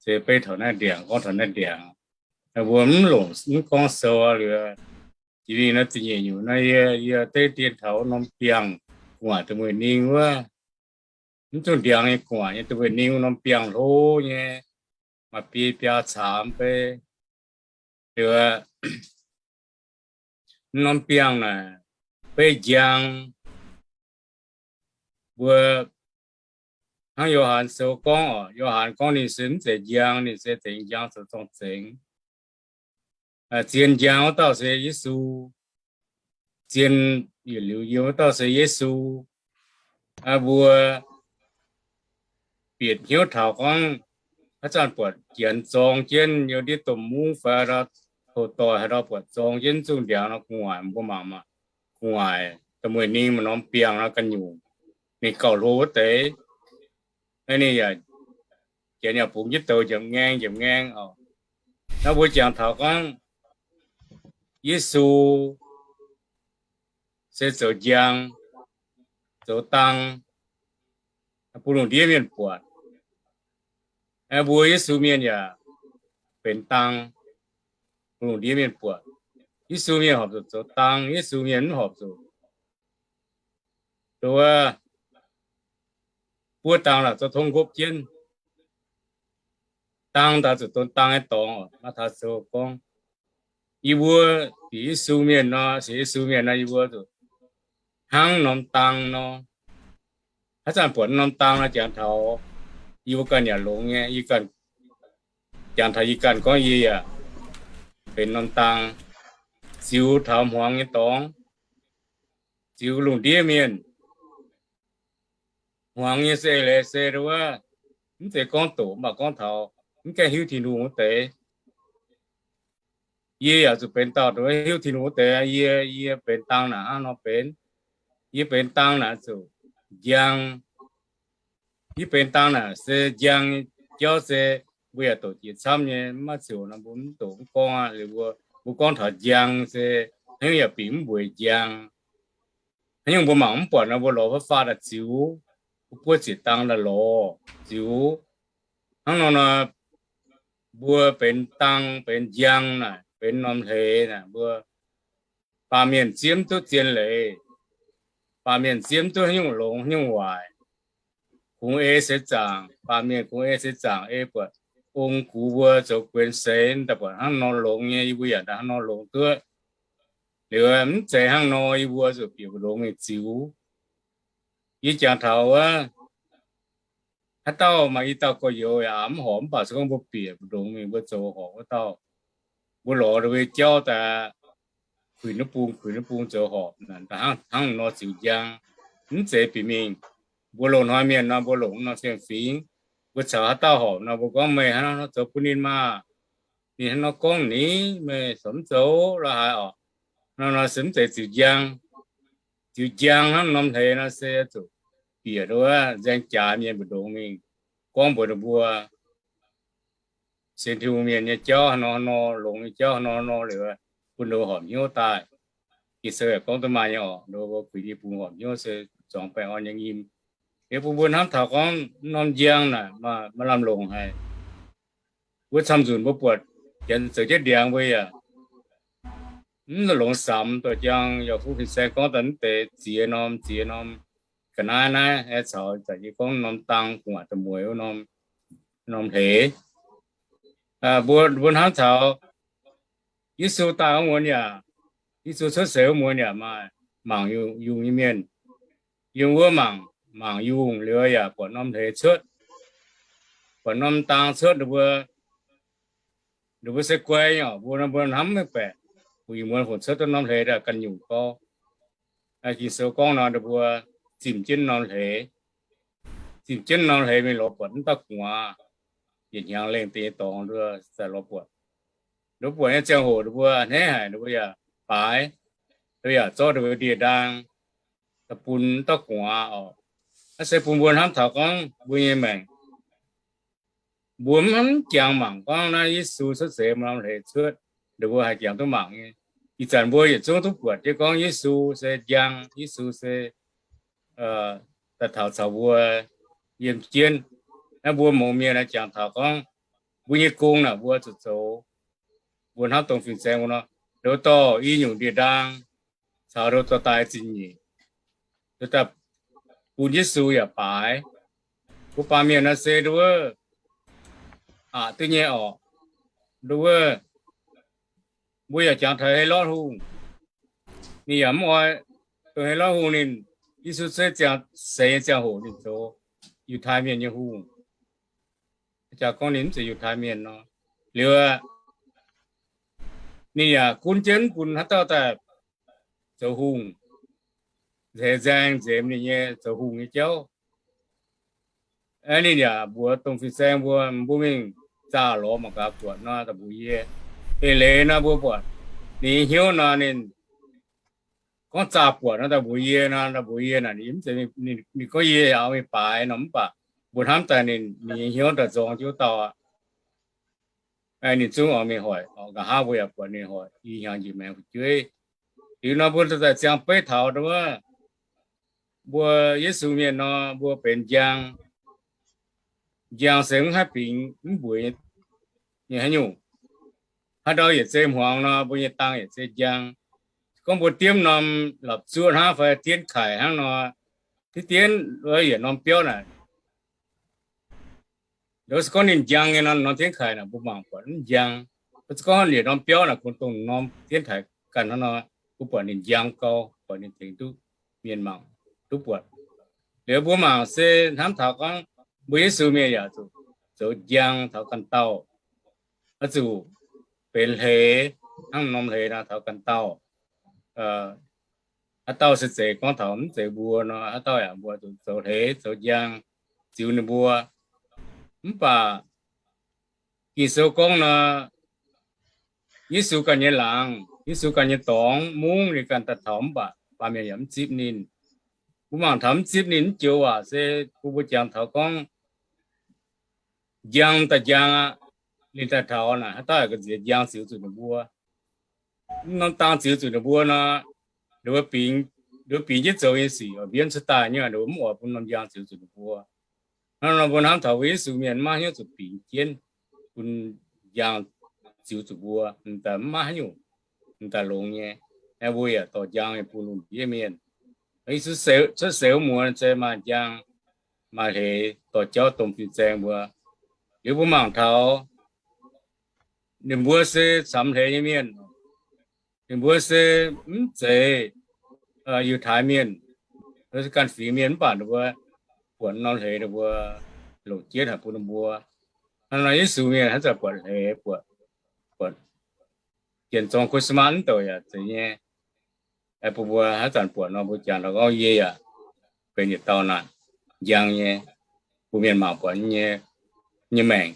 Se beiv taux naaiv ndiangx, gorngv taux naaiv ndiangx, mbuo mv longc mv gorngv sou liuz, jiex mingh naaiv da'nyeic nyungc naaiv, yie, yie deix dien taux norm biangh gu'nguaaic da'mueiz ning wuov, mv zungh ndiangx nyei gu'nguaaic nyei da'mueiz ning norm biangh hlo nyei, maaih biei biaa caamx beiv. Liuz, norm biangh naaic beiv njang. Mbuo hnangv Yo^han Sou gorngv oc, Yo^han gorngv ninh se mv zeiz njang, ninh se dengx njang zoux zorng-zengx. Zien njang wuov dauh se Yesu. Zien yietc liuz yiem wuov dauh se Yesu. Mbuo bieqc hnyouv taux gorngv haaix zanc buatc janx zorng jienv yiem ndiev domh mungv fai hoc doic haaix ndau buatc zorng jienv zungh ndiangx nor gu'nguaaic, mbuo mangc maah, gu'nguaaic da'mueiz ning maaih norm biangh nor ganh nyungc, ninh gauh hlo wuov deix. Naaiv ninh yaac janx yaac bungx jienv douz njiepc ngaeng njiepc ngaeng oc. Naaiv mbuo jangx taux gorngv Yesu se zoux njang, zoux dang, bun lungh ndiev mienh buatc. Mbuo Yesu mienh yaac benx dang, bun lungh ndiev mienh buatc. Yesu mienh horpc zuqc zoux dang, Yesu mienh mv horpc zuqc nduov buov dang laaix zoux tong nqopv jienv. Dang daaih zuqc donx dang nyei dorngx. Matv^taai Sou gorngv, yie mbuo bieqc Yesu mienh nor, sienx Yesu mienh nor, yie mbuo zuqc hnangv norm dang nor. Haaix zanc buatc norm dang nor, jangx taux yie mbuo ganh yaac longx nyei. Yie ganh, jangx taux yie ganh gorngv yie yaac benx norm dang, ziux taux hmuangx nyei dorngx, ziux lungh ndiev mienh. Hmuangx nyei se eix leiz se wuov, mv zeiz gorngv doqc, mv baac gorngv taux mv gaengh hiuv Tin-Hungh wuov deix. Yie yaac zuqc benx dauh nduov hiuv Tin-Hungh wuov deix. Yie, yie benx dang naaic hnangv nor benx. Yie benx dang naaic zuqc njang. Yie benx dang naaic se njang nyei jauv se mbuo yaac doqc jiex camv nyei, mv maaih ziouc nor mbuo mv doqc mv gorngv aqv. Liuz mbuo, mbuo gorngv taux njang se hnangv yaac bingx mv mbueiz njang. Haaix nyungc mbuo mangc mv buatc nor, mbuo lorz fav faah daaih ziux, mbuo buov ziepc dang daaih lorz ziux. Hnangv nor nor, mbuo benx dang, benx njang naaic, benx norm hleix naaic, mbuo baamh mienh zieqv mv duqv zien leiz. Baamh mienh zieqv mv duqv haaix nyungc longx haaix nyungc waaic. Kungx ei seix zaangc, baamh mienh kungx ei seix zaangc, ei buatc ong gux mbuo zoux guenx seix, daaih buatc hnangv nor longx nyei, yie mbuo yaac daaih hnangv nor longx duqv. Liuz mv zeiz hnangv nor, yie mbuo zuqc bieqc mbu'ndongx mingh ziux. Yie jangx taux wuov, haaix dauh maaih i dauh gorx-youz yaac mv horpc, mv baac se gorngv mbuo bieqc mbu'ndongx mingh mbuo zoux horpc wuov dauh, mbuo lorz ninh mbuo nyei jauv daaih kuinx wuov bung, kuinx wuov bung zoux horpc, hnangv nor ziux njang. Mv zeiz bieqc mingh, mbuo loz-hnoi mienh nor, mbuo longc nor fiem-fingx, mbuo caux haaix dauh horpc nor, mbuo gorngv meih hnangv nor zoux bun ninh maah. ninh hnangv nor gorngv ni, meih corc mv zoux la'haaix orqc. Nor nor se mv zeiz ziux njang. Ziux njang hnangv norm hleix nor se zuqc bieqc nduov nzaeng jaax mienh mbu'ndongx mingh gorngv mbuox ninh mbuo, sienx Tin-Hungh mienh nyei jauv hnangv nor nor, longx nyei jauv hnangv nor nor liuz, bun ninh horpc hnyouv daaih. Ging-Sou yaac gorngv duqv maaih nyei orqc, ninh mbuo kuinx yie bun horpc hnyouv se zuangx baengh orn nyei nyim. Liuz bun mbuo hnamv taux gorngv norm njang naaic maaih lamh longc haic. Mbuo camv-nzunc mbuo buatc janx zoux jienv ndiangx mbuo yaac mv longx samx. Doix jang yaac fu fin-saeng gorngv daaih mv deix ziex norm, ziex norm ga'naaiv naaiv, aengx caux zanc yie gorngv norm dang gu'nguaaic da'mueiz wuov norm, norm hleix. Mbuo, mbuo hnamv taux Yesu daaih wuov muonz yaac, Yesu cuotv seix wuov muonz yaac maaih mangc yungh nyei mienh. Yungh wuov mangc, mangc yungh liuz yaac buatc norm hleix cuotv, buatc norm dang cuotv, ninh mbuo, ninh mbuo se guai nyei orqc. Mbuo, mbuo hnamv maiv baeqc, mbuo ih muonz fungc cuotv duqv norm hleix daaih ganh nyungc gau. Ging-Sou gorngv nor, ninh mbuo zimh jienv norm hleix, zimh jienv norm hleix mingh lorz buatc mv dauh gu'nguaaz, yietc hnyangx lengh deix nyei dorngx nduov zaqc lorz buatc. Nduov buatc nyei ziangh hoc ninh mbuo a'hneiv haic, ninh mbuo yaac baaix, ninh mbuo yaac zorqv ninh mbuo ndie-ndaang daaih bun mv dauh gu'nguaaz orqc. Naaiv se bun mbuo hnamv taux gorngv mbuo nyei maengc, mbuo mv jangx mangc gorngv naaiv Yesu cuotv seix norm hleix cuotv, ninh mbuo haih jangx duqv mangc nyei. Ih zanc mbuo yietc zungv duqv buatc jienv gorngv Yesu se njang, Yesu se daaih taux caux mbuo yiem jienv. Naaiv mbuo mongx mienh jangx taux gorngv mbuo nyei gong naaic mbuo zuqc zoux. Mbuo hnamv dongh fin-saeng mbuo nor, nduov dorh i nyungc ndie-ndaang caux nduov dorh daaih zingh nyeic, nduov daaih bun Yesu yaac baaix. Mbuo baamh mienh nor se nduov aqc duqv nyei orqc. Nduov mbuo yaac jangx taux Helotv Hungh, ninh yaac mv oix. Dongh Helotv Hungh ninh, Yesu cuotv ziangh seix nyei ziangh hoc ninh zoux Yiutai Mienh nyei hungh. Jaax gorngv ninh mv zeiz Yiutai Mienh nor, liuz ninh yaac gunv jienv bun haaix dauh daaih zoux hungh, nzeix nzaeng nzemx ninh nyei zoux hungh nyei jauv. Ninh yaac mbuox domh fin-saeng mbuo, mbuo mingh zaah lorz mangc gaax buatc nor daaih mbuox yie. Eix leiz nor mbuo buatc ninh nyei hnyouv nor, ninh gorngv zaah buatc nor daaih mbuox yie nor, daaih mbuox yie naaic, ninh mv zeiz, ninh gorngv yie yaac oix mingh baaix nor, mv baac mbuo hnamv daaih ninh, ninh nyei hnyouv daaih nzorng jienv wuov dauh aqv. Ninh zungv oix mingh hoic. Nqa'haav mbuo yaac buatc ninh hoic i hnyangx njiec maengx fu'jueiv. Liuz nor mbuo daaih ziangh beiv taux wuov, mbuo Yesu mienh nor mbuo benx njang. Njang se mv haih bingx mv mbueiz nyei haaix nyungc. Haaix ndau yietc zei hmuangx nor, mbuo nyei dang yietc zei njang. Gorngv mbuo diemv norm lapc zuoqv hnangv fai dienv kaic hnangv nor, diqv dienv yietc norm biauv naaic, se gorngv ninh njang nyei nor, norm dienv kaic naaic mbuo mangc buatc mv njang. Se gorngv yietc norm biauv naaic kungx dongh norm dienv kaic ganh hnangv nor, mbuo buatc ninh njang gau, buatc ninh tengx duqv mienh mangc duqv buatc. Liuz mbuo mangc se hnamv taux gorngv mbuo Yesu mienh yaac zuqc zoux njang taux ganh dauh. Oix zuqc benx hleix hnangv norm hleix nor taux ganh dauh. Haaix dauh se zeiz gorngv taux mv zeiz mbuo nor, haaix dauh yaac mbuo zuqc zoux hleix zoux njang ziux ninh mbuo. Mv baac Ging-Sou gorngv nor, Yesu ganh nyei laangz, Yesu ganh nyei dorngx, mungv ninh ganh daaih taux, mv baac baamh mienh yaac mv zipv ninh. Mbuo mangc taux mv zipv ninh mv joux waac se bun mbuo jangx taux gorngv njang daaih njang aqv. Ninh daaih taux naaic, haaix dauh yaac ga'nziex njang ziux zuqc ninh mbuo. Mv norm dang ziux zuqc ninh mbuo nor, ninh mbuo bingx, ninh mbuo bingx jienv zoux nyei sic oix mbienv cuotv daaih nyei, ninh mbuo mv oix bun norm njang ziux zuqc ninh mbuo. Hnangv nor mbuo hnamv taux mbuo Yesu mienh maiv hiuv zuqc bingx jienv bun njang ziux zuqc mbuo, m'daaih maiv haaix nyungc, m'daaih longx nyei. Aeqv, mbuo yaac dorh njang nyei bun lungh ndiev mienh. Yesu cuotv seix wuov muonz se maaih njang, maaih hleix dorh jauv domh fin-saeng mbuo. Liuz mbuo mangc taux ninh mbuo se camx hleix nyei mienh. Ninh mbuo se mv zeiz Yiutai mienh, se ganh fingx mienh, mv baac ninh mbuo buatc norm hleix ninh mbuo longc jienv haic bun ninh mbuo. Hnangv nor Yesu mienh haaix zanc buatc hleix, buatc, buatc janx zorng Christmas mv douc yaac zeiz nyei. Bun mbuo haaix zanc buatc nor mbuo jangx taux gorngv yie yaac benx yietc dauh naaic njang nyei, bun mienh mangc buatc nyei, nyei maengc.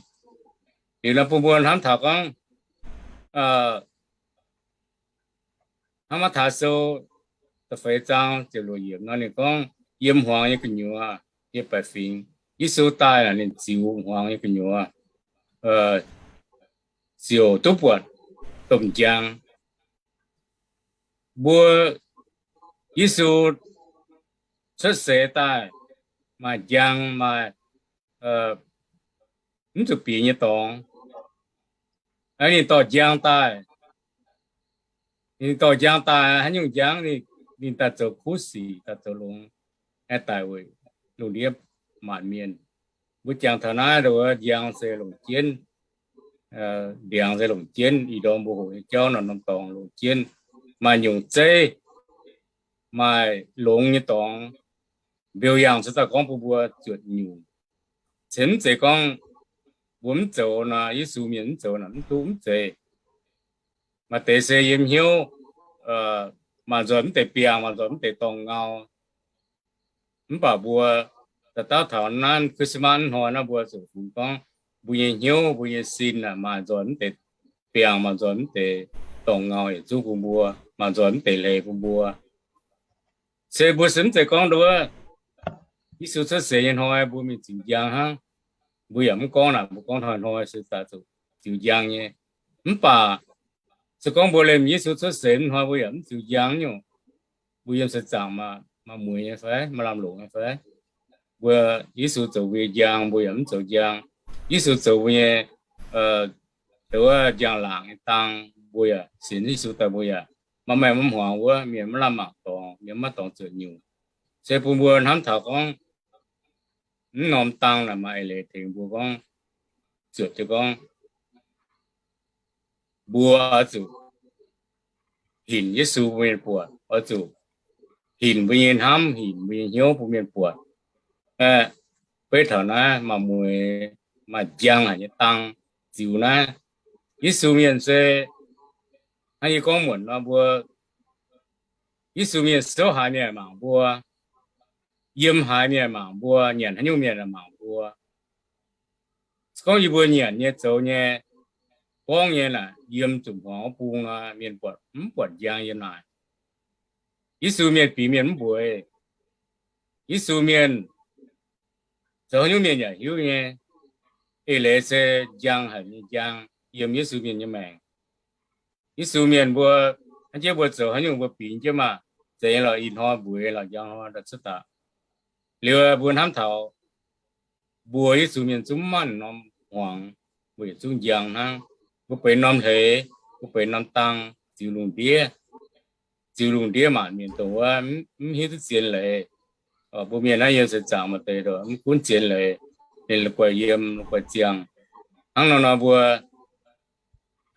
Liuz nor bun mbuo hnamv taux gorngv Hnangv Matv^taai Sou da'feix zaang ziepc luoqc yiemc nor, ninh gorngv yiem hmuangx nyei gu'nyuoz nyei baeqc fingx, Yesu daaih naaic ninh ziux hmuangx nyei gu'nyuoz ziouc duqv buatc domh njang. Mbuo, Yesu cuotv seix daaih maaih njang, maaih mv zuqc bingx nyei dorngx. Ninh dorh njang daaih, ninh dorh njang daaih haaix nyungc njang? Ninh daaih zoux kuv sic, daaih zoux longx, aengx daic weic lungh ndiev maanc mienh. Mbuo jangx taux naaiv, njang se longc jienv, ndiangx se longc jienv, ih ndorm mbuo hoqc nyei jauv nor norm dorngx longc jienv, maaih nyungc zeiv, maaih longx nyei dorngx. Mbiauz yangh se daaih gorngv bun mbuo zuotc nyungc. Se mv zeiz gorngv mbuo mv zoux nor, Yesu mienh mv zoux nor, mv duqv, mv zeiz. Maaih deix se yiem hnyouv, maaih nzoih mv deix biangh, maaih nzoih mv deix dorngh ngau. Mv baac mbuo da'dauh taux nanv Christmas hnoi naaiv, mbuo zuqc funx gorngv mbuo nyei hnyouv, mbuo nyei sin maaih nzoih mv deix biangh, maaih nzoih mv deix dorngh ngau yietc zungv bun mbuo, maaih nzoih mv deix hleix bun mbuo. Se mbuo se mv zeiz gorngv nduov Yesu cuotv seix nyei hnoi mbuo mingh ziux njang hnangv. Mbuo yaac mv gorngv naaic, mbuo gorngv hnoi-hnoi se daaih zuqc ziux njang nyei. Mv baac se gorngv mbuo liemh Yesu cuotv seix hnoi mbuo yaac mv ziux njang nyungc, mbuo yiem seix zaangc maaih mueiz nyei fai, maaih lamh longc nyei fai? Mbuo, Yesu zoux mbuo nyei njang, mbuo yaac mv zoux njang. Yesu zoux mbuo nyei, zoux wuov njang-laangc nyei dang, mbuo yaac sienx Yesu daaih mbuo yaac maiv maengh maiv hmuangx wuov, mienh maiv lamh mangc dorngx, mienh maiv dorngx zuotc nyungc. Se bun mbuo hnamv taux gorngv mv norm dang naaic maaih eix leiz tengx mbuo gorngv, zuotc jienv gorngv, mbuo oix zuqc hinc Yesu bun mienh buatc, oix zuqc hinc mbuo nyei hnamv, hinc mbuo nyei hnyouv bun mienh buatc. Beiv taux naaiv maaih mueiz, maaih njang haic nyei dang ziux naaiv. Yesu mienh se, hnangv yie gorngv muonc nor, mbuo, Yesu mienh souv haaix mienh mangc mbuo, yiem haaix mienh mangc mbuo, nyanc haaix nyungc mienh mangc mbuo. Se gorngv yie mbuo nyanc nyei, zoux nyei, gorngv nyei naaic, yiem zuqc hmuangx wuov bung nor, mienh buatc mv buatc njang yiem naaic. Yesu mienh bingx mienh mv mbueiz. Yesu mienh zoux haaix nyungc mienh yaac hiuv nyei. Eix leiz se njang haic nyei njang yiem Yesu mienh nyei maengc. Yesu mienh mbuo, hnangv jienv mbuo zoux haaix nyungc mbuo bingx jienv maah, zeiz nyei lorqc, ih hnoi mbueiz lorqc, njang hnoi daaih cuotv daaih. Liuz mbuo hnamv taux mbuo Yesu mienh zungv maiv maaih norm hmuangx, mbuo yietc zungv njang hnangv. Mbuo benx norm hleix, mbuo benx norm dang ziux lungh ndiev, ziux lungh ndiev maanc mienh dongh wuov mv hiuv duqv zien leiz. Mbuo mienh naaiv yiem seix zaangc maaih deix mv gunv zien leiz, ninh la'guaih yiem, la'guaih ziangh. Hnangv nor nor mbuo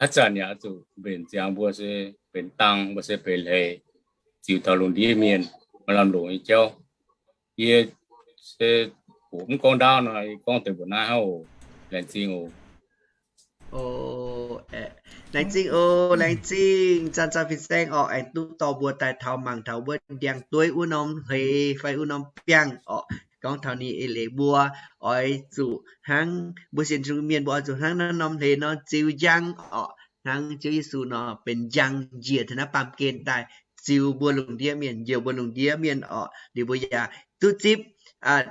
haaix zanc yaac zuqc mbenc ziangx mbuo se benx dang, mbuo se benx hleix, ziux taux lungh ndiev mienh maaih lamh longc nyei jauv. Yie se hoqc mv gorngv ndaauv nor, yie gorngv deix mbuoqc naaiv hnangv oc. Laengz zingh oc. Laengz zingh oc, laengz zingh zanc zanc fin-saeng orqc, aengx duqv dorh mbuo daaih taux mangc taux mbuo ndiangx-dueiv wuov norm hleix fai wuov norm biangh orqc. Gorngv taux ninh eix leiz mbuo oix zuqc hnangv, mbuo sienx Yesu mienh mbuo oix zuqc hnangv naaiv norm hleix nor ziux njang orqc, hnangv Ziouv Yesu nor benx njang njiec taux naaiv baamh gen daaih ziux mbuo lungh ndiev mienh, njoux mbuo lungh ndiev mienh orqc. Liuz mbuo yaac duqv zipv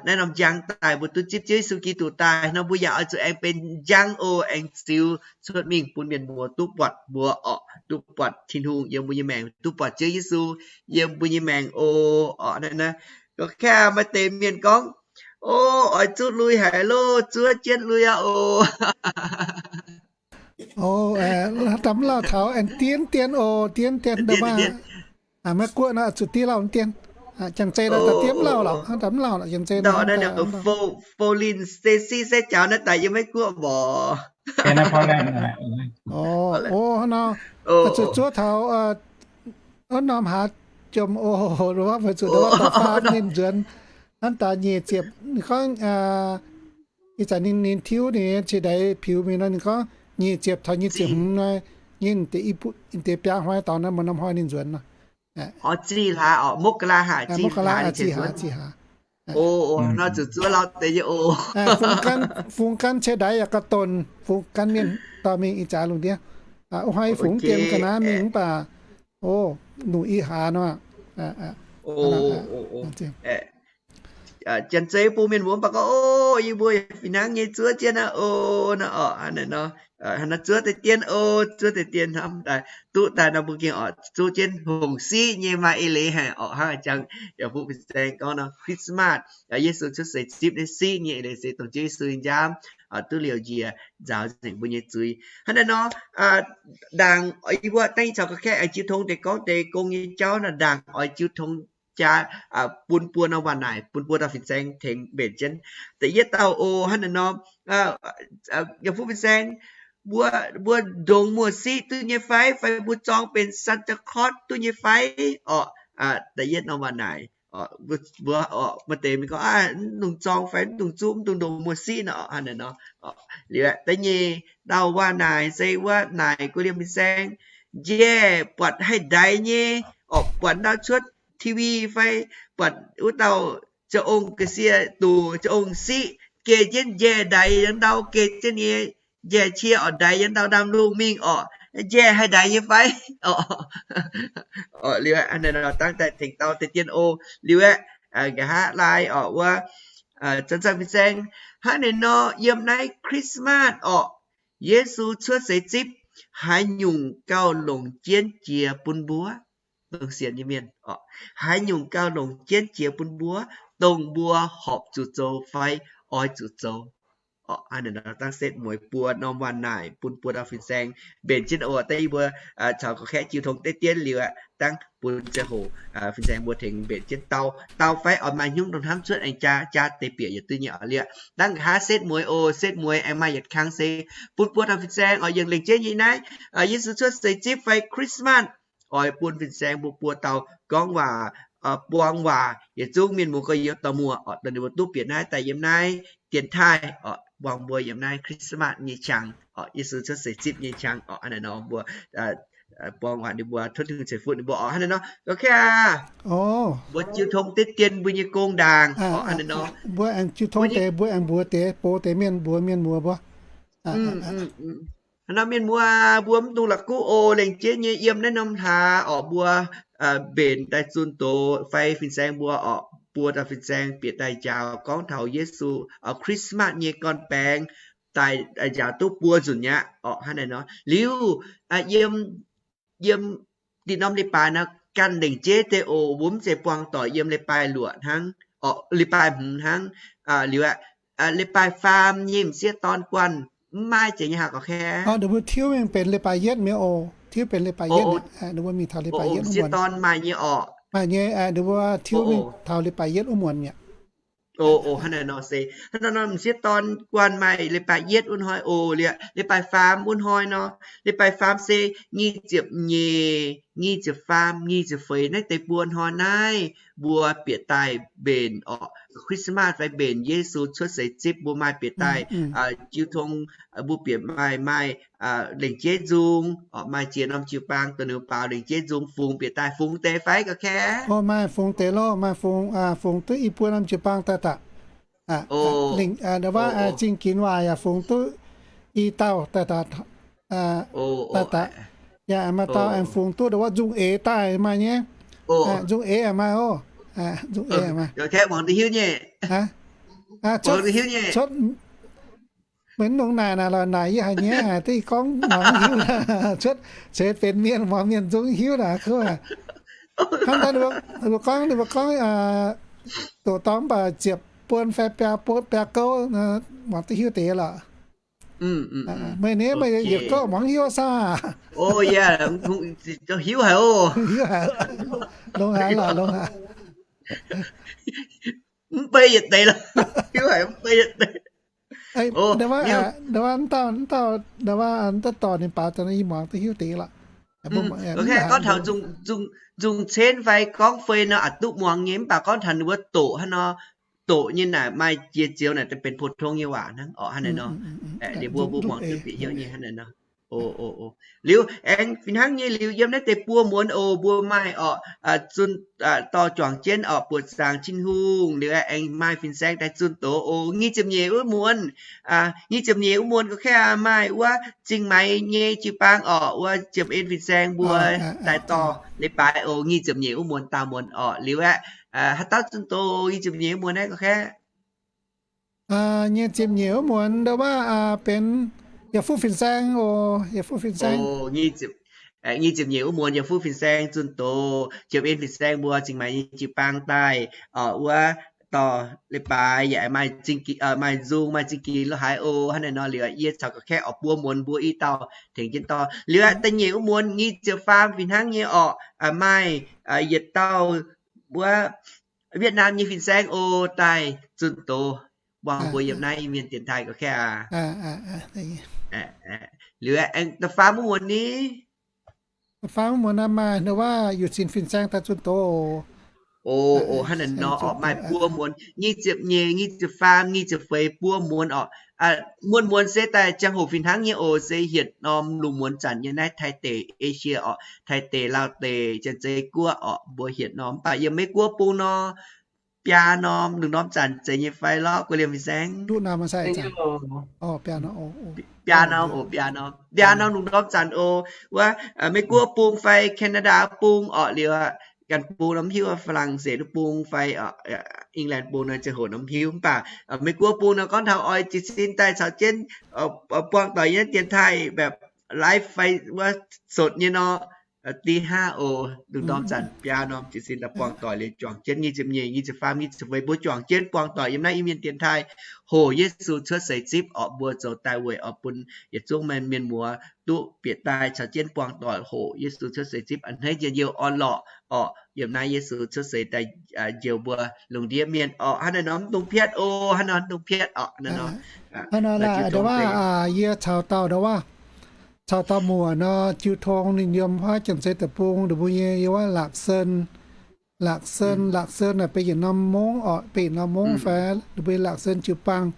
naaiv norm njang daaih, mbuo duqv zipv Ziouv Yesu Giduc daaih nor, mbuo yaac oix zuqc aengx benx njang oc, aengx ziux cuotv mingh bun mienh muoz duqv buatc mbuo orqc, duqv buatc Tin-Hungh yiem mbuo nyei maengc, duqv buatc Ziouv Yesu yiem mbuo nyei maengc oc. Orqc, naaiv, naaiv, gorngv kaav maaih deix mienh gorngv, O, oix zuqv lui haic loh, zuov jienv lui aqv oc. O, daaih mv lauh taux aengx dien dien oc, dien dien daaih maah. Maiv guoqv nor zuqc diev lauh dien. Janx-zei nor daaih diev mv lauh lorqc, daaih mv lauh lorqc, janx-zei nor. Fo-lin se si se jaux naaiv daaih yiem Meiv Guoqv mborqc. O, hnangv nor, zuqc zuov taux wuov norm haaz jomc oc, weic zuqc da'faam ninh nzuonx hnamv daaih nyic ziepc, ninh gorngv ih zanc ninh, ninh tiuv ninh nyei cie ndaix piux mingh nor, ninh gorngv nyic ziepc taux nyic ziepc hmz nor, ninh deix biaa hnoi dorngx nor, maaih norm hnoi ninh nzuonx nor. Mokc-laa haic, zih hlaax, zih hlaax. Fungx gan cie ndaix yaac gauh donc, fungx gan mienh dorh mingh ih jaax lungh ndiev. Wuov hnoi fungx dien ga'naaiv mingh mv baac, o, nungx i hlaax nor. Janx-zei bun mienh muoz mv baac gorngv, o, yie mbuo fih hnangv nyei zuov jienv naaiv, o, naaiv orqc, hnangv naaiv nor, hnangv naaiv zuov deix dien, o, zuov deix dien hnamv daaih, duqv daaih nor mbuo gengh orqc, zuov jienv hongc siqv nyei maaih eix leiz haic orqc. Hnangv jangx yaac fuqv fin-saeng gorngv nor, Christmas, Yesu cuotv seix zipv naaiv siqv nyei eix leiz se dongh Ziouv Yesu nyei nziaamv duqv liouc njiec nzaaux nzengc mbuo nyei zuiz. Hnangv naaiv nor, ndaangc yie mbuo dangh i caux ga'kaeqv aengx jiu tong deix gorngv deix gong nyei jauv nor, ndaangc oix jiu tong jaa bun buo norm waac naaic, bun buo dauh fin-saeng tengx mbenc jienv. Da'yietv dauh oc, hnangv naaiv nor, yaac fuqv fin-saeng, mbuo, mbuo ndongx muoz-siqv duqv nyei fai, fai mbuo zorng benx Santa Claus duqv nyei fai orqc. Da'yietv norm waac naaic, mbuo, mbuo, maaih deix mienh gorngv, mv dungx zorng fai mv dungx zuqv, mv dungx ndongx muoz-siqv nor, hnangv naaiv nor. Liuz aeqv, da'nyeic dauh waac naaic se wuov naaic gu'liemh fin-saeng, njaeh buatc haih ndaix nyei orqc, buatc ndau cuotv T V fai buatc wuov dauh ziangh ong ga'sie, duqv ziangh ong siqv geh jienv njaeh ndaix yangh ndau, geh jienv nyei njaeh cie orqc, ndaix yangh ndau ndaamv-lungh mingh orqc, njaeh haih ndaix nyei fai orqc. Liuz aeqv, dangh daaih tengx dau deix dien oc. Liuz aeqv, nqa'haav laai orqc wuov, zanc-zanc fin-saeng, hnangv naaiv nor yiem naaiv Christmas orqc, Yesu cuotv seix zipv, haaix nyungc gauh longc jienv jiex bun mbuo, dongh sienx nyei mienh orqc, haaix nyungc gauh longc jienv jiex bun mbuo, dongh mbuo horpc zuqc zoux fai oix zuqc zoux orqc. Hnangv naaiv nor dangh setv mueiz buo norm waac naaic bun buo dauh fin-saeng mbenc jienv oc. Dangh yie mbuo caux ga'kaeqv jiu tong deix dien liuz aeqv, dangh bun ziangh hoc fin-saeng mbuo tengx mbenc jienv dau, dau fai oix maaih hnyouv dongh hnamv cuotv aengx jaa, jaa deix bieqc yietc duqv nyei orqc. Liuz dangh nqa'haav setv mueiz oc, setv mueiz aengx maaih yietc kang se bun buo dauh fin-saeng oix yangh lengc jeiv nyei naaiv Yesu cuotv seix zipv fai Christmas, oix bun fin-saeng mbuo buo dauh gorngv waac, buang waac yietc zungv mienh muoz gorx-youz dorh muoz orqc, dongh ninh mbuo duqv bieqc naaiv daaih yiem naaiv dienx taaih orqc, buang mbuo yiem naaiv Christmas nyei qangx orqc, Yesu cuotv seix zipv nyei qangx orqc. Hnangv naaiv nor mbuo buang waac ninh mbuo, tov Tin-Hungh ceix fuqv ninh mbuo orqc. Hnangv naaiv nor, ga'kaeqv aac, mbuo jiu tong deix dien mbuo nyei gong ndaangc orqc. Hnangv naaiv nor mbuo aengx jiu tong deix, mbuo aengx mbuox deix, box deix mienh, mbuox mienh muoz mbuo. Hnangv naaiv nor mienh muoz, mbuo mv dungx la'kuqv oc. Lengc jeiv nyei yiem naaiv norm hlaax orqc, mbuo mbenc daaih zunh doz fai fin-saeng mbuo orqc, buo dauh fin-saeng bieqc daaih njaaux gorngv taux Yesu, Christmas nyei gorn-baengx daaih njaaux duqv buo nzunc mi'aqv orqc. Hnangv naaiv nor liuz, yiem, yiem dinh norm leiz-baaix nor ganh lengc jeiv deix oc. Mbuo mv zeiz buangh doic yiem leiz-baaix luoqc hnangv orqc, leiz-baaix hmz hnangv. Liuz aeqv, leiz-baaix faam nyei m'sieqv dorn guanh mv maaih jiex nyei haaix ga'kaeqv. Ninh mbuo tiuv mingh benx leiz-baaix yietv mi'aqv oc. Tiuv benx leiz-baaix yietv, ninh mbuo mingh taux leiz-baaix yietv wuov muonz. Maaih nyei, ninh mbuo tiuv mingh taux leiz-baaix yietv wuov muonz mi'aqv. Hnangv naaiv nor se, hnangv naaiv nor m'sieqv dorn guanh maaih leiz-baaix yietv wuov hnoi oc. Liuz leiz-baaix faam wuov hnoi nor, leiz-baaix faam se nyic ziepc nyeic, nyic ziepc faam, nyic ziepc feix naaiv deix buo hnoi naaiv, mbuo bieqc daaih mbenc orqc, Christmas fai mbenc Yesu cuotv seix zipv, mbuo maaih bieqc daaih jiu tong, mbuo bieqc maaih, maaih lengc jeiv nzung orqc, maaih ziex norm jiu-baang dongh ninh baaux lengc jeiv nzung fungx bieqc daaih, fungx deix fai ga'kaeqv? Maaih fungx deix loh, maaih fungx, fungx duqv i buo norm jiu-baang daaih daaih. Ndau wuov zingh ginx waac yaac fungx duqv i dauh daaih daaih. Daaih daaih. Yaac maaih dauh aengx fungx duqv ndau wuov nzung eix daaih maaih nyei. Nzung eix yaac maaih oc. Nzung eix yaac maaih. Cuotv, maiv nongx naaic naaic lorqc, naaic yie haiz nyei, duqv i gorngv mangc mv hiuv. Cuotv ceix benx mienh muangx mienh nzung mv hiuv naaic. Hnangv mbuo gorngv, ninh mbuo gorngv doqc dorngx mv baac ziepc buon fai biaa buon, biaa gouv, muangx duqv hiuv deix lorqc. Meih nyei, meih yietc gouv muangx hiuv saah? Hiuv haic oc. Longx haic lorqc, longx haic. Mv bei yietc deix lorqc. Hiuv haic mv bei yietc deix. Ndau wuov, ndau wuov, ndau wuov, ndau dorh ninh baaux daaih nor, yie muangx duqv hiuv deix lorqc. Gorngv taux nzung cenv fai gorngv fei nor aqc duqv muangx nyei, mv baac gorngv taux ninh mbuo doqc hnangv nor, doqc nyei naaic maaih jiex zioux naaic benx pou-tong nyei waac hnangv orqc. Hnangv naaic nor, ninh mbuo mbuo muangx duqv bieqc hnyouv nyei hnangv naaic nor. Liuz aengx fih hnangv nyei liuz yiem naaiv deix buo muonz oc, mbuo maaih orqc, zunh, dorh juangc jienv orqc, buoqc zaangc Tin-Hungh. Liuz aengx maaih fin-saeng daaih zunh doz oc. Nyic ziepc nyeic wuov muonz, nyic ziepc nyeic wuov muonz ga'kaeqv aqv, maaih wuov Zingh Maix nyei jiu-baang orqc, wuov ziepc en fin-saeng mbuo daaih dorh leiz-baaix oc. Nyic ziepc nyeic wuov muonz daauh muonz orqc. Liuz aeqv, haaix dauh zunh doz nyic ziepc nyeic wuov muonz naaiv ga'kaeqv? Nyic ziepc nyeic wuov muonz ndau wuov benx yietc fuqv fin-saeng oc, yietc fuqv fin-saeng. Nyic ziepc nyeic wuov muonz yietc fuqv fin-saeng zunh doz, ziepc en fin-saeng mbuo Zingh Maix nyei jiu-baang daaih orqc, wuov dorh leiz-baaix yaac maaih nzung maaih zingh gix lo haaix oc. Hnangv naaiv nor liuz yie caux ga'kaeqv orqc, buo muonz mbuo i dauh tengx jienv dorh. Liuz aeqv, da'nyeic wuov muonz nyic ziepc faam fih hnangv nyei orqc, maaih yietc dauh wuov Vietnam nyei fin-saeng oc daaih zunh doz buangh mbuo yiem naaiv Iu-Mienh dienx taaih ga'kaeqv aqv. Liuz aengx da'faam wuov muonz ni, da'faam wuov muonz naaiv maaih ndau wuov Yuc Cin fin-saeng daaih zunh doz. Oc, hnangv naaiv nor orqc, maaih buo muonz, nyic ziepc nyeic, nyic ziepc faam, nyic ziepc feix, buo muonz orqc. Muonz-muonz se daaih ziangh hoc fih hnangv nyei oc, se hietc norm lungh muonz zanc nyei naaiv Taiv deic, Esie orqc, Taiv deic, Laauv deic, Janx-Zei Guoqv orqc, mbuo hietc norm. Mv baac yiem Meiv Guoqv bung nor, biaa norm, lungh norm zanc zeiz nyei fai lorqc, guei liemh fin-saeng? Biaa norm oc, biaa norm. Biaa norm lungh norm zanc oc. Wuov Meiv Guoqv bung fai Canada bung orqc, liuz ganh bung nor mv hiuv, Faa^lang^setc bung fai England bung nor ziangh hoc nor mv hiuv. Mv baac Meiv Guoqv bung nor gorngv taux oix jiez sin daaih caux jienv buangh doic yiem dienx taaih แบบ live fai wuov sotv nyei nor, dih hnangv oc. Lungh ndorm zanc biaa norm jiez sin daaih buangh doic liuz juangc jienv nyic ziepc nyeic, nyic ziepc faam, nyic ziepc feix mbuo juangc jienv buangh doic yiem naaiv Iu-Mienh dienx taaih hoqc Yesu cuotv seix zipv orqc, mbuo zoux daaih weic orqc bun yietc zungv mienh, mienh muoz duqv bieqc daaih caux jienv buangh doic hoqc Yesu cuotv seix zipv a'hneiv njien-youh orn-lorqc orqc. Yiem naaiv Yesu cuotv seix daaih njoux mbuo lungh ndiev mienh orqc. Hnangv naaiv nor mv dungx piatv oc, hnangv naaiv nor mv dungx piatv orqc. Hnangv naaiv nor, ndau wuov yie caux dauh ndau wuov caux dauh muoc nor, jiu tong ninh yiem huaav Janx-Zei Deic-Bung ndongc mbuo nyei, yiem wuov Laaksen. Laaksen, Laaksen naaic benx yietc norm mungv orqc, benx yietc norm mungv fai ndongc mbuo Laaksen jiu-baang.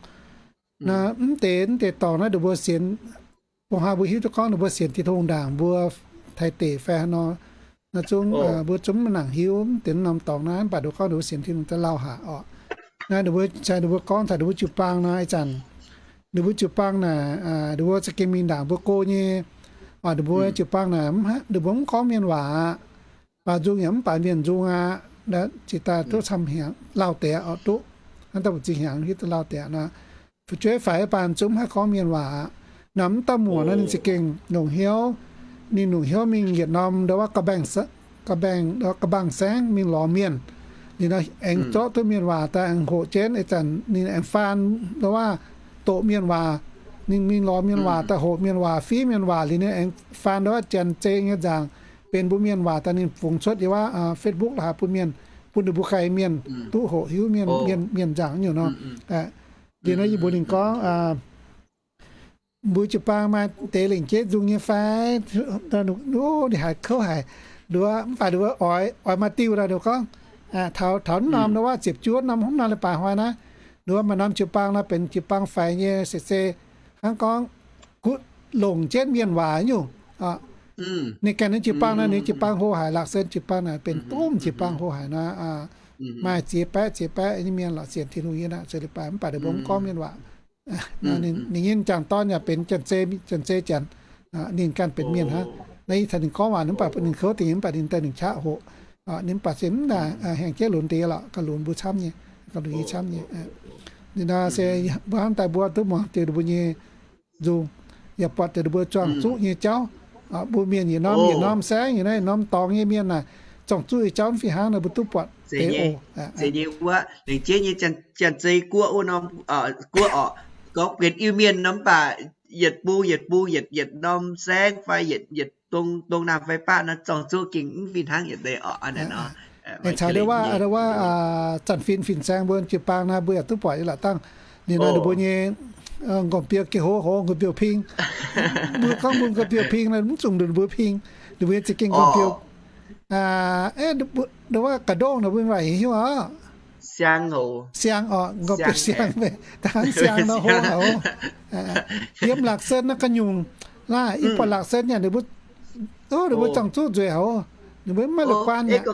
Naaiv mv deix, mv deix dorngx naaiv ndongc mbuo sienx, bung haaix mbuo hiuv duqv gorngv ndongc mbuo sienx Tin-Hungh ndaangc mbuo Taiv deic fai haaix nor, naaiv zungv mbuo zungv maiv nangc hiuv mv deix norm dorngx naaiv, mv baac ndongc gorngv ndongc mbuo sienx Tin-Hungh daaih lauh haic orqc. Naaiv ndongc mbuo, ndongc mbuo gorngv taux ndongc mbuo jiu-baang nor, ih zanc ndongc mbuo jiu-baang naaic, ndongc mbuo za'gengh mingh ndaangc mbuo go nyei. Ndongc mbuo jiu-baang naaic, ndongc mbuo mv gorngv mienh waac aqv. Baaux nzung yaac mv baaux mienh nzung aqv. Zinh daaih duqv camv hnyangx lauh deix orqc, duqv hnangv dauh mbu'ziex hnyangx hiuv duqv lauh deix nor. Fu'jueiv faix baan zungv mv haih gorngv mienh waac aqv. Naaiv mv dauh muoc naaiv ninh za'gengh longc hnyouv, ninh longc hnyouv mingh yietc norm ndau wuov ga'baengh, ga'baengh, ga'baengh saengv mingh lorz mienh. Ninh aengx zorqv duqv mienh waac daaih aengx hoqc jienv, ih zanc ninh aengx faan ndau wuov doqc mienh waac. Ninh mingh lorz mienh waac daaih hoqc mienh waac, fiev mienh waac liuz ninh aengx faan ndau wuov Janx-Zei nyei nzaangc benx mbuo mienh waac daaih ninh fungx cuotv yiem wuov Facebook la'haaix bun mienh, bun ninh mbuo ganh mienh duqv hoqc hiuv mienh, mienh nzaangc nyungc nor. Liuz nor yie mbuox ninh gorngv, mbuo jiu-baang maaih deix lengc jeiv nzung nyei fai? Ninh haiz kouv haic. Nduov mv baac nduov oix, oix maaih diuh nor nduov gorngv, taux, taux norm nduov ziepc juov norm, hnangv norm leiz-baaix hnoi naaiv, nduov maaih norm jiu-baang nor benx jiu-baang faix nyei se, se hnangv gorngv longc jienv mienh waac nyungc. Ninh ganh nyei jiu-baang nor, ninh jiu-baang hlo haic, Laaksen jiu-baang naaic benx duqv jiu-baang hlo haic nor, maaih ziex baeqv ziex baeqv nyei mienh lorqc sienx Tin-Hungh nyei naaic, se leiz-baaix mv baac ninh mbuo mv gorngv mienh waac. Ninh nyei m'jangc dorn yaac benx Janx-Zei, Janx-Zei Janx. Ninh ganh benx mienh hnangv. Naaiv yie caux ninh gorngv waac mv baac ninh kouv dingc, mv baac ninh daaih ninh qaqv hoqc. Ninh mv baac se mv naaic, hengx jienv lunx deix lorqc, gauh lunx mbuo camv nyei, gauh lunx yie camv nyei. Ninh nor se mbuo hnamv daaih mbuo duqv muangx diuh ninh mbuo nyei nzung, yaac buatc diuh ninh mbuo zuangx zuqv nyei jauv. Mbuo mienh yietc norm yietc norm saengv, yietc norm yietc norm dorngx nyei mienh naaic, zuangx zuqv nyei jauv mv fih hnangv nor mbuo duqv buatc deix oc. Zeiz nyei wuov, lengc jeiv nyei Janx-Zei Guoqv wuov norm, Guoqv orqc, gorngv benx Iu-Mienh nor mv baac yietc bung yietc bung yietc, yietc norm saengv fai yietc, yietc dong, dong naamh fai baqv nor zuangx zuqv gengh mv fih hnangv yietc deix orqc. Aengx caux ndau wuov, ndau wuov zanc fin fin-saeng mbuo jiu-baang naaiv mbuo yaac duqv buatc nyei lorqc dangh. Ninh nor ninh mbuo nyei ngorc biouv gengh hoz hoz ngorc biouv ping. Mbuo gorngv mbuo ngorc biouv ping nor mv zungh ninh mbuo ping. Ninh mbuo nyei za'gengh ngorc biouv, ndau wuov ga'ndongh nor mbuo waac hiuv orqc. Siang orqc, ngorc biouv siang, da'hnangv siang nor hoz haic oc. Yiem Laaksen naaiv ga'nyungc, Laaih, ih buatc Laangc Sen yaac ninh mbuo, ninh mbuo zorng-zuqv nzueic haic, ninh mbuo maiv la'guaan aqv.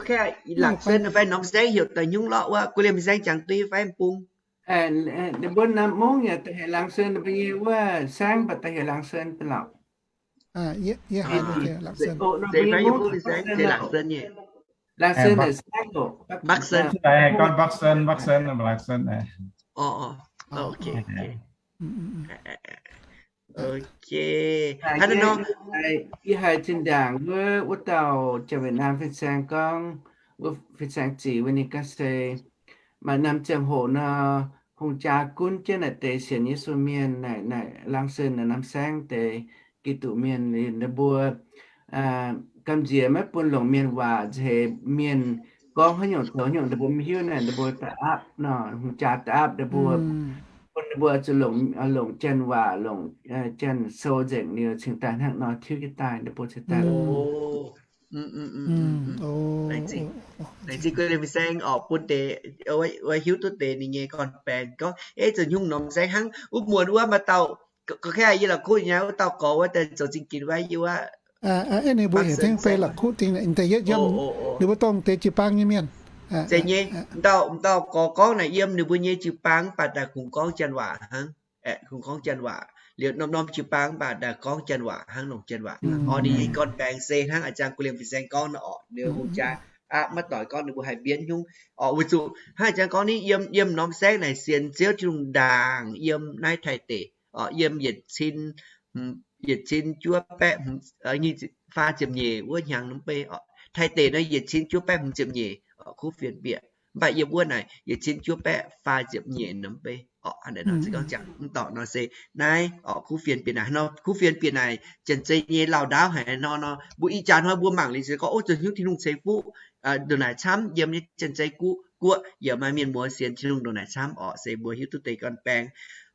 Laangc Sen fai norm saengv heuc daaih nyungc lorqc wuov, guv liemh fin-saeng jangx duqv fai m'bung. Ninh mbuo Nam Mungv yaac daaih heuc Laangc Sen, ninh mbuo nyei wuov saengv mv baac daaih heuc Laangc Sen deix lorqc. Yie haiz Laangc Sen. Laangc Sen, Bắc Sơn, Bắc Sơn, Bắc Sơn, Laangc Sen. Yie haiz zinh ndaangc wuov, wuov dauh Janx-Wietc Nam fin-saeng gorngv, wuov fin-saeng zic wuov ninh gorngv se maaih norm ziangh hoc nor, hungh jaa gunv jienv naaic deix sienx Yesu mienh naaic, naaic Laangc Sen naaic norm saengv deix Giduc mienh, ninh mbuo gamh nziex maiv bun longc mienh waac, nziex mienh gorngv haaix nyungc zoux haaix nyungc ninh mbuo maiv hiuv naaic, ninh mbuo da'aapv nor, hungh jaa da'aapv ninh mbuo, bun ninh mbuo zuqc longc, longc Janx waac, longc Janx-sou nzengc liuz cingx daaih hnangv nor tiuv jienv daaih, ninh mbuo cingx daaih. Laengz zingh guv liemh fin-saeng oc, bun deix, oix hiuv duqv deix ninh nyei gorn-baeng gorngv, ei, zoux nyungc norm saengv hnangv wuov muonz wuov maaih dauh, gorngv yie la'kuqv nyei wuov dauh gorx wuov daaih zoux zingh ginx wuov, yie wuov, ninh mbuo heuc tengx fai la'kuqv dingc, daaih yietv yiem, ninh mbuo dongh deix jiu-baang nyei mienh. Zeiz nyei, m'dauh, m'dauh gorx gorngv naaic yiem ninh mbuo nyei jiu-baang mv baac daaih kungx gorngv Janx waac hnangv. Aeqv, kungx gorngv Janx waac. Liuz norm-norm jiu-baang mv baac daaih gorngv Janx waac hnangv, longc Janx waac. Orv, ninh nyei gorn-baeng se hnangv a'jang guv liemh fin-saeng gorngv nor orqc, liuz hungh jaa aqv maiv doic gorngv ninh mbuo haih mbienv nyungc. Orqc, weic zuqc hnangv a'jang gorngv ni, yiem, yiem norm saengv naaic sienx Ziouv Tin-Hungh ndaangc yiem naaiv Taiv deic, orqc, yiem yietc cin, yietc cin juov baeqv faah ziepc nyeic wuov hnyangx norm bei orqc. Taiv deic nor yietc cin juov baeqv hmz ziepc nyeic, orqc, kuv fienx bieqc. Mv baac yiem wuov naaic yietc cin juov baeqv faah ziepc nyeic norm bei orqc. Hnangv naaic nor se gorngv jangx mv dorngc nor se naaiv orqc, kuv fienx bieqc naaic, kuv fienx bieqc naaic janx-zei nyei lauh ndaauv haic nor, nor mbuo ih jaax hnoi mbuo mangc liuz se gorngv, ov, zoux hnyouv Tin-Hungh ceix fuqv ndongc naaic camv yiem nyei janx-zei guoqv, guoqv yaac maaih mienh muoz sienx Tin-Hungh ndongc naaic camv orqc, se mbuo hiuv duqv deix gorn-baeng.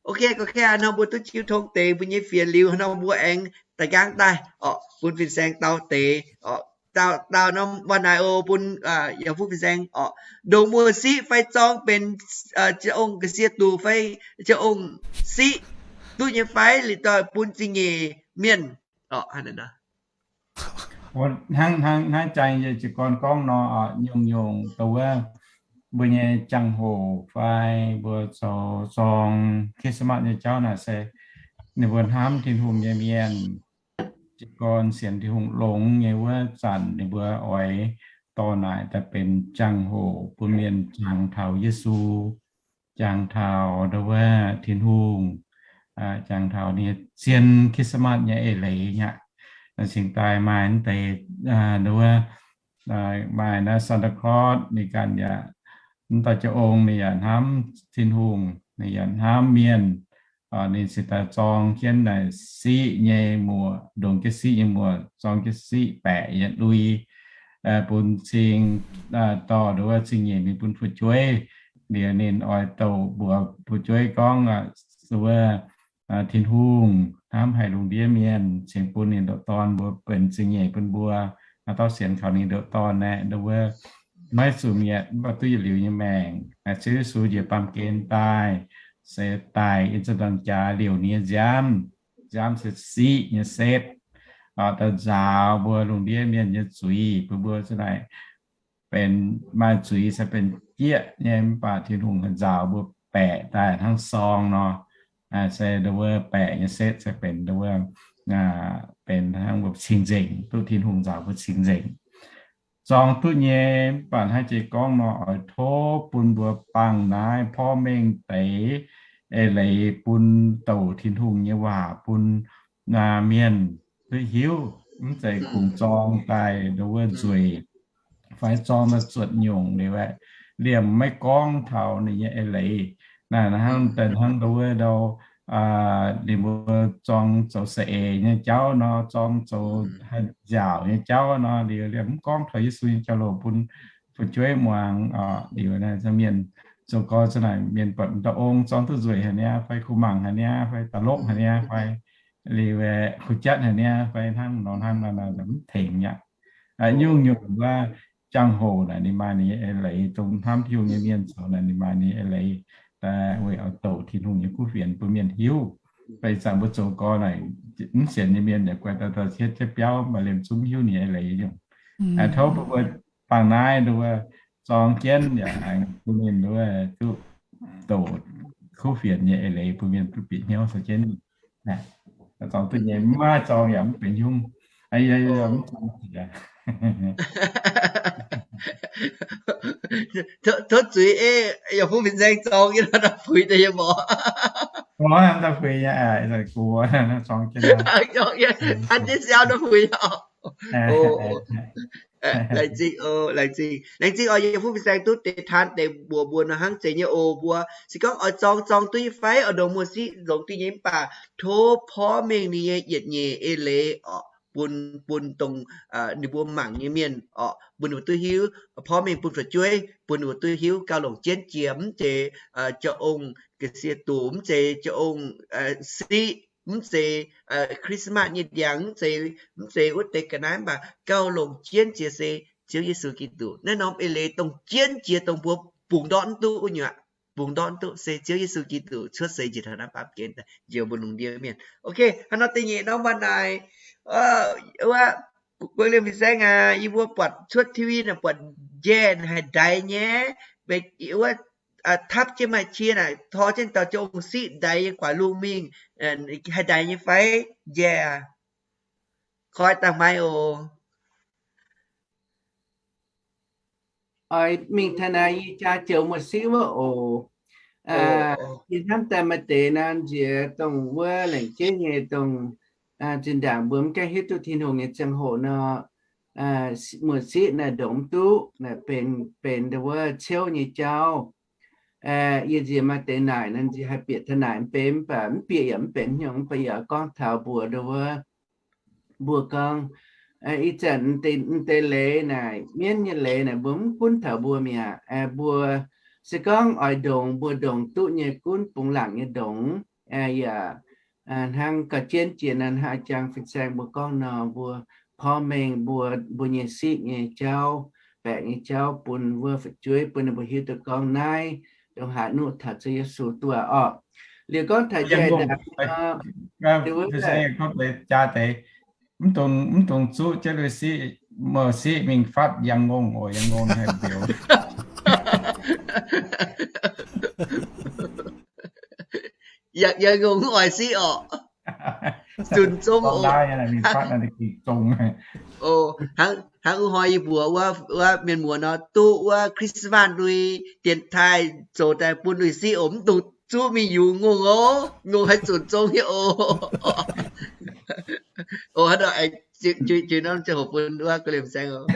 Ok, gorngv kaav nor mbuo duqv jiu tong deix mbuo nyei fienx liuz nor mbuo aengx da'nqaang daaih orqc, bun fin-saeng dau deix orqc. Dau, dau norm waac naaic oc, bun yaac fuqv fin-saeng orqc, ndongc muoz siqv fai zorng benx ziangh ong ga'sie duqv fai ziangh ong siqv duqv nyei fai, liuz doic bun zingh nyeic mienh orqc. Hnangv, hnangv, hnangv jaax nyei jiez gorn gorngv nor, nyungc-nyungc dongh wuov mbuo nyei jangx-hoc fai mbuo zoux zorng Christmas nyei jauv naaic se ninh mbuo hnamv Tin-Hungh nyei mienh jiez gorn sienx Tin-Hungh longx nyei wuov zanc ninh mbuo oix dorh naaic daaih benx jangx-hoc bun mienh jangx taux Yesu, jangx taux ndau wuov Tin-Hungh, jangx taux ninh zien Christmas nyei eix leiz aqv. Cingx daaih maaih deix ndau wuov maaih naaiv Santa Claus ninh ganh yaac, mv dauh jaa-ong ninh yaac hnamv Tin-Hungh, ninh yaac hnamv mienh. Ninh cingx daaih zorng jienv naaic siqv nyei muoc, ndongc jienv siqv nyei muoc, zorng jienv siqv baeqc yietc lui bun cing, dorh ndau wuov cing nyeic mingh bun fu'jueiv. Liuz ninh oix douc mbuox fu'jueiv gorngv, wuov Tin-Hungh hnamv haic lungh ndiev mienh, cingx bun ninh ndoqc Dorn mbuo benx zingh nyeic bun mbuo. Haaix dauh sienx kaux ninh ndoqc Dorn aeqv, ndau wuov maiv zuqc mietc, mv baac duqv yietc liuz nyei maengc. Ziouv Yesu njiec baamh gen daaih, se daic yiem ziepc nzaangc jaax liouc ninh nyei nziaamv, nziaamv se siqv nyei setv, daaih nzaaux mbuo lungh ndiev mienh nyei zuiz bun mbuo za'naaic benx maaih zuiz se benx jieqv nyei, mv baac Tin-Hungh nzaaux mbuo baeqc daaih hnangv sorng nor. Se ndau wuov baeqc nyei setv se benx ndau wuov, benx hnangv mbuo cing-nzengc, duqv Tin-Hungh nzaaux mbuo cing-nzengc. Zorng duqv nyei, mv baac hnangv jiex gorngv nor, oix tov bun mbuo bangh naaiv porv mengh deix eix leiz bun douc Tin-Hungh nyei waac bun mienh duqv hiuv. Mv zeiz kungx zorng daaih ndau wuov nzueic fai zorng daaih zuotc nyungc liuz aeqv, liemh maiv gorngv taux ninh nyei eix leiz. Naaiv hnangv daaih hnangv ndau wuov ndau ninh mbuo zorng zoux saeng-eix nyei jauv nor, zorng zoux haih nziaauc nyei jauv nor, liuz liemh mv gorngv taux Yesu nyei jauv-louc bun fu'jueiv muangx. Liuz naaiv mienh zoux gorx za'naaic mienh buatc m'dauh ong zorng duqv nzueic haic niaa, fai kuh mangc haic niaa, fai da'lokv haic niaa, fai liuz kuh jatv haic niaa, fai hnangv nor hnangv nor, mv tengx aqv. Nyungc-nyungc wuov jangx-hoc naaic ninh maaih ninh nyei eix leiz, dongh hnamv Tin-Hungh nyei mienh zoux naaic ninh maaih ninh nyei eix leiz, weic oix douc Tin-Hungh nyei kuv fienx bun mienh hiuv. Fai ih zanc mbuo zoux gorx naaic, mv sienx nyei mienh yaac guai dauh dauh hietv jienv biauv, maaih liemh zungv mv hiuv ninh nyei eix leiz nyungc. Tov mbuo bangc naaiv nduov zorng jienv yaac aengx bun ninh nduov duqv doqc kuv fienx nyei eix leiz bun mienh duqv bieqc hnyouv caux jienv. Zorng duqv nyei, mv maaih zorng yaac mv benx hnyouv. Tov zuiz, yaac fungx fin-saeng zorng yie nor, puix deix yie mborqv. An jienv siau nor puix. Laengz zingh, laengz zingh, laengz zingh oc. Yie fungx fin-saeng duqv deix taan deix mbuox mbuo nor hnangv zeiz nyei oc. Mbuo se gorngv oix zorng, zorng duqv nyei fai, oix ndongx muoz-siqv nzongx duqv nyei, mv baac tov porv mengh ninh nyei yietc nyeic eix leiz oc, bun, bun dongh ninh mbuo mangc nyei mienh oc, bun ninh mbuo duqv hiuv, porv mengh bun fu'jueiv, bun ninh mbuo duqv hiuv gauh longc jienv jiex, mv zeiz jaa-ong ga'sie doqc, mv zeiz jaa-ong siqv, mv zeiz Christmas nyei ndiangx, mv zeiz, mv zeiz wuov deix ga'naaiv, mv baac gauh longc jienv jiex se Ziouv Yesu Giduc. Naaiv norm eix leiz dongh jienv jiex dongh mbuo bungx ndortv mv duqv wuov nyungc aqv. Bungx ndortv mv duqv se Ziouv Yesu Giduc cuotv seix njiec taux naaiv baamh gen njoux mbuo lungh ndiev mienh. Ok, hnangv nor da'nyeic norm waac naaic, wuov, guei liemh fin-saeng aac, yie mbuo buatc cuotv T V naaic buatc njaeh haih ndaix nyei, wuov, tapv jienv maaih qiex naaic tor jienv dauh jaa-ong siqv ndaix nyei guaax lungh mingh, haih ndaix nyei fai? Njaeh aac, koi daaih hmai oc. Oix mingh taux naaic yie jaa joux muoz-siqv wuov oc. Yie hnamv daaih maaih deix naaiv nziex dongh wuov laengc jeiv nyei dongh zinh ndaangc mbuo mv gaengh hiuv duqv Tin-Hungh nyei ziangh hoc nor, muoz-siqv naaic ndongc mv duqv naaic benx, benx wuov ciouv nyei jauv. Yie nziex maaih deix naaic nor nziex haih bieqc taux naaic mv benx, mv baac mv bieqc yaac mv benx hnyouv, mv baac yaac gorngv taux mbuox nduov wuov, mbuo gorngv ih zanc m'deix leiz naaic, mienv nyei leiz naaic, mbuo mv gunv taux mbuo mi'aqv. Mbuo se gorngv oix ndongx, mbuo ndongx duqv nyei gunv bungx laangc nyei ndongx, yaac hnangv gauh jienv jiex naaiv hnangv a'jang fin-saeng mbuo gorngv nor, mbuo porv mengh mbuo, mbuo nyei siqv nyei jauv, baeqc nyei jauv bun wuov fu'jueiv, bun ninh mbuo hiuv duqv gorngv naaiv ndongc haaix nuqv taux Ziouv Yesu duqv orqc. Liuz gorngv taux njaih ndaangc nor, jaa deix, mv dungx zuqc jienv lui-siqv, muoz-siqv mingh fatv yangh ngongh oc, yangh ngongh haih mbiouh. Yangh ngongh mv oix siqv orqc. Zunc zong oc. Hnangv wuov hnoi yie mbuox wuov mienh muoz nor, duqv wuov Christmas lui dienx taaih zoux daaih bun lui-siqv oc, mv dungx zuqv mingh yungz ngongh oc. Ngongh haaix zunc zong nyei oc. Oc, hnangv nor, jiex norm ziangh hoc bun wuov ga'liemh saeng oc.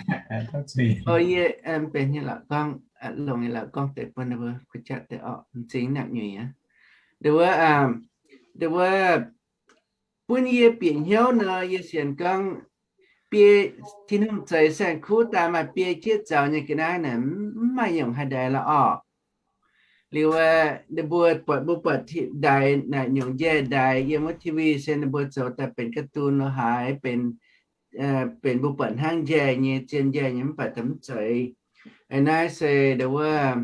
Yie benx nyei la'gorngv, longc nyei la'gorngv deix bun ninh mbuo kuh jatv deix orqc, m'zing nangc nyuiz aqv. Nduov wuov, nduov wuov, bun yie bieqc hnyouv nor, yie sienx gorngv biei Tin-Hungh zeix saeng-kuv daaih maaih biei jieqv zaux nyei ga'naaiv naaic, mv maaih nyungc haih ndaix la'orqc. Liuz wuov, ninh mbuo buatc, mbuo buatc ndaix naaic nyungc njaih ndaix yiem wuov T V se ninh mbuo zoux daaih benx cartoon lo haaix, benx, benx mbuo buatc hnangv njaih nyei, zien njaih nyei mv baac da'mv zeiz. Naaiv se nduov wuov,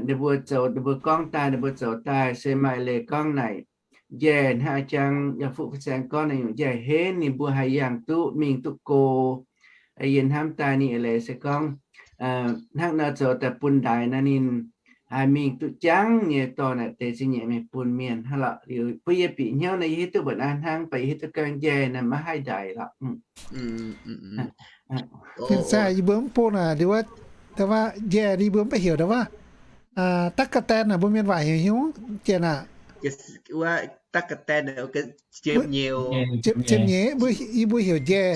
ninh mbuo zoux, ninh mbuo gorngv daaih, ninh mbuo zoux daaih se maaih leiz gorngv naaic njaih hnangv a'jang yaac fuqv saeng gorngv naaic nyungc njaih henv ninh mbuo haih yangh duqv mingh duqv go. Yie hnamv daaih ninh eix leiz se gorngv hnangv nor zoux daaih bun ndaix nor ninh haih mingh duqv jangv nyei dorh naaic deix zingh nyeic mingh bun mienh hnangv lorqc. Liuz bun yie bieqc hnyouv nor yie hiuv duqv mbuoqc naaiv hnangv, baac yie hiuv duqv gorngv njaih naaic maiv haih ndaix lorqc. Fin-saeng yie mbuo mv bung naaic, njaih yie mbuo mv baac heuc nduov wuov, ตั๊กแตน naaic, mbuo mienh waac heuc hiuv jienv aqv. Ziepc nyeic, yie mbuo heuc njaih.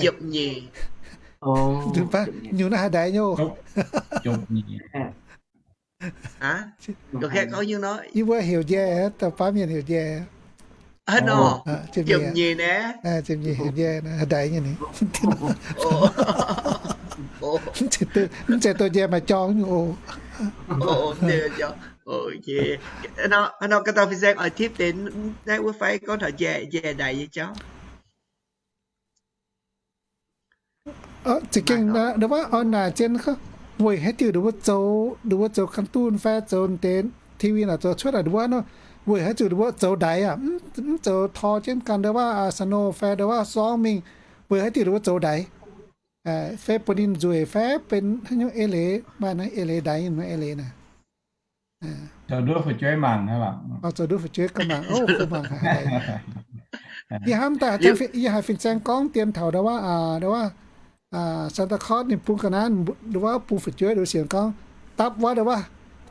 Nyungc naaiv haih ndaix nyei oc. Yie mbuo heuc njaih, dauh baav mienh heuc njaih. Ziepc nyeic, heuc njaih, haih ndaix nyei ni. Mv zeiz douh njaih maaih jorng nyungc oc. Haaix nor ga'dauh fin-saeng oix tipv deix naaiv wuov fai gorngv taux njaih, njaih ndaix nyei jauv? Za'gengh nduov wuov oix naaic zien, weic haaix diuc nduov wuov zoux, nduov wuov zoux cartoon fai zoux deix T V naaic zoux cuotv aqv, nduov wuov nor, weic haaix diuc ninh mbuo zoux ndaix aqv, mv zoux tor jienv ganh ndo wuov snow fai ndo wuov sorngv mingh, weic haaix diuc ninh mbuo zoux ndaix? Fai bun ninh nzueic fai benx haaix nyungc eix leiz, maaih naaiv eix leiz ndaix nyei, eix leiz naaic. Zoux nduov fu'jueiv mangc, zoux nduov fu'jueiv ganh mangc, mangc. Yie hnamv daaih yie haiz fin-saeng gorngv dien taux ndo wuov, ndo wuov Santa Claus ninh bun ga'naaiv ndo wuov bun fu'jueiv ndo sienx gorngv dapv wuov ndo wuov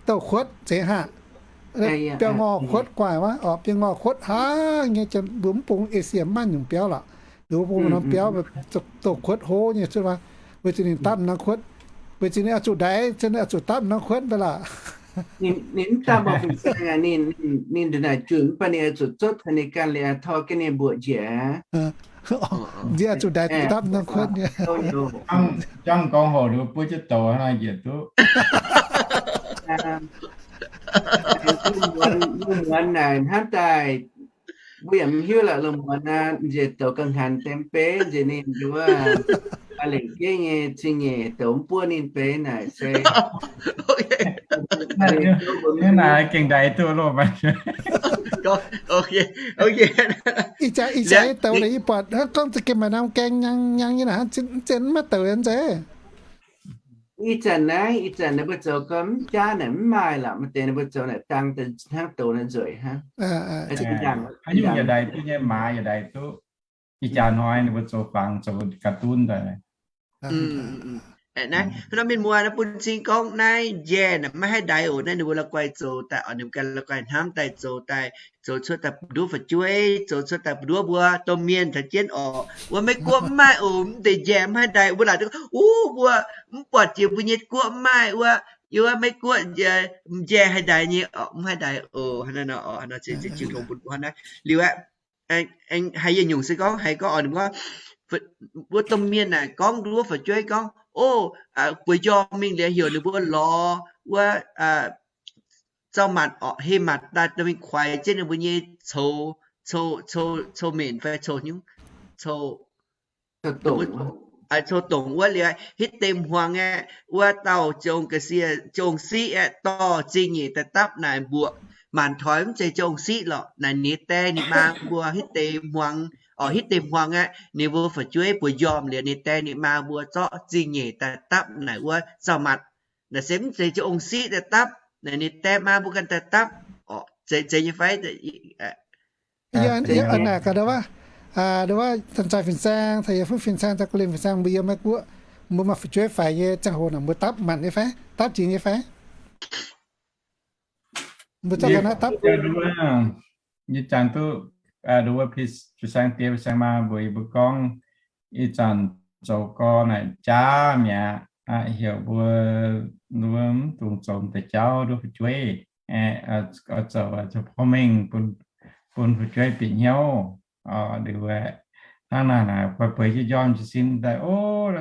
douh kuotv zeiz haac, biauv ngorh kuotv guaaih wuov, biauv ngorh kuotv hnangv nyei, mbuo mv bung Esie mv maaih nyungc biauv lorqc. Ndo wuov bung norm biauv douh kuotv hlo nyei cuotv wuov, weic zuqc ninh dapv norm kuotv, weic zuqc ninh oix zuqc ndaix, ninh oix zuqc dapv norm kuotv mv baac lorqc. Ninh mv dapv fin-saeng, ninh ndongc naaic junc mv baac ninh oix zuqc zotv taux ninh ganh liuz tor jienv ninh mbuoqc njiec. Njiec zuqc ndaix dapv norm kuotv nyei. Jangv gorngv hoc ninh mbuo buov jienv douz hnangv njiec duqv. Lungh muonz naaic hnamv daaih, mbuo yaac mv hiuv lorqc, lungh muonz naaic njiec douz ga'hnaanx deix mv bei, njiec ninh nduov aa lengc jeiv nyei zingh nyeic douz mv buov ninh bei naaic se naaic gengh ndaix duqv loh. Ih jaax, ih jaax yie douz naaic yie buatc hnangv gorngv za'gengh maaih norm gaeng nyangv nyangv nyei naaic, hnangv zien mv maaih douz nzengc. Ih zanc naaiv, ih zanc ninh mbuo zoux gorngv mv jaav naaic mv maaih lorqc, maaih deix ninh mbuo zoux naaic dang hnangv douz naaiv nzueic hnangv. Haaix nyungc yaac ndaix duqv nyei, maaz yaac ndaix duqv. Ih jaax hnoi ninh mbuo zoux fangx zoux ga'dunv daaih. Naaiv, hnangv nor mienh muoz naaiv bun cing gorngv naaiv njaeh naaic maiv haih ndaix oc. Naaiv ninh mbuo la'guaih zoux daaih, ninh mbuo ganh la'guaih hnamv daaih zoux daaih, zoux cuotv daaih nduov fu'jueiv, zoux cuotv daaih nduov mbuo domh mienh taux jienv orqc. Wuov Meiv Guoqv mv maaih oc, mv deix njaeh mv haih ndaix. Mbuo laaic duqv, uv, mbuo mv buatc jiex mbuo nyei guoqv mv maaih wuov, yie wuov Meiv Guoqv njaeh haih ndaix nyei orqc, mv haih ndaix oc. Hnangv nor, hnangv nor, ziex ziex jiex tongx bun mbuo hnangv naaiv liuz aqv. Haiz yietc nyungc se gorngv, haiz gorngv oc, ninh gorngv, wuov domh mienh naaic gorngv nduov fu'jueiv gorngv, o, bueix njormh mingh liuz heuc ninh mbuo lorz wuov zaux matc orqc, heh matc daaih dorh mingh kuaix jienv ninh mbuo nyei coux, coux, coux, coux menc fai coux hnyouv, coux, coux dongc wuov liuz, hitv deix hmuangx aeqv, wuov dauh jong ga'sie, jong siqv aeqv, dorh zingh nyeic daaih dapv naaic mbuoqc maanc toix mv zeiz jong siqv lorqc. Naaic ninh die ninh maa mbuo hitv deix hmuangx, orqc, hitv deix hmuangx aeqv, ninh mbuo fu'jueiv bueix njormh liuz, ninh die ninh maa mbuo zorqv zingh nyeic daaih dapv naaic wuov zaux matc. Naaic se mv zeiz jong siqv daaih dapv, naaic ninh die maa mbuo ganh daaih dapv. Orqc, zeiz, zeiz nyei fai? Yie naaic gaax ndo wuov, ndo wuov zanc-zanc fin-saeng, caux yie fuqv fin-saeng, caux guv lin fin-saeng, mbuo yiem Meiv Guoqv, mbuo maaih fu'jueiv faix nyei ziangh hoc naaic, mbuo dapv maanc nyei fai? Dapv jiex nyei fai? Mbuo zorqv ga'naaiv dapv. Ih zanc duqv ndo wuov fin-saeng die fin-saeng maa mbuox yie mbuo gorngv, ih zanc zoux gorx naaic jaav mi'aqv. Heuc mbuo mv dungx zoux deix jauv nduov fu'jueiv, zoux porv mengh bun fu'jueiv bieqc hnyouv. Liuz hnangv naaic naaic, bueix jienv njormh jiez sin daaih, o,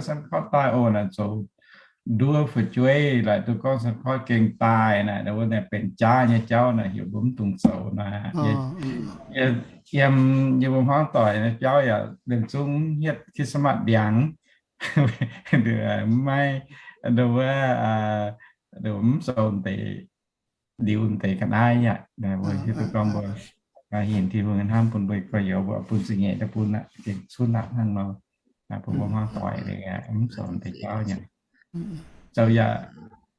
Santa Claus daaih oc, naaic zoux nduov fu'jueiv, laaic duqv gorngv Santa Claus gengh daaih naaic, wuov naaic benx jaav nyei jauv naaic, heuc mbuo mv dungx zoux naaic. Yiem yie mbuo hmuangv doic nyei biauv yaac liemh zungv hietv Christmas ndiangx, maiv, ndo wuov, mv zoux deix liuz deix ga'naaiv yaac, mbuo hiuv duqv gorngv mbuo hinc Tin-Hungh hnamv bun mbuo gorx-youz, mbuo bun zingh nyeic daaih bun aqv, gengh cunv aqv hnangv nor. Bun mbuo hmuangv doic mv zoux deix jauv nyei, zoux yaac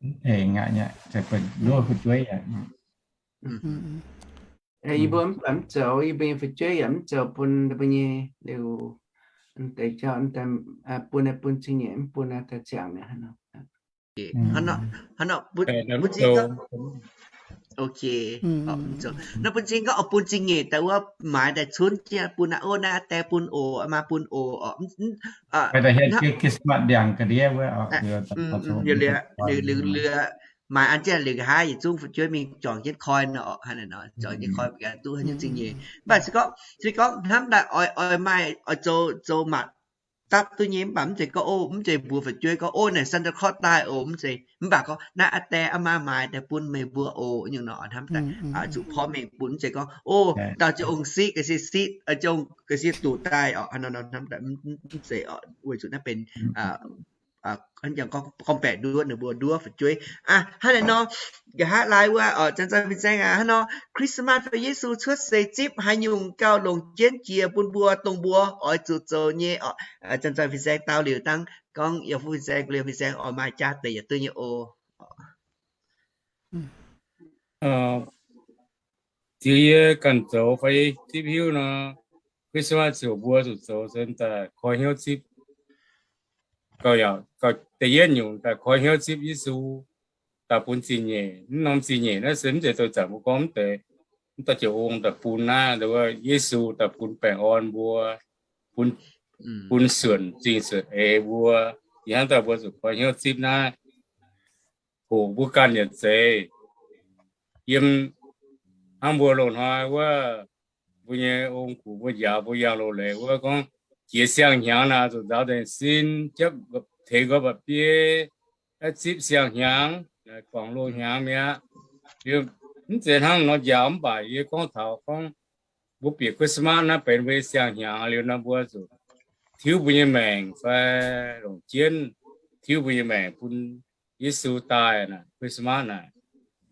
mv tengx aqv, zoux benx nduov fu'jueiv aqv. Yie mbuo mv baac mv zoux, yie mbuo nyei fu'jueiv yaac mv zoux bun mbuo nyei liuz deix jauv, bun bun zingh nyeic mv bun daaih ziangx mi'aqv. Hnangv nor, bun zingh, nor bun zingh gorngv bun zingh nyeic daaih wuov maaiz daaih cunv jienv bun aqv, o, naaiv die bun oc, maa bun oc, orqc, Christmas ndiangx ga'ndiev wuov, liuz, liuz, liuz, maaiz an jienv liuz nqa'haav yietc zungv fu'jueiv mingh juangc jienv koi nor, orqc, hnangv naaic nor, juangc jienv koi mbuo ganh duqv haaix nyungc zingh nyeic. Mv baac se gorngv, se gorngv hnamv daaih oix, oix maaih, oix zoux, zoux matc dapv duqv nyei, mv baac mv zeiz gorngv, o, mv zeiz mbuox fu'jueiv gorngv, o, naaic Santa Claus daaih oc, mv zeiz. Mv baac gorngv naaiv aa die aa maa maaiz daaih bun meih mbuo oc, nyungc nor hnamv daaih zuqc porv mengh bun, mv zeiz gorngv, o, dauh jong siqv ga'sie siqv, jong ga'sie duqv daaih orqc, hnangv nor hnamv daaih mv zeiz orqc, weic zuqc naaiv benx gorngv baeqc nduov ninh mbuo nduov fu'jueiv. Hnangv naaiv nor, nqa'haav laaix wuov, Janx-Zanc Fin-Saeng aac, hnangv nor Christmas fai Yesu cuotv seix zipv haaix nyungc gauh longc jienv jiex bun mbuo dongh mbuo oix zuqc zoux nyei. Janx-Zanc Fin-Saeng dau liuz dangv gorngv yiem fuqv Fin-Saeng, liuz Fin-Saeng oix maaih jaax deix yietc duqv nyei oc. Ziux yie ganh zoux fai zipv hiuv nor, Christmas ziouc mbuo zuqc zoux se daaih koi hnyouv zipv. Gauh da'yietv nyungc daaih koi hnyouv zipv Yesu daaih bun zingh nyeic. Mv norm zingh nyeic naaiv se mv zeiz douz zanc mbuo gorngv mv deix, mv dauh jiex ong daaih bun naaiv, Yesu daaih bun baengh orn mbuo, bun suonc zingh suonc eix mbuo. Ih hnangv daaih mbuo zuqc koi hnyouv zipv naaiv. Hoqc mbuo ganh yietc zeiz. Yiem hnangv mbuo loz-hnoi wuov, mbuo nyei ong-gux mbuo njaaux mbuo yangh loz-leiz wuov gorngv jiex siang-hnyangx naaic zuqc nzaaux nzengc sin, jepv tengx nqoi mba'biei, zipv siang-hnyangx, guangc loz-hnyangx mi'aqv. Mv zeiz hnangv nor njaaux mv baac yie gorngv taux gorngv mbuo bieqc Christmas naaiv benx mbuo nyei siang-hnyangx liuz nor mbuo zuqc tiuv mbuo nyei maengc fai longc jienv tiuv mbuo nyei maengc bun Yesu daaih naaic, Christmas naaic,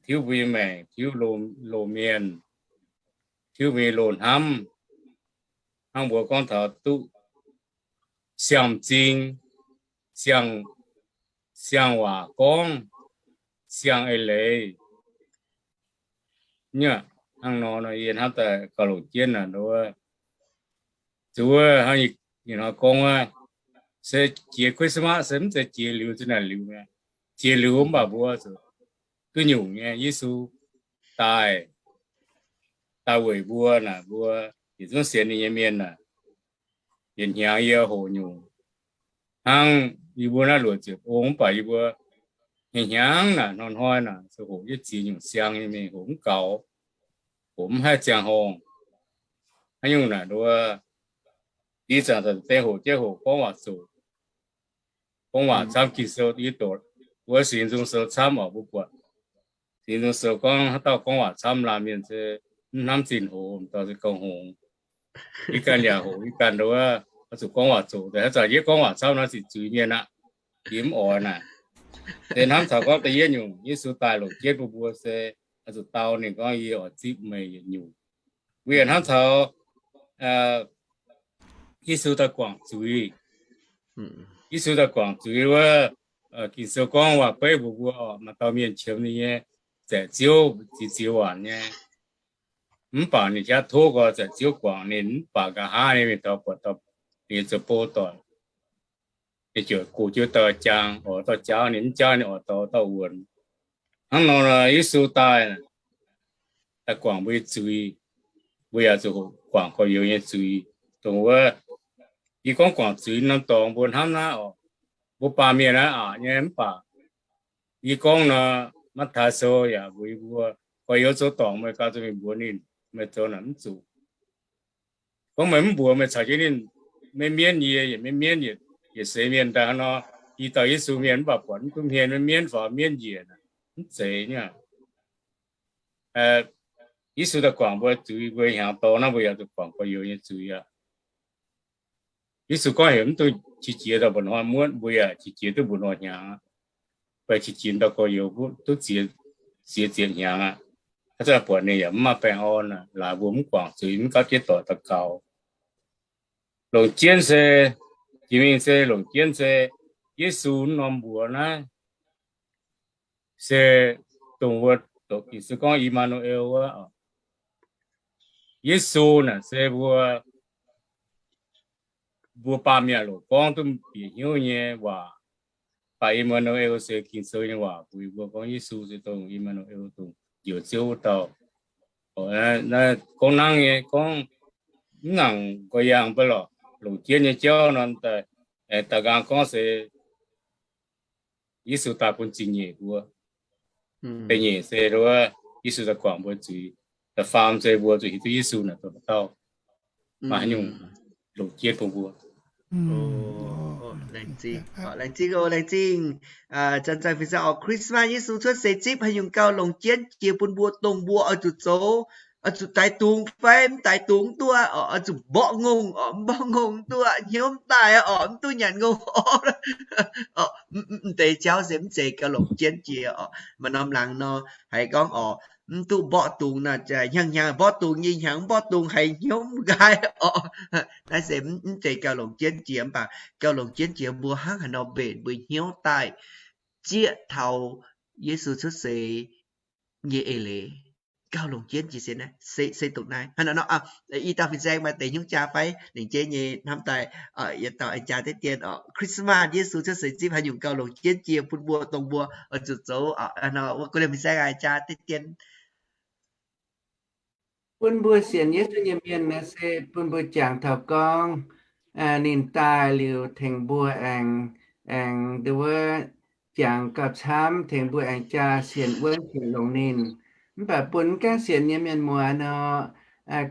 tiuv mbuo nyei maengc, tiuv loz-mienh, tiuv mbuo nyei loz-hnamv. Hnangv mbuo gorngv taux duqv siang-m'zing, siang, siang waac gorngv, siang eix leiz. Hnangv nor yie hnamv daaih gauh longc jienv naaic, zuqc wuov hnangv ih hnoi gorngv wuov, se jiex Christmas se mv zeiz jiex liuz zinh naaic liuz mi'aqv. Jiex liuz mv baac mbuo zuqc duqv nyungc nyei Yesu daaih, daaih weic mbuo naaic, mbuo yietc zungv sienx ninh nyei mienh naaic, yietc hnyangx yie hoqc nyungc. Hnangv yie mbuo naaiv luoqc ziepc ong mv baac yie mbuo hnyangx-hnyangx naaic, hnoi-hnoi naaic se hoqc yietv ziex nyungc siang nyei mingh, hoqc mv gaux, hoqc mv haih ziangh horngh. Haaix nyungc naaic nduov, div zaangc daaih deix hoqc jienv hoqc gorngv waac zoqc, gorngv waac camv. Ging-Sou yie doqc wuov Singx Nzung Sou camv oc, mbuo buatc Singx Nzung Sou gorngv haaix dauh gorngv waac camv laanh mienh se mv hnamv zinh hoz, m'daaih se gauh hngongx. Yie ganh yaac hoqc yie ganh nduov, oix zuqc gorngv waac zoqc deix. Haaix zanc yie gorngv waac camv nor, ziqc zuiz mienh aqv. Yie mv oix naaic. Se hnamv taux gorngv da'yietv nyungc Yesu daaih longc jienv bun mbuo se oix zuqc dau ninh gorngv, yie oix zipv meih yietc nyungc. Mbuo yaac hnamv taux Yesu daaih guangc zuiz. Yesu daaih guangc zuiz wuov, Ging-Sou gorngv waac-beiv mbuox mbuo oc, maaih dauh mienh qiemx ninh nyei zaeqc ziouv ziex ziex waanc nyei. Mv baac ninh jaav tov nqoi zaeqc ziouv guangc ninh, mv baac nqa'haav ninh mingh taux buatc ninh zoux bou doic, ninh ziouc gox jienv dauh jaang, oix dauh jaauv, ninh mv jaauv ninh oix dauh dauh wuonx. Hnangv nor, Yesu daaih, daaih guangc mbuo nyei zuiz. Mbuo yaac zuqc hoqc guangc gorx-youz nyei zuiz. Dongh wuov, yie gorngv guangc zuiz norm dorngx mbuo hnamv naaiv oc, mbuo baamh mienh naaiv aqc nyei mv baac yie gorngv nor, Matv^taai Sou yaac mbuox yie mbuo, gorx-youz zoux dorngc meih gaax zuqc mingh mbuox ninh, meih zoux naaic mv zuqc. Gorngv meih mv mbuox, meih caux jienv ninh, maiv mienv yie, yaac maiv mienv yietc seix mienh daaih hnangv nor, i dauh Yesu mienh mv baac buatc mv duqv hmien, maiv mienv faaux mienv njiec, mv zeiz nyei. Yesu daaih guangc mbuo zuiz, mbuo hnyangx dorngx naaiv mbuo yaac zuqc guangc gorx-youz nyei zuiz aqv. Yesu gorngv heuc mv dungx qiex jiez dauh mba'hnoi muotv, mbuo yaac qiex jiez duqv mba'hnoi hnyangx aqv. Fai qiex jiez dauh gorx-youz duqv ziex, ziex ziepc hnyangx aqv. Haaix zanc buatc ninh yaac mv maaih baengh orn, laaix mbuo mv guangc zuiz, mv gapv jienv doic daux gaux. Longc jienv se, jiex mingh se longc jienv se Yesu norm mbuox naaiv se dongh wuov doqc Ging-Sou gorngv I^maa^nu^el wuov. Yesu naaic se mbuo, mbuo baamh mienh loc gorngv duqv bieqc hnyouv nyei waac. Baac I^maa^nu^el se Ging-Sou nyei waac, mbuox mbuo gorngv Yesu se dongh I^maa^nu^el, dongh Njoux Ziouv wuov dauh. Naaiv gorngv nangv nyei, gorngv mv nangc nqoi yaangh mv baac lorqc, longc jienv nyei jauv nor, daaih nqaang gorngv se Yesu daaih bun zingh nyeic mbuo. Da'nyeic se wuov, Yesu daaih guangc mbuo zuiz. Da'faam se mbuo zuqc hiuv duqv Yesu naaic dongh haaix dauh, maaih haaix nyungc longc jienv bun mbuo. Laengz zingh, laengz zingh. Janx-Zanc Fin-Saeng oc, Christmas Yesu cuotv seix zipv haaix nyungc gauh longc jienv jiex bun mbuo dongh mbuo oix zuqc zoux oix zuqc daix dungz fai mv daix dungz mv duqv orqc, oix zuqc mborqv ngongh orqc, mv mborqv ngongh mv duqv, hnyouv mv daaih orqc, mv duqv nyanc ngongh orqc. Mv deix jauv se mv zeiz gauh longc jienv jiex orqc. Maaih norm laangz nor haiz gorngv orqc, mv duqv mborqv dungz naaic, hnyangx-hnyangx mborqv dungz nyei, hnyangx mv mborqv dungz haiz hnyouv mv nqaai orqc. Naaiv se mv zeiz gauh longc jienv jiex. Mv baac gauh longc jienv jiex mbuo hnangv haaix nor mbenc mbuo hnyouv daaih zieqv taux Yesu cuotv seix nyei eix leiz, gauh longc jienv jiex se, se dongh naaiv. Hnangv naaiv nor, i dauh fin-saeng maaih deix hnyouv jaa fai lengc jeiv nyei hnamv daaih, yietc dauh aengx jaa deix dien orqc, Christmas, Yesu cuotv seix zipv haaix nyungc gauh longc jienv jiex bun mbuo, dongh mbuo oix zuqc zoux. Wuov guv liemh fin-saeng aengx jaa deix dien. Bun mbuo sienx Yesu nyei mienh naaiv se bun mbuo jangx taux gorngv ninh daaih liuz tengx mbuo aengx, aengx nduov jangx gauh camv, tengx mbuo aengx jaa sienx wuonv sienx longx ninh. Mv baac bun mv gaengh sienx nyei mienh muoz nor,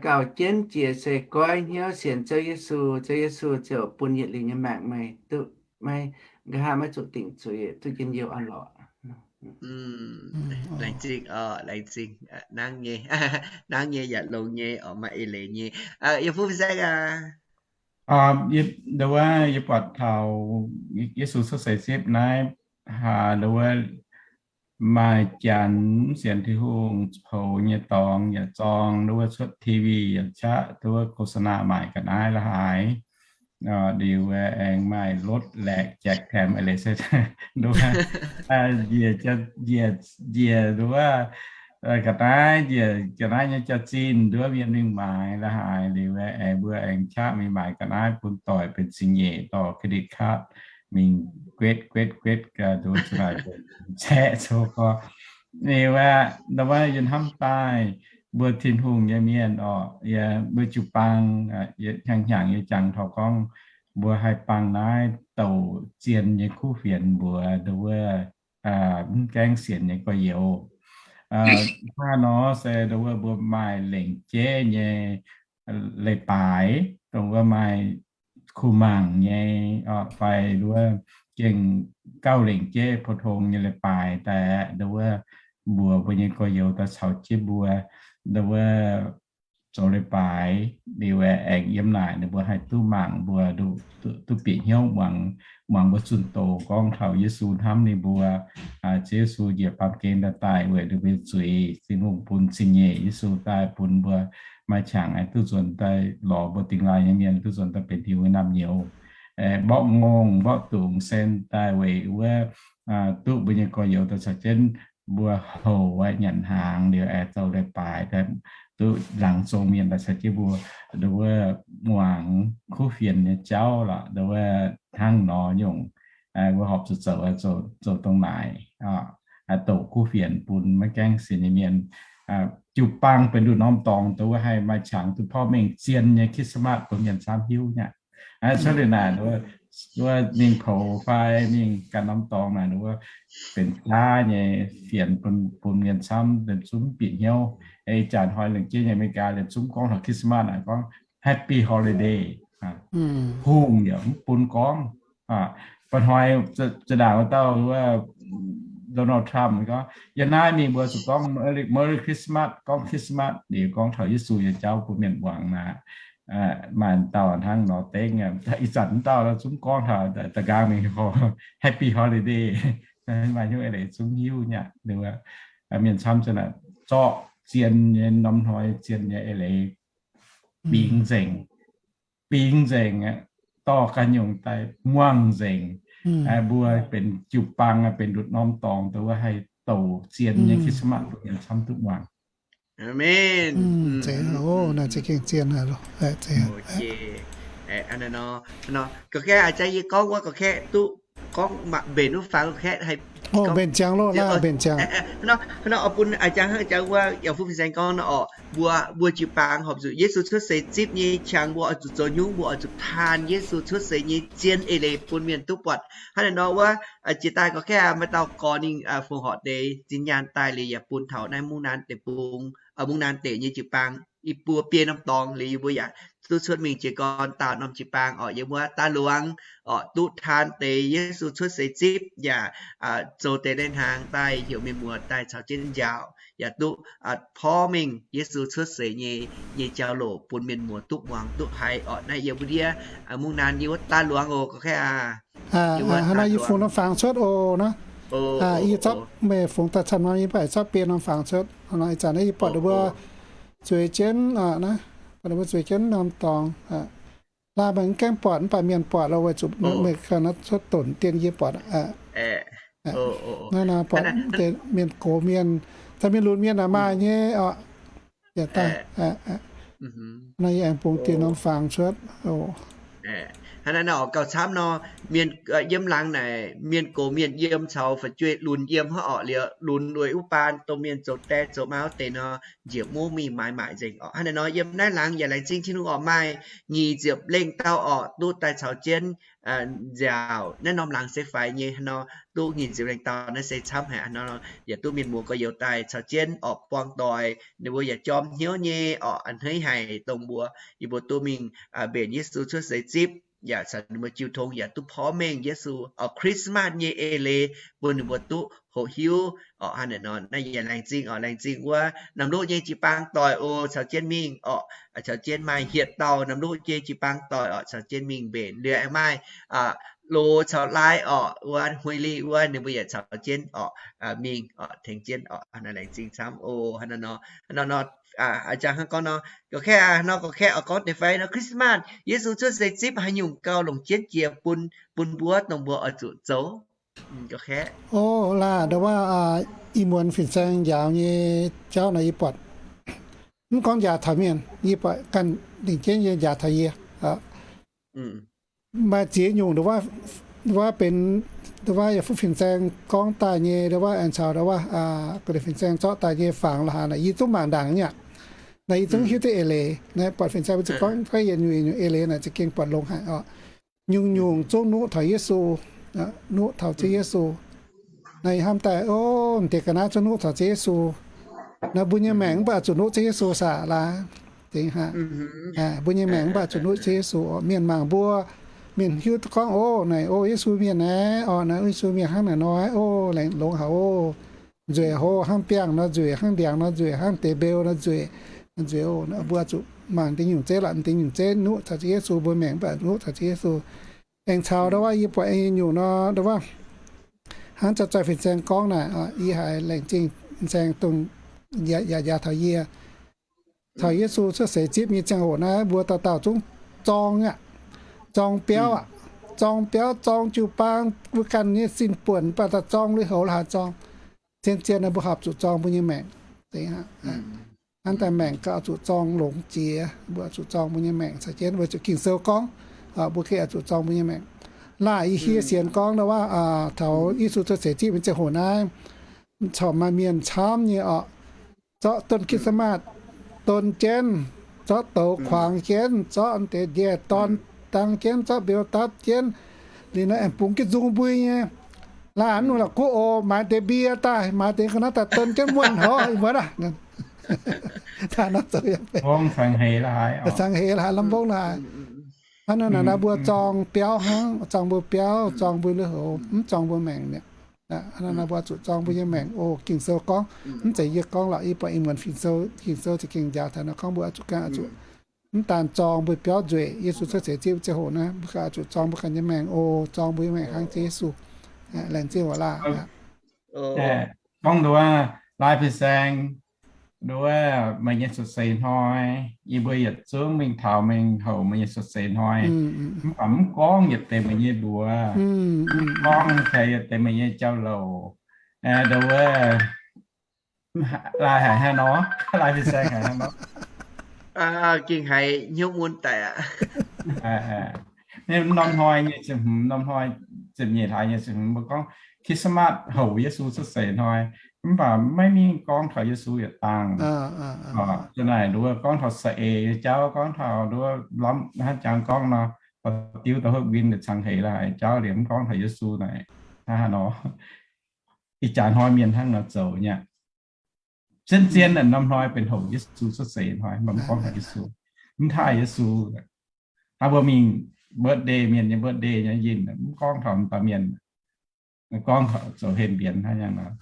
gauh jienv jiex se goiv hnyouv sienx Ziouv Yesu, Ziouv Yesu ziouc bun yietc liuz nyei maengc meih duqv maiv, nqa'haav maiv zuqc dingc zuiz, duqv njien-youh orn-lorqc. Laengz zingh, laengz zingh. Hnangv nyei, hnangv nyei yaac longx nyei orqc, maaih eix leiz nyei. Yie fuqv fin-saeng aac, nduov wuov yie buatc taux Yesu cuotv seix zipv naaiv, nduov wuov maaih janx mv sienx Tin-Hungh poux nyei dorngx yaac zorng, nduov wuov cuotv T V yaac qaqv nduov wuov โฆษณา maaic ga'naaiv la'haaix. Liuz aengx maaih รถแหลก แจกแถม eix leiz se nduov wuov njiec, njiec nduov wuov ga'naaiv, njiec ga'naaiv nyei jaax-zinh nduov mienh mingh maaiz la'haaix. Liuz aengx mbuo aengx qaqv mingh maaiz ga'naaiv bun doic benx zingh nyeic dorh เครดิตการ์ด mingh guetv guetv guetv ga'nduov za'naaic caeqv zoux gorx. Liuz aeqv, nduov wuov yie hnamv daaih mbuo Tin-Hungh nyei mienh orqc, yie mbuo jiu-baang hnyangx-hnyangx yie jangx taux gorngv mbuo haih bang naaiv douc zien nyei kuv fienx mbuox nduov wuov mv gaengh sienx nyei gorx-youz. Hnangv nor se nduov wuov mbuo maaih lengc jeiv nyei leiz-baaix, dongh wuov maaih kuh mangc nyei fai nduov gengh gauh lengc jeiv pou-tong nyei leiz-baaix daaih, nduov wuov mbuox mbuo nyei gorx-youz daaih caux jienv mbuo nduov wuov zoux leiz-baaix. Liuz aengx yiem naaic ninh mbuo haih duqv mangc mbuo, duqv bieqc hnyouv muangx, muangx mbuo zunh doz gorngv taux Yesu hnamv ninh mbuo, Ziouv Yesu njiec baamh gen daaih daaih weic ninh mbuo nyei zuiz, Tin-Hungh bun zingh nyeic Yesu daaih bun mbuo maaih qangx duqv nzuonx daaih lorz mbuo dingx laaih nyei mienh duqv nzuonx daaih benx Tin-Hungh nyei naamh nyouz. Mborqv ngongh mborqv dungz sen daaih weic wuov duqv mbuo nyei gorx-youz daaih caux jienv mbuo houc nyanc hnaangx liuz aengx zoux leiz-baaix daaih duqv laangz zong mienh daaih caux jienv mbuo nduov wuov muangx kuv fienx nyei jauv lorqc. Nduov wuov hnangv nor nyungc, mbuo horpc zuqc zoux, zoux dongh naaic, douc kuv fienx bun maiv gaengh sienx nyei mienh. Jiu-baang benx nduqc norm dorngx nduov wuov haih maaih qangx duqv porv mengh zien nyei Christmas bun mienh camv hiuv nyei. Cuotv liuz naaic nduov wuov mingh poux fai mingh ganh norm dorngx naaic nduov wuov benx jaav nyei fienx bun mienh camv, mienh zungv bieqc hnyouv. Ih zanc hnoi lengc jeiv nyei America liemh zungv gorngv taux Christmas naaic gorngv Happy Holiday. Hungh yaac mv bun gorngv. Mba'hnoi za'ndaangc wuov dauh wuov Donald Trump gorngv, yiem naaiv mingh mbuo zuqc gorngv Merry Christmas, gorngv Christmas liuz gorngv taux Yesu nyei jauv bun mienh muangx naaic. Maaih dauh hnangv nor dengv, ih zanc wuov dauh zungv gorngv taux da'nqaang mingh Happy Holiday. Maaih hnyouv eix leiz zungv hiuv nyei. Mienh camv za'naaic zorqv zien nyei norm hnoi zien nyei eix leiz bingx nzengc, bingx nzengc, dorh ganh nyungc daaih muangh nzengc. Mbuo benx jiu-baang benx nduqc norm dorngx dongh wuov haih douc zien nyei Christmas bun mienh camv duqv muangx. Aamen. Ga'kaeqv a'jang yie gorngv wuov ga'kaeqv duqv gorngv mbenc wuov fangx ga'kaeqv haih mbenc ziangx loh, mbenc ziangx. Hnangv nor bun a'jang hnangv a'jang wuov yaac fu fin-saeng gorngv nor orqc, mbuo, mbuo jiu-baang horpc zuqc Yesu cuotv seix zipv nyei qangx mbuo oix zuqc zoux nyungc, mbuo oix zuqc taan Yesu cuotv seix nyei zien eix leiz bun mienh duqv buatc. Hnangv naaiv nor wuov, jiex daaih ga'kaeqv maaih dauh gorx ninh fongc horc deix zinh nyaanh daaih liuz yaac bun taux naaiv Mungv Naanc Deic-Bung, Mungv Naanc Deic nyei jiu-baang i buo biei norm dorngx liuz, yie mbuo yaac duqv cuotv mingh jiez gorn daauh norm jiu-baang orqc, yiem wuov daaih luangx orqc, duqv taan deix Yesu cuotv seix zipv yaac zoux deix naaiv hnaangx daaih heuc mienh muoz daaih caux jienv njaaux, yaac duqv porv mengh Yesu cuotv seix nyei, nyei jauv-louc bun mienh muoz duqv muangx duqv haiz orqc. Naaiv yiem wuov ndiev mungv naanv yiem wuov daaih luangx oc, gorx-kaeqv aac. Hnangv naaiv yie fungx norm fangx cuotv oc naaiv. Yie zorqv meih fungx daaih camv nor, yie baac zorqv biei norm fangx cuotv. Ih zanc naaiv yie buatc wuov zueiz jienv, zueiz jienv norm dorngx. Laanh maiv gaengh buatc, mv baac mienh buatc lo, weic zuqc meih ganh cuotv donc dien yie buatc. Naaiv nor buatc deix mienh gox mienh, caux mienh lunx mienh aah maaih nyei orqc. Yaac daaih, naaiv yie aengx bungx dien norm fangx cuotv. Hnangv naaiv nor gauh camv nor, mienh yiem laangz naaic, mienh gox mienh yiem caux fu'jueiv lunx yiem hnangv orqc, liuz lunx weic wuov baan dongh mienh zoux die zoux maa wuov deix nor, njiec muv mingh maaiz maaic nzengc orqc. Hnangv naaiv nor yiem naaiv laangz yaac laengz zingh Tin-Hungh orqc, maaih nyic ziepc lengh dauh orqc duqv daaih caux jienv nziaauc naaiv norm laangz se faix nyei hnangv nor, duqv nyic ziepc lengh dauh naaiv se camv haic hnangv nor, yaac duqv mienh muoz gorx-youz daaih caux jienv orqc buangh doic, ninh mbuo yaac jorm hnyouv nyei orqc, a'hneiv haic dongh mbuo, yie mbuo duqv mingh mbenc Yesu cuotv seix zipv, yaac caux ninh mbuo jiu tong yaac duqv porv mengh Yesu orqc Christmas nyei eix leiz bun ninh mbuo duqv hoqc hiuv orqc. Hnangv naaiv nor naaiv yaac laengz zingh orqc, laengz zingh wuov Namc Luqv nyei jiu-baang doic oc, caux jienv mingh orqc, caux jienv maaih hietc dauh Namc Luqv nyei jiu-baang doic orqc, caux jienv mingh mbenc. Liuz aengx maaih Loz caux Lai orqc, wuov Huei Li wuov ninh mbuo yaac caux jienv orqc mingh orqc, tengx jienv orqc. Hnangv naaiv laengz zingh camv oc. Hnangv naaiv nor, hnangv nor nor, a'jang hnangv gorngv nor, gorx-kaeqv aac, hnangv nor gorx-kaeq orqc gorngv deix fai nor Christmas, Yesu cuotv seix zipv haaix nyungc gauh longc jienv jiex bun, bun mbuo dongh mbuo oix zuqc zoux. Gorx-kaeq, o, laah, ndau wuov ih muonz fin-saeng njaaux nyei jauv naaic yie buatc, mv gorngv njaaux taux mienh, yie buatc ganh lingc jienv yie njaaux taux yie. Maaih ziex nyungc ndau wuov, ndau wuov benx, ndau wuov yaac fuqv fin-saeng gorngv daaih nyei, ndau wuov aengx caux ndau wuov ga'ndiev fin-saeng zorqv daaih nyei fangx la'haaix naaic yie zungv mangc ndaangc nyei aqv. Naaic yie zungv hiuv duqv eix leiz. Naaiv buatc fin-saeng mbuo zuqc gorngv, gorngv yietc nyungc yietc nyungc eix leiz naaic za'gengh buatc longx haic orqc. Nyungc-nyungc zungv nuqv taux Yesu, nuqv taux Ziouv Yesu. Naaiv ih hnamv daaih, o, m'deix ga'naaiv zungv nuqv taux Ziouv Yesu. Naaiv mbuo nyei maengc mv baac zuqc nuqv Ziouv Yesu saah laah? Mbuo nyei maengc mv baac zuqc nuqv Ziouv Yesu. Mienh mangc mbuo, mienh hiuv duqv gorngv, o, naaic, o, Yesu mienh naaiv, o, naaiv Yesu mienh hnangv naaic nor, o, laengz longx haic, o, nzueic hlo hnangv biangh nor nzueic, hnangv ndiangx nor nzueic, hnangv deix mbeu nor nzueic, nzueic, o, mbuo zuqc mangc deix nyungc zeiv lorqc, deix nyungc zeiv nuqv taux Ziouv Yesu, mbuo maengc mv baac nuqv taux Ziouv Yesu. Aengx caux ndau wuov yie buatc nyungc nor, ndau wuov hnangv Zaih Zaih fin-saeng gorngv naaic, yie haiz laengz zingh fin-saeng dongh yaac njaaux taux yie. Taux Yesu cuotv seix zipv nyei ziangh hoc naaiv, mbuo dauh dauh zungv zorng aqv, zorng biauv aqv, zorng biauv, zorng jiu-baang, mbuo ganh nyei sin buonc baac daaih zorng lui-houx la'haaix zorng. Zien-zien naaiv mbuo horpc zuqc zorng mbuo nyei maengc. Hnangv daaih maengc gauh zuqc zorng longx jiex, mbuo zuqc zorng mbuo nyei maengc caux jienv weic zuqc Ging-Sou gorngv, mbuo gengh zuqc zorng mbuo nyei maengc. Laah, yie hiuv sienx gorngv ndau wuov, taux Yesu cuotv seix zipv nyei ziangh hoc naaiv, corc maaih mienh camv nyei orqc, zorqv don Christmas don jienv, zorqv douz kuangx jienv, zorqv deix njiec dorn dangx jienv, zorqv mbeu dapv jienv, liuz nor aengx bungx jienv nzung mbui nyei. Laanh nuc la'kuqv oc, maaiz deix mbie daaih, maaiz deix ga'naaiv daaih don jienv muonh hnoi mbuo aav. Cangx heix la'haaix, lamh mbongv la'haaix. Hnangv naaiv naaic mbuo zorng biauv hnangv, zorng mbuo biauv, zorng mbuo lui-houx, mv zorng mbuo maengc mi'aqv. Hnangv naaiv mbuo zuqc zorng mbuo nyei maengc oc. Ging-Sou gorngv, mv zeiz yie gorngv lorqc, yie buatc ih muonz Ging-Sou, Ging-Sou za'gengh njaaux taux naaiv gorngv mbuo oix zuqc ganh oix zuqc mv daan zorng mbuo biauv nzueic, Yesu cuotv seix zipv ziangh hoc naaiv, mbuo ganh oix zuqc zorng mbuo ganh nyei maengc oc. Zorng mbuo nyei maengc hnangv Ziouv Yesu. Laengz zingh oc laah. Gorngv nduov, Lai Fin-Saeng, nduov meih nyei cuotv seix hnoi, yie mbuo yietc zungv mingh taux mingh houc meih nyei cuotv seix hnoi. Mv baac mv gorngv yietc deix meih nyei mbuox, mv gorngv taux yietc deix meih nyei jauv-louc. Nduov, Lai haiz hnangv nor, Lai Fin-Saeng haiz hnangv nor. Gengh haiz hnyouv mun daic aqv. Norm hnoi nyei ziepc hmz, norm hnoi ziepc nyeic hlaax nyei ziepc hmz mbuo gorngv Christmas, houc Yesu cuotv seix hnoi, mv baac maiv mingh gorngv taux Yesu yietc dangh. Za'naaic nduov gorngv taux saeng-eix nyei jauv, gorngv taux nduov lamh hnangv jangx gorngv nor, diuv da'hopv win cangx heix la'haaix jauv liuz mv gorngv taux Yesu naaic, hnangv haaix nor. Ih jaax hnoi mienh hnangv nor zoux nyei aqv. Zien-zien naaic norm hnoi benx hoqc Yesu cuotv seix hnoi, mv gorngv taux Yesu, mv taaih Yesu. Hnangv mbuo mingh birthday, mienh nyei birthday nyei yinh, mv gorngv taux dauh mienh, gorngv zoux hlen mbienx hnangv nor.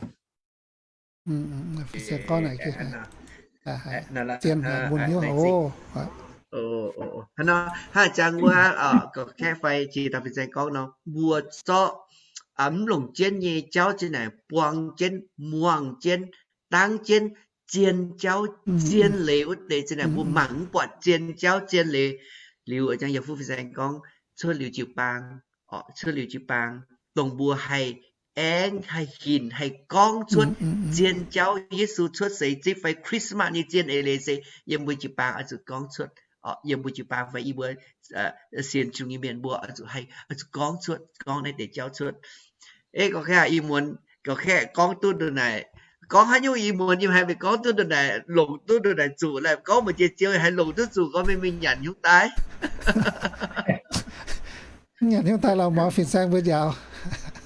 Hnangv jangx wuov, gorqv-kaeqv fai jiex dauh fin-saeng gorngv nor, mbuo zorqv mv longc jienv nyei jauv zinh naaic buang jienv, muangx jienv, dangv jienv zien jauv, zien leiz wuov deix zinh naaic mbuo mangc mv buatc zien jauv, zien leiz. Liuz jangx yaac fuqv fin-saeng gorngv, cuotv liuz jiu-baang, cuotv liuz jiu-baang, dongh mbuo haih aengx haih hinc haih gorngv cuotv zien jauv Yesu cuotv seix zipv fai Christmas nyei zien eix leiz se yiem mbuo jiu-baang oix zuqc gorngv cuotv, yiem mbuo jiu-baang fai yie mbuo sienx Tin-Hungh nyei mienh mbuo oix zuqc haih, oix zuqc gorngv cuotv, gorngv naaiv deix jauv cuotv. Ei, gorqv-kaeqv, ih muonz gorqv-kaeqv gorngv duqv ndongc naaic, gorngv haaix nyungc ih muonz yie mbuo haih mingh gorngv duqv ndongc naaic, longc duqv ndongc naaic zuqc, gorngv mbuox jiex ziouc haih longc duqv zuqc, gorngv mingh mingh nyanc hnyouv daaih. Nyanc hnyouv daaih lauh, muangx fin-saeng mbuo njaaux.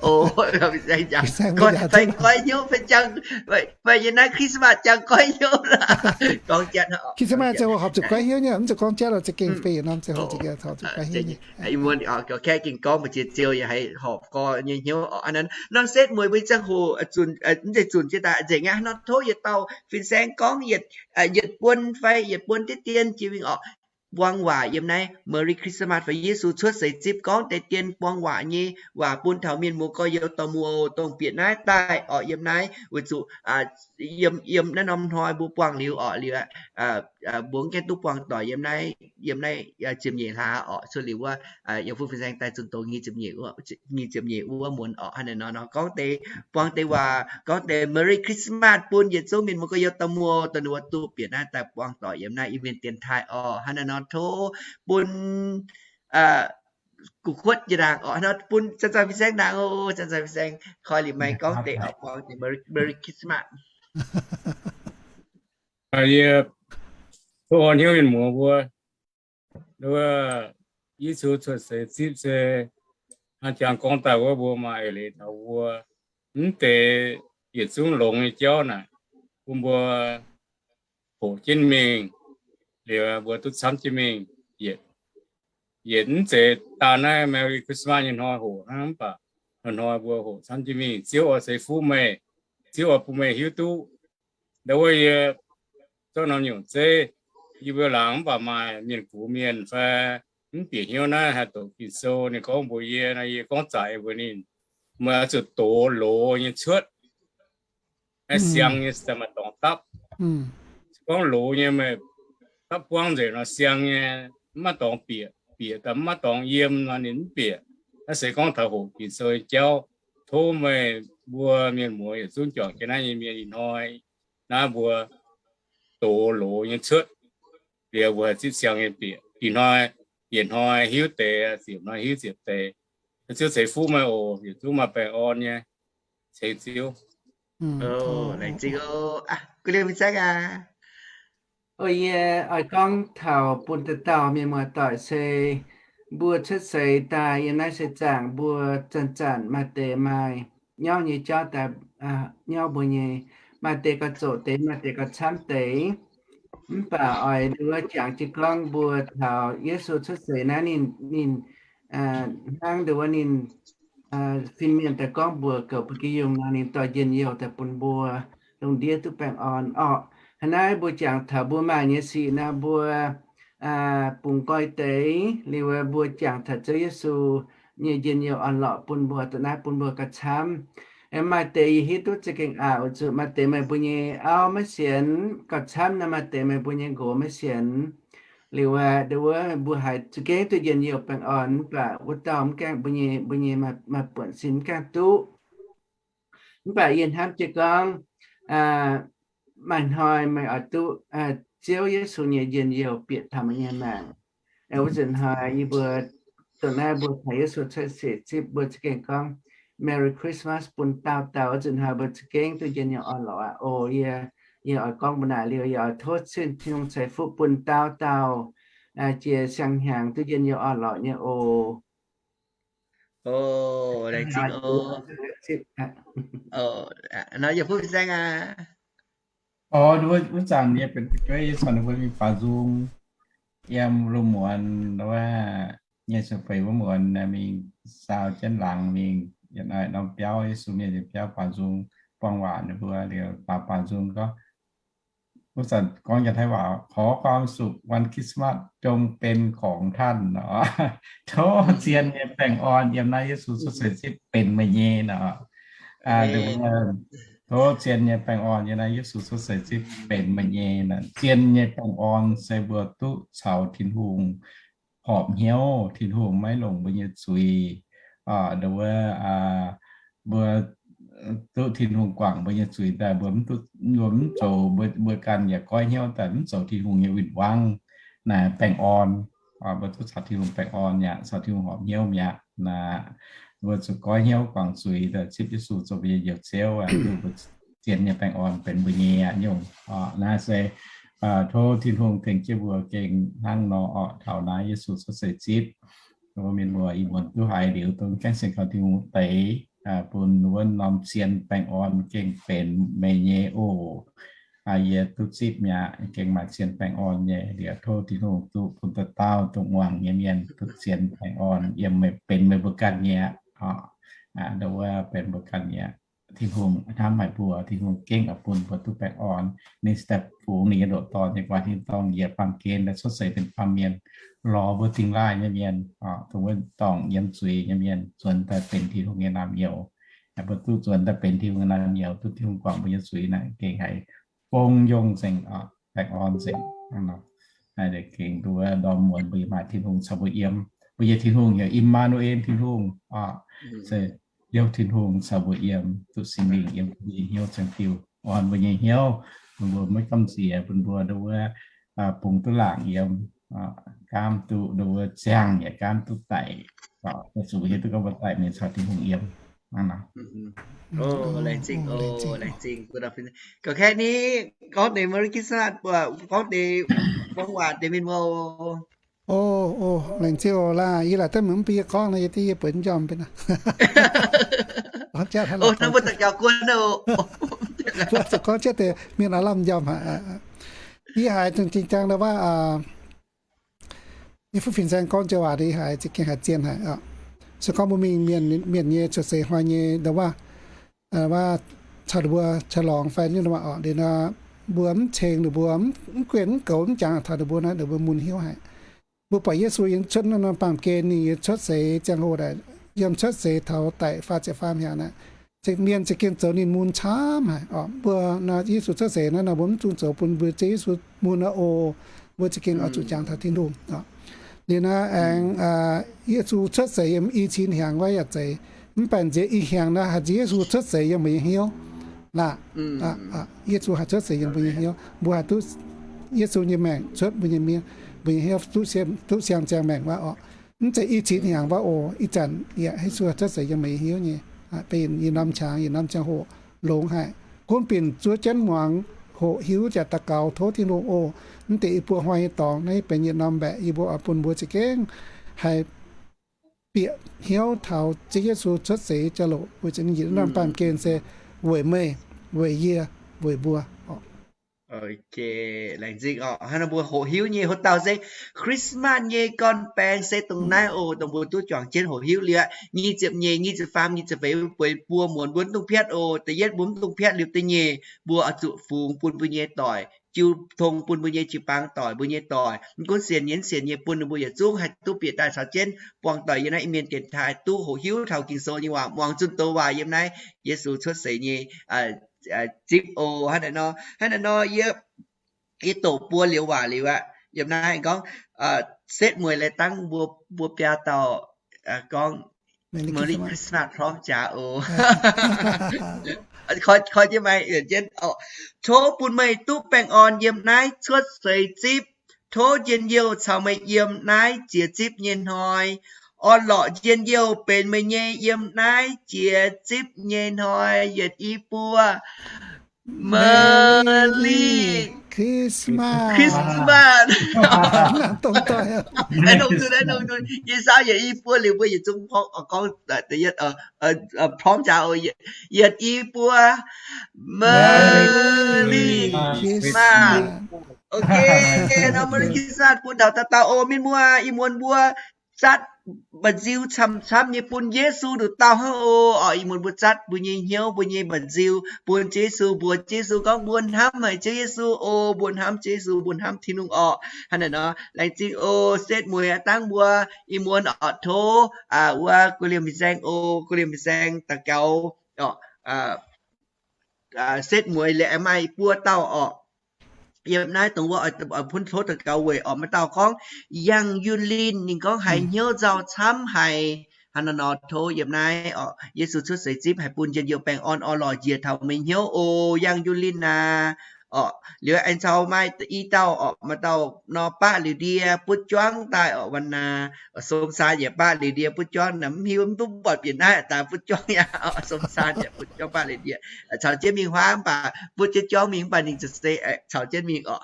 Fin-saeng mbuo njaaux fai goiv hnyouv, fai jangx, fai yiem naaiv Christmas jangx goiv hnyouv laac. Gorngv jatv, Christmas ziouc horpc zuqc goiv hnyouv nyei, mv zuqc gorngv jatv lorqc, za'gengh fei yietc norm ziouc horpc zuqc goiv hnyouv nyei. Ih muonz gorqv-kaeqv gengh gorngv mbuox jiex ziouc yaac haih horpc gorx nyei hnyouv oc. Aav, norm setv mueiz mbuo ziangh hoc, mv zeiz zunc jienv daaih nzengc aqv nor, tov yietc dauh fin-saeng gorngv yietc, yietc buonc fai yietc buonc diqv dien jiex mingh oc. Buang waac yiem naaiv Merry Christmas fai Yesu cuotv seix zipv gorngv deix dien buang waac nyei waac bun taux mienh muoz gorx-youz dorh muoz dongh bieqc naaiv daaih oc. Yiem naaiv weic zuqc yiem, yiem naaiv norm hnoi mbuo buangh liuz oc, liuz mbuo mv gaengh duqv buangh doic yiem naaiv, yiem naaiv ziepc nyeic hlaax oc. Cuotv liuz wuov, yiem fuqv fin-saeng daaih zunh doz nyic ziepc nyeic wuov muonz oc. Hnangv naaiv nor nor gorngv deix, buang deix waac gorngv deix Merry Christmas bun yietc zungv mienh muoz gorx-youz dorh muoz dongh ninh mbuo duqv bieqc naaiv daaih buangh doic yiem naaiv Iu-Mienh dienx taaih oc. Hnangv naaiv nor tov bun gu'kuotv jiex ndaangc oc. Hnangv nor bun zanc-zanc fin-saeng ndaangc oc. Zanc-zanc fin-saeng koi liuz maaih gorngv deix oc, buang deix Merry Christmas. Yie tov orn hnyouv mienh muoz mbuo, wuov Yesu cuotv seix zipv se hnangv jangx gorngv daaih wuov, mbuo maaih eix leiz taux mbuo mv deix yietc zungv longx nyei jauv naaic, bun mbuo hoqc jienv mingh, liuz mbuo duqv camv jienv mingh. Yietc, yietc mv zeiz daanh naaiv Merry Christmas nyei hnoi hoqc hnangv, mv baac hnoi-hnoi mbuo hoqc camv jienv mingh. Ziouv oix ceix fuqv meih, Ziouv oix bun meih hiuv duqv. Ndau wuov yie zorqv norm nyungc zeiv, yie mbuo laangz mv baac maaih mienh gux mienh fai mv bieqc hnyouv naaiv haih doqc Ging-Sou, ninh gorngv mbuox yie nor, yie gorngv zaqc mbuox ninh, meih oix zuqc doz loz nyei cuotv. Naaiv siang nyei maaih dorngx dapv. Se gorngv loz nyei meih dapv buangv nzengc nor, siang nyei mv maaih dorngx bieqc, bieqc daaih mv maaih dorngx yiem nor ninh mv bieqc. Naaiv se gorngv taux hoqc Ging-Sou nyei jauv. Tov meih mbuo mienh muoz yietc zungv juangc jienv naaiv nyei mienh ih hnoi naaiv mbuo doz loz nyei cuotv, liuz mbuo haih zipv siang nyei bieqc. Ih hnoi yietc hnoi hiuv deix, ziepc hnoi hiuv ziepc deix. Ziouv ceix fuqv meih oc. Yietc zungv maaih baengh orn nyei. Ceng Ziouv. Laengz zingh oc. Guv liemh mingh zaeqv aac. Yie oix gorngv taux bun dauh dauh mienh muoz-doic se mbuo cuotv seix daaih yiem naaiv seix zaangc mbuo zanc-zanc maaih deix maaih nyauv nyei jauv daaih, nyauv mbuo nyei, maaih deix gauh zoqc deix, maaih deix gauh camv deix. Mv baac oix nduov jangx jienv gorngv mbuo taux Yesu cuotv seix naaiv ninh, ninh hnangv nduov ninh fin-mienh daaih gorngv mbuox goux ba'gi yungh nor, ninh dorh njien-youh daaih bun mbuo lungh ndiev duqv baengh orn orqc. Hnangv naaiv mbuo jangx taux mbuo maaih nyei sic nor, mbuo bungx nqoi deix liuz mbuo jangx taux Ziouv Yesu nyei njien-youh orn-lorqc bun mbuo, da'naaiv bun mbuo gauh camv. Maaih deix yie hiuv duqv za'gengh aqc, weic zuqc maaih deix meih mbuo nyei auv maiv sienx, gauh camv nor maaih deix meih mbuo nyei nqox maiv sienx. Liuz nduov mbuo haiz za'gengh duqv njien-youh baengh orn, mv baac wuov dauh mv gaengh, mbuo nyei, mbuo nyei maaih buonc sin mv gaengh duqv. Mv baac yie hnamv jienv gorngv, maaih hnoi meih oix duqv Ziouv Yesu nyei njien-youh bieqc taux meih nyei maengc. Wuov nzunc hnoi yie mbuo dongh naaiv mbuo taux Yesu cuotv seix zipv, mbuo za'gengh gorngv Merry Christmas bun dauh dauh. Wuov nzunc hnoi mbuo za'gengh duqv njien-youh orn-lorqc aqv. O yie, yie oix gorngv mbuo naaic liuz, yie oix tov cing Tin-Hungh ceix fuqv bun dauh dauh jiex siang-hnyangx duqv njien-youh orn-lorqc nyei oc. Laengz zingh oc. Nor yie fuqv fin-saeng aac. O, wuov zanc yie benx fu'jueiv, yie caux ninh mbuo mingh baaux nzung yiem lungh muonz wuov, nyei ziepc feix wuov muonz mingh saau jienv laangz mingh yietc norm biauv, Yesu mienh nyei biauv, baaux nzung buangh waac ninh mbuo liuz, baaux baaux nzung gorngv, wuov zanc gorngv yiem Taiv waac, ขอความสุขวันคริสต์มาสจงเป็นของท่าน Tov zien nyei baengh orn yiem naaiv Yesu cuotv seix zipv benx meih nyei nor. Tov zien nyei baengh orn yiem naaiv Yesu cuotv seix zipv benx meih nyei nor. Zien nyei baengh orn se mbuo duqv caux Tin-Hungh horpc hnyouv, Tin-Hungh maiv longc mbuo nyei zuiz, nduov, mbuo duqv Tin-Hungh guangc mbuo nyei zuiz daaih, mbuo mv duqv, mbuo mv zoux, mbuo, mbuo ganh yaac goiv hnyouv daaih mv zoux Tin-Hungh nyei win-wangv, naaic baengh orn, mbuo duqv caux Tin-Hungh baengh orn mi'aqv, caux Tin-Hungh horpc hnyouv mi'aqv. Naaic mbuo zuqc goiv hnyouv guangc zuiz daaih zipv Yesu zoux mbuo nyei Njoux Ziouv, duqv mbuo zien nyei baengh orn benx mbuo nyei aqv nyungc. Naaiv se tov Tin-Hungh tengx jienv mbuo gengh hnangv nor orqc, taux naaiv Yesu cuotv seix zipv, mbuo mienh muoz ih muonz duqv haiz liuz, dongh gaengh sienx kaux Tin-Hungh deix, bun wuov norm zien baengh orn gengh benx meih nyei oc. Yie duqv zipv mi'aqv, gengh maaih zien baengh orn nyei. Liuz tov Tin-Hungh duqv bun dauh dauh dongh muangx nyei mienh duqv zien baengh orn yiem meih, benx meih mbuo ganh nyei aqv. Nduov, benx mbuo ganh nyei aqv. Tin-Hungh hnamv haic mbuo, Tin-Hungh gengh oix bun mbuo duqv baengh orn. Ninh se daaih fungx ninh nyei ndoqc Dorn nyei nqa'haav tin-dorngh yiem baamh gen daaih cuotv seix benx baamh mienh, lorz mbuo dingh laaih nyei mienh, dongh wuov dorngc yiem zuiz nyei mienh, zuonx daaih benx Tin-Hungh nyei naamh nyouz. Mbuo duqv zuonx daaih benx Tin-Hungh nyei naamh nyouz, duqv Tin-Hungh guangc mbuo nyei zuiz naaic, gengh haiz fong yongh nzengc, baengh orn nzengc. Naaiv gengh nduov ndorm muonz mbuo maaih Tin-Hungh caux mbuo yiem. Mbuo nyei Tin-Hungh heuc Im^maa^nu^en, Tin-Hungh, se Ziouv Tin-Hungh caux mbuo yiem, duqv Singx Lingh yiem mbuo nyei hnyouv ziangh diuh, orn mbuo nyei hnyouv, bun mbuo maiv gamh nziex, bun mbuo nduov bungx duqv laangc yiem, gaamv duqv nduov ziangh yaac gaamv duqv daic, zuqc hiuv duqv gorngv mbuo daic mingh caux Tin-Hungh yiem. Laengz zingh, laengz zingh. Gorngv deix Merry Christmas, gorngv deix buang waac deix mienh muoz. O, laengz zingh oc. Laaix yie laaic daaih mv bun yie gorngv nor, yie dingv yie bueix njormh benx. Gorngv jatv haaix lorqc, gorngv jatv deix mienh aav lamh njormh haic. Yie haiz dongh jing-jang nor waac, yie fuqv fin-saeng gorngv joux waac yie haiz za'gengh haiz zien haic. Se gorngv mbuo mingh mienh nyei cuotv seix hnoi nyei nor waac, waac caux ninh mbuo ฉลอง fai nyungc nor waac orqc, liuz nor mbuo mv ceng ninh mbuo, mv guenx mv goux mv jangx taux ninh mbuo nor, ninh mbuo mun hnyouv haic. Mbuo buatc Yesu yiem cuotv norm baamh gen ninh yiem cuotv seix ziangh hoc naaic, yiem cuotv seix taux daic faah ziepc faam hnyangx naaic, mienh za'gengh zoux ninh mun camv haic orqc. Mbuo nor Yesu cuotv seix naaiv nor mbuo mv zungh zoux bun mbuo Ziouv Yesu mun aqv oc. Mbuo za'gengh oix zuqc jangx taux Tin-Hungh. Liuz naaiv aengx Yesu cuotv seix yiem i cin hnyangx wuov yaac zeiz, mv baac nziex i hnyangx naaiv haih nziex Yesu cuotv seix yiem mbuo nyei hnyouv. Laah, Yesu haih cuotv seix yiem mbuo nyei hnyouv, mbuo haih duqv Yesu nyei maengc cuotv mbuo nyei miev, mbuo nyei hnyouv duqv siang ziangh maengc wuov orqc. Mv zeiz i cin hnyangx wuov oc, ih zanc yaac Yesu haih cuotv seix yiem meih nyei hnyouv nyei. Benx yietc norm qangx, yietc norm ziangh hoc longx haic. Gunv binc zuov jienv muangx, hoqc hiuv jaax daux gaux tov Tin-Hungh oc. Mv deix i buo hnoi nyei dorngx naaiv benx yietc norm mbaeqc yie mbuo oix bun mbuo za'gengh haih bieqc hnyouv taux Ziouv Yesu cuotv seix jauv-louc weic zuqc ninh yietc norm baamh gen se weic meih, weic yie, weic mbuo. Laengz zingh oc. Hnangv nor mbuo hoqc hiuv nyei, hoc dauh se Christmas nyei gorn-baeng se dongh naaiv oc, dongh mbuo duqv juangc jienv hoqc hiuv liuz, nyic ziepc nyeic, nyic ziepc faam, nyic ziepc feix, bueix buo muonz mbuo mv dungx piatv oc. Da'yietv mbuo mv dungx piatv, liuz da'nyeic mbuo oix zuqc fungx bun mbuo nyei doic, jiu tong bun mbuo nyei jiu-baang doic, mbuo nyei doic, mv gunv sienx nyei mv sienx nyei, bun ninh mbuo yietc zungv haih duqv bieqc daaih caux jienv buangh doic yiem naaiv Iu-Mienh dienx taaih, duqv hoqc hiuv taux Ging-Sou nyei waac, muangx zunh doz waac yiem naaiv Yesu cuotv seix nyei zipv oc. Hnangv naaiv nor, hnangv naaiv nor yie, yie doqc buo liuz waac liuz aqv, yiem naaiv gorngv, setv mueiz lai dangv mbuo, mbuo biaa dauh gorngv Merry Christmas พร้อมจ๋า oc. Koi jienv maaih yienc jienv oc. Tov bun meih duqv baengh orn yiem naaiv cuotv seix zipv. Tov njien-youh caux meih yiem naaiv jiex zipv nyei hnoi. Orn-lorqc njien-youh benx meih nyei yiem naaiv jiex zipv nyei hnoi yietc i buo. Merry Christmas. Christmas. Dongh doic. Aengx longx duqv, aengx longx duqv. Yie saau yietc i buo liuz mbuo yietc zungv gorngv, gorngv, prom jaax oc. Yietc i buo. Merry Christmas. Ok, nor Merry Christmas bun ndau dauh dauh oc. Mienh muoz, ih muonz mbuo zatv mba'nziu camv-camv nyei bun Yesu nduqc dauh hnangv oc. Oc, ih muonz mbuo zatv mbuo nyei hnyouv, mbuo nyei mba'nziu bun Yesu, mbuox Yesu gorngv mbuo hnamv haic Ziouv Yesu oc, mbuo hnamv Ziouv Yesu, mbuo hnamv Tin-Hungh oc. Hnangv naaic nor, laengz zingh oc, setv mueiz aqv dangv mbuo ih muonz oc, tov wuov gu'liemh fin-saeng oc, gu'liemh fin-saeng daux gaux oc, setv mueiz liuz aengx maaih buo dauh oc. Yiem naaiv dongh wuov oix bun tov daux gaux weic oc. Maaih dauh gorngv Yangh Yunh Linh, ninh gorngv haiz hnyouv nzauh camv haic. Hnangv naaiv nor tov yiem naaiv oc, Yesu cuotv seix zipv haic bun njien-youh baengh orn orn lorqc njiec taux meih hnyouv oc, Yangh Yunh Linh aac. Oc, liuz aengx caux maaih i dauh oc, maaih dauh nor baqv liuz ndie butv juangv daaih oc, Wan Naa. Som saan yaac baqv liuz ndie butv juangv naaic, mv hiuv mv duqv buatc bieqc naaiv daaih butv juangv yaac oc, som saan yaac butv juangv baqv liuz ndie. Caux jienv mingh huaav mv baac butv jienv juangv mingh mv baac ninh za'gengh caux jienv mingh oc.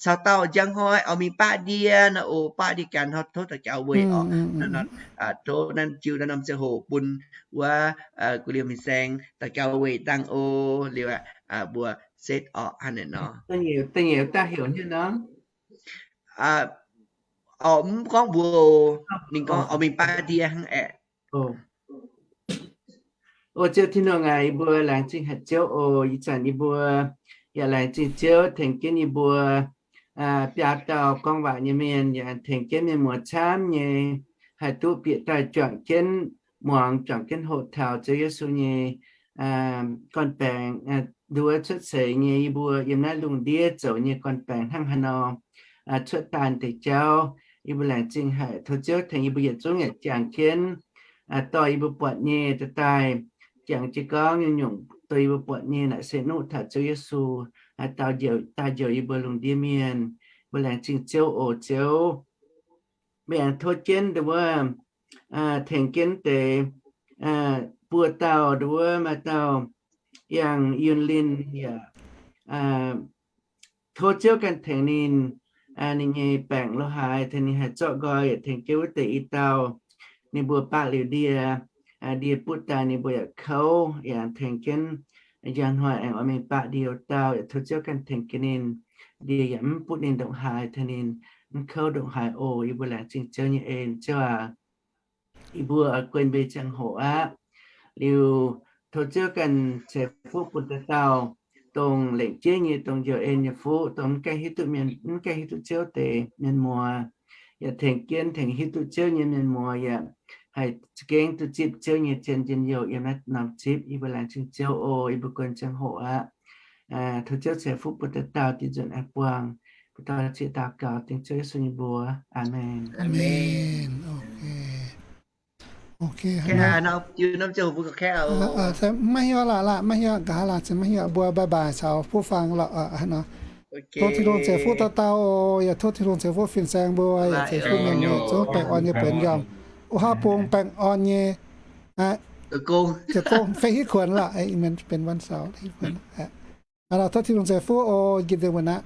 Caux dauh njang hnoi oix mingh baqv ndie nor oc, baqv ndie ganh hnoi tov daux gaux weic oc. Tov naaiv jiu naaiv norm ziangh hoc bun wuov gu'liemh fin-saeng daux gaux weic dangh oc. Liuz mbuo setv oc, hnangv naaiv nor. Da'nyeic daaih heuc hniev nor. Oc, mv gorngv mbuo, ninh gorngv oix mingh baqv ndie hnangv aeqv. O Ziouv Tin-Hungh aac, yie mbuo laengz zingh haic Ziouv oc. Ih zanc yie mbuo yaac laengz zingh Ziouv tengx jienv yie mbuo biaa dauh gorngv waac nyei mienh, yaac tengx jienv mienh muoz camv nyei haih duqv bieqc daaih juangc jienv muangx, juangc jienv hoqc taux Ziouv Yesu nyei gorn-baengx nduov cuotv seix nyei yie mbuo yiem naaiv lungh ndiev zoux nyei gorn-baengx hnangv haaix nor cuotv daaih deix jauv. Yie mbuo laengz zingh haic. Tov Ziouv tengx yie mbuo yietc zungv yaac jangx jienv dorh yie mbuo buatc nyei daaih, jangx jienv gorngv nyungc-nyungc dorh yie mbuo buatc nyei naaic se nuqv taux Ziouv Yesu haaix dauh njoux, daaih njoux yie mbuo lungh ndiev mienh. Mbuo laengz zingh Ziouv oc Ziouv. Mbuo aengx tov jienv ndon wuov, tengx jienv deix buo dauh ndon wuov, maaih dauh Yangh Yunh Linh yaac tov Ziouv ganh tengx ninh, ninh nyei baengc lo haaix tengx ninh haih zorqv nqoi, yaac tengx jienv wuov deix i dauh ninh mbuo baqv liuz ndie, ndie butv daaih ninh mbuo yaac kouv, yaac tengx jienv njang hnoi aengx oix mingh baqv ndie wuov dauh, yaac tov Ziouv ganh tengx jienv ninh, ndie yaac mv butv ninh ndongc haaix, tengx ninh mv kouv ndongc haaix oc. Yie mbuo laengz zingh Ziouv nyei en, Ziouv aac. Yie mbuo oix guon mbuo nyei ziangh hoc aqv. Liuz tov Ziouv ganh ceix fuqv bun dauh dauh dongh lengc jeiv nyei, dongh njoux en nyei fuqv, dongh mv gaengh hiuv duqv mienh, mv gaengh hiuv duqv Ziouv deix mienh muoz, yaac tengx jienv tengx hiuv duqv Ziouv nyei mienh muoz yaac haih za'gengh duqv zipv Ziouv nyei zien njien-youh yiem naaiv norm zipv. Yie mbuo laengz zingh Ziouv oc. Yie mbuo guon ziangh hoc aqv. Tov Ziouv ceix fuqv bun dauh dauh, dih nzunc aengx buangh. Mbuo dorh zieqv daux gaux dengv Ziouv Yesu nyei mbuox. Aamen. Maiv hiuv laac, laac maiv hiuv, nqa'haav laac zinh maiv hiuv, mbuo bye bye caux fuqv faang lorqc nor. Tov Tin-Hungh ceix fuqv dauh dauh oc. Yaac tov Tin-Hungh ceix fuqv fin-saeng mbuo, yaac ceix fuqv mienh muoz zungv baengh orn nyei benx njormh. O, haav bung baengh orn nyei ziouc gong fei hitv kuonx lorqc, benx วันเสาร์ hitv kuonx. Tov Tin-Hungh ceix fuqv oc. Nqiph dien wuonh aqv.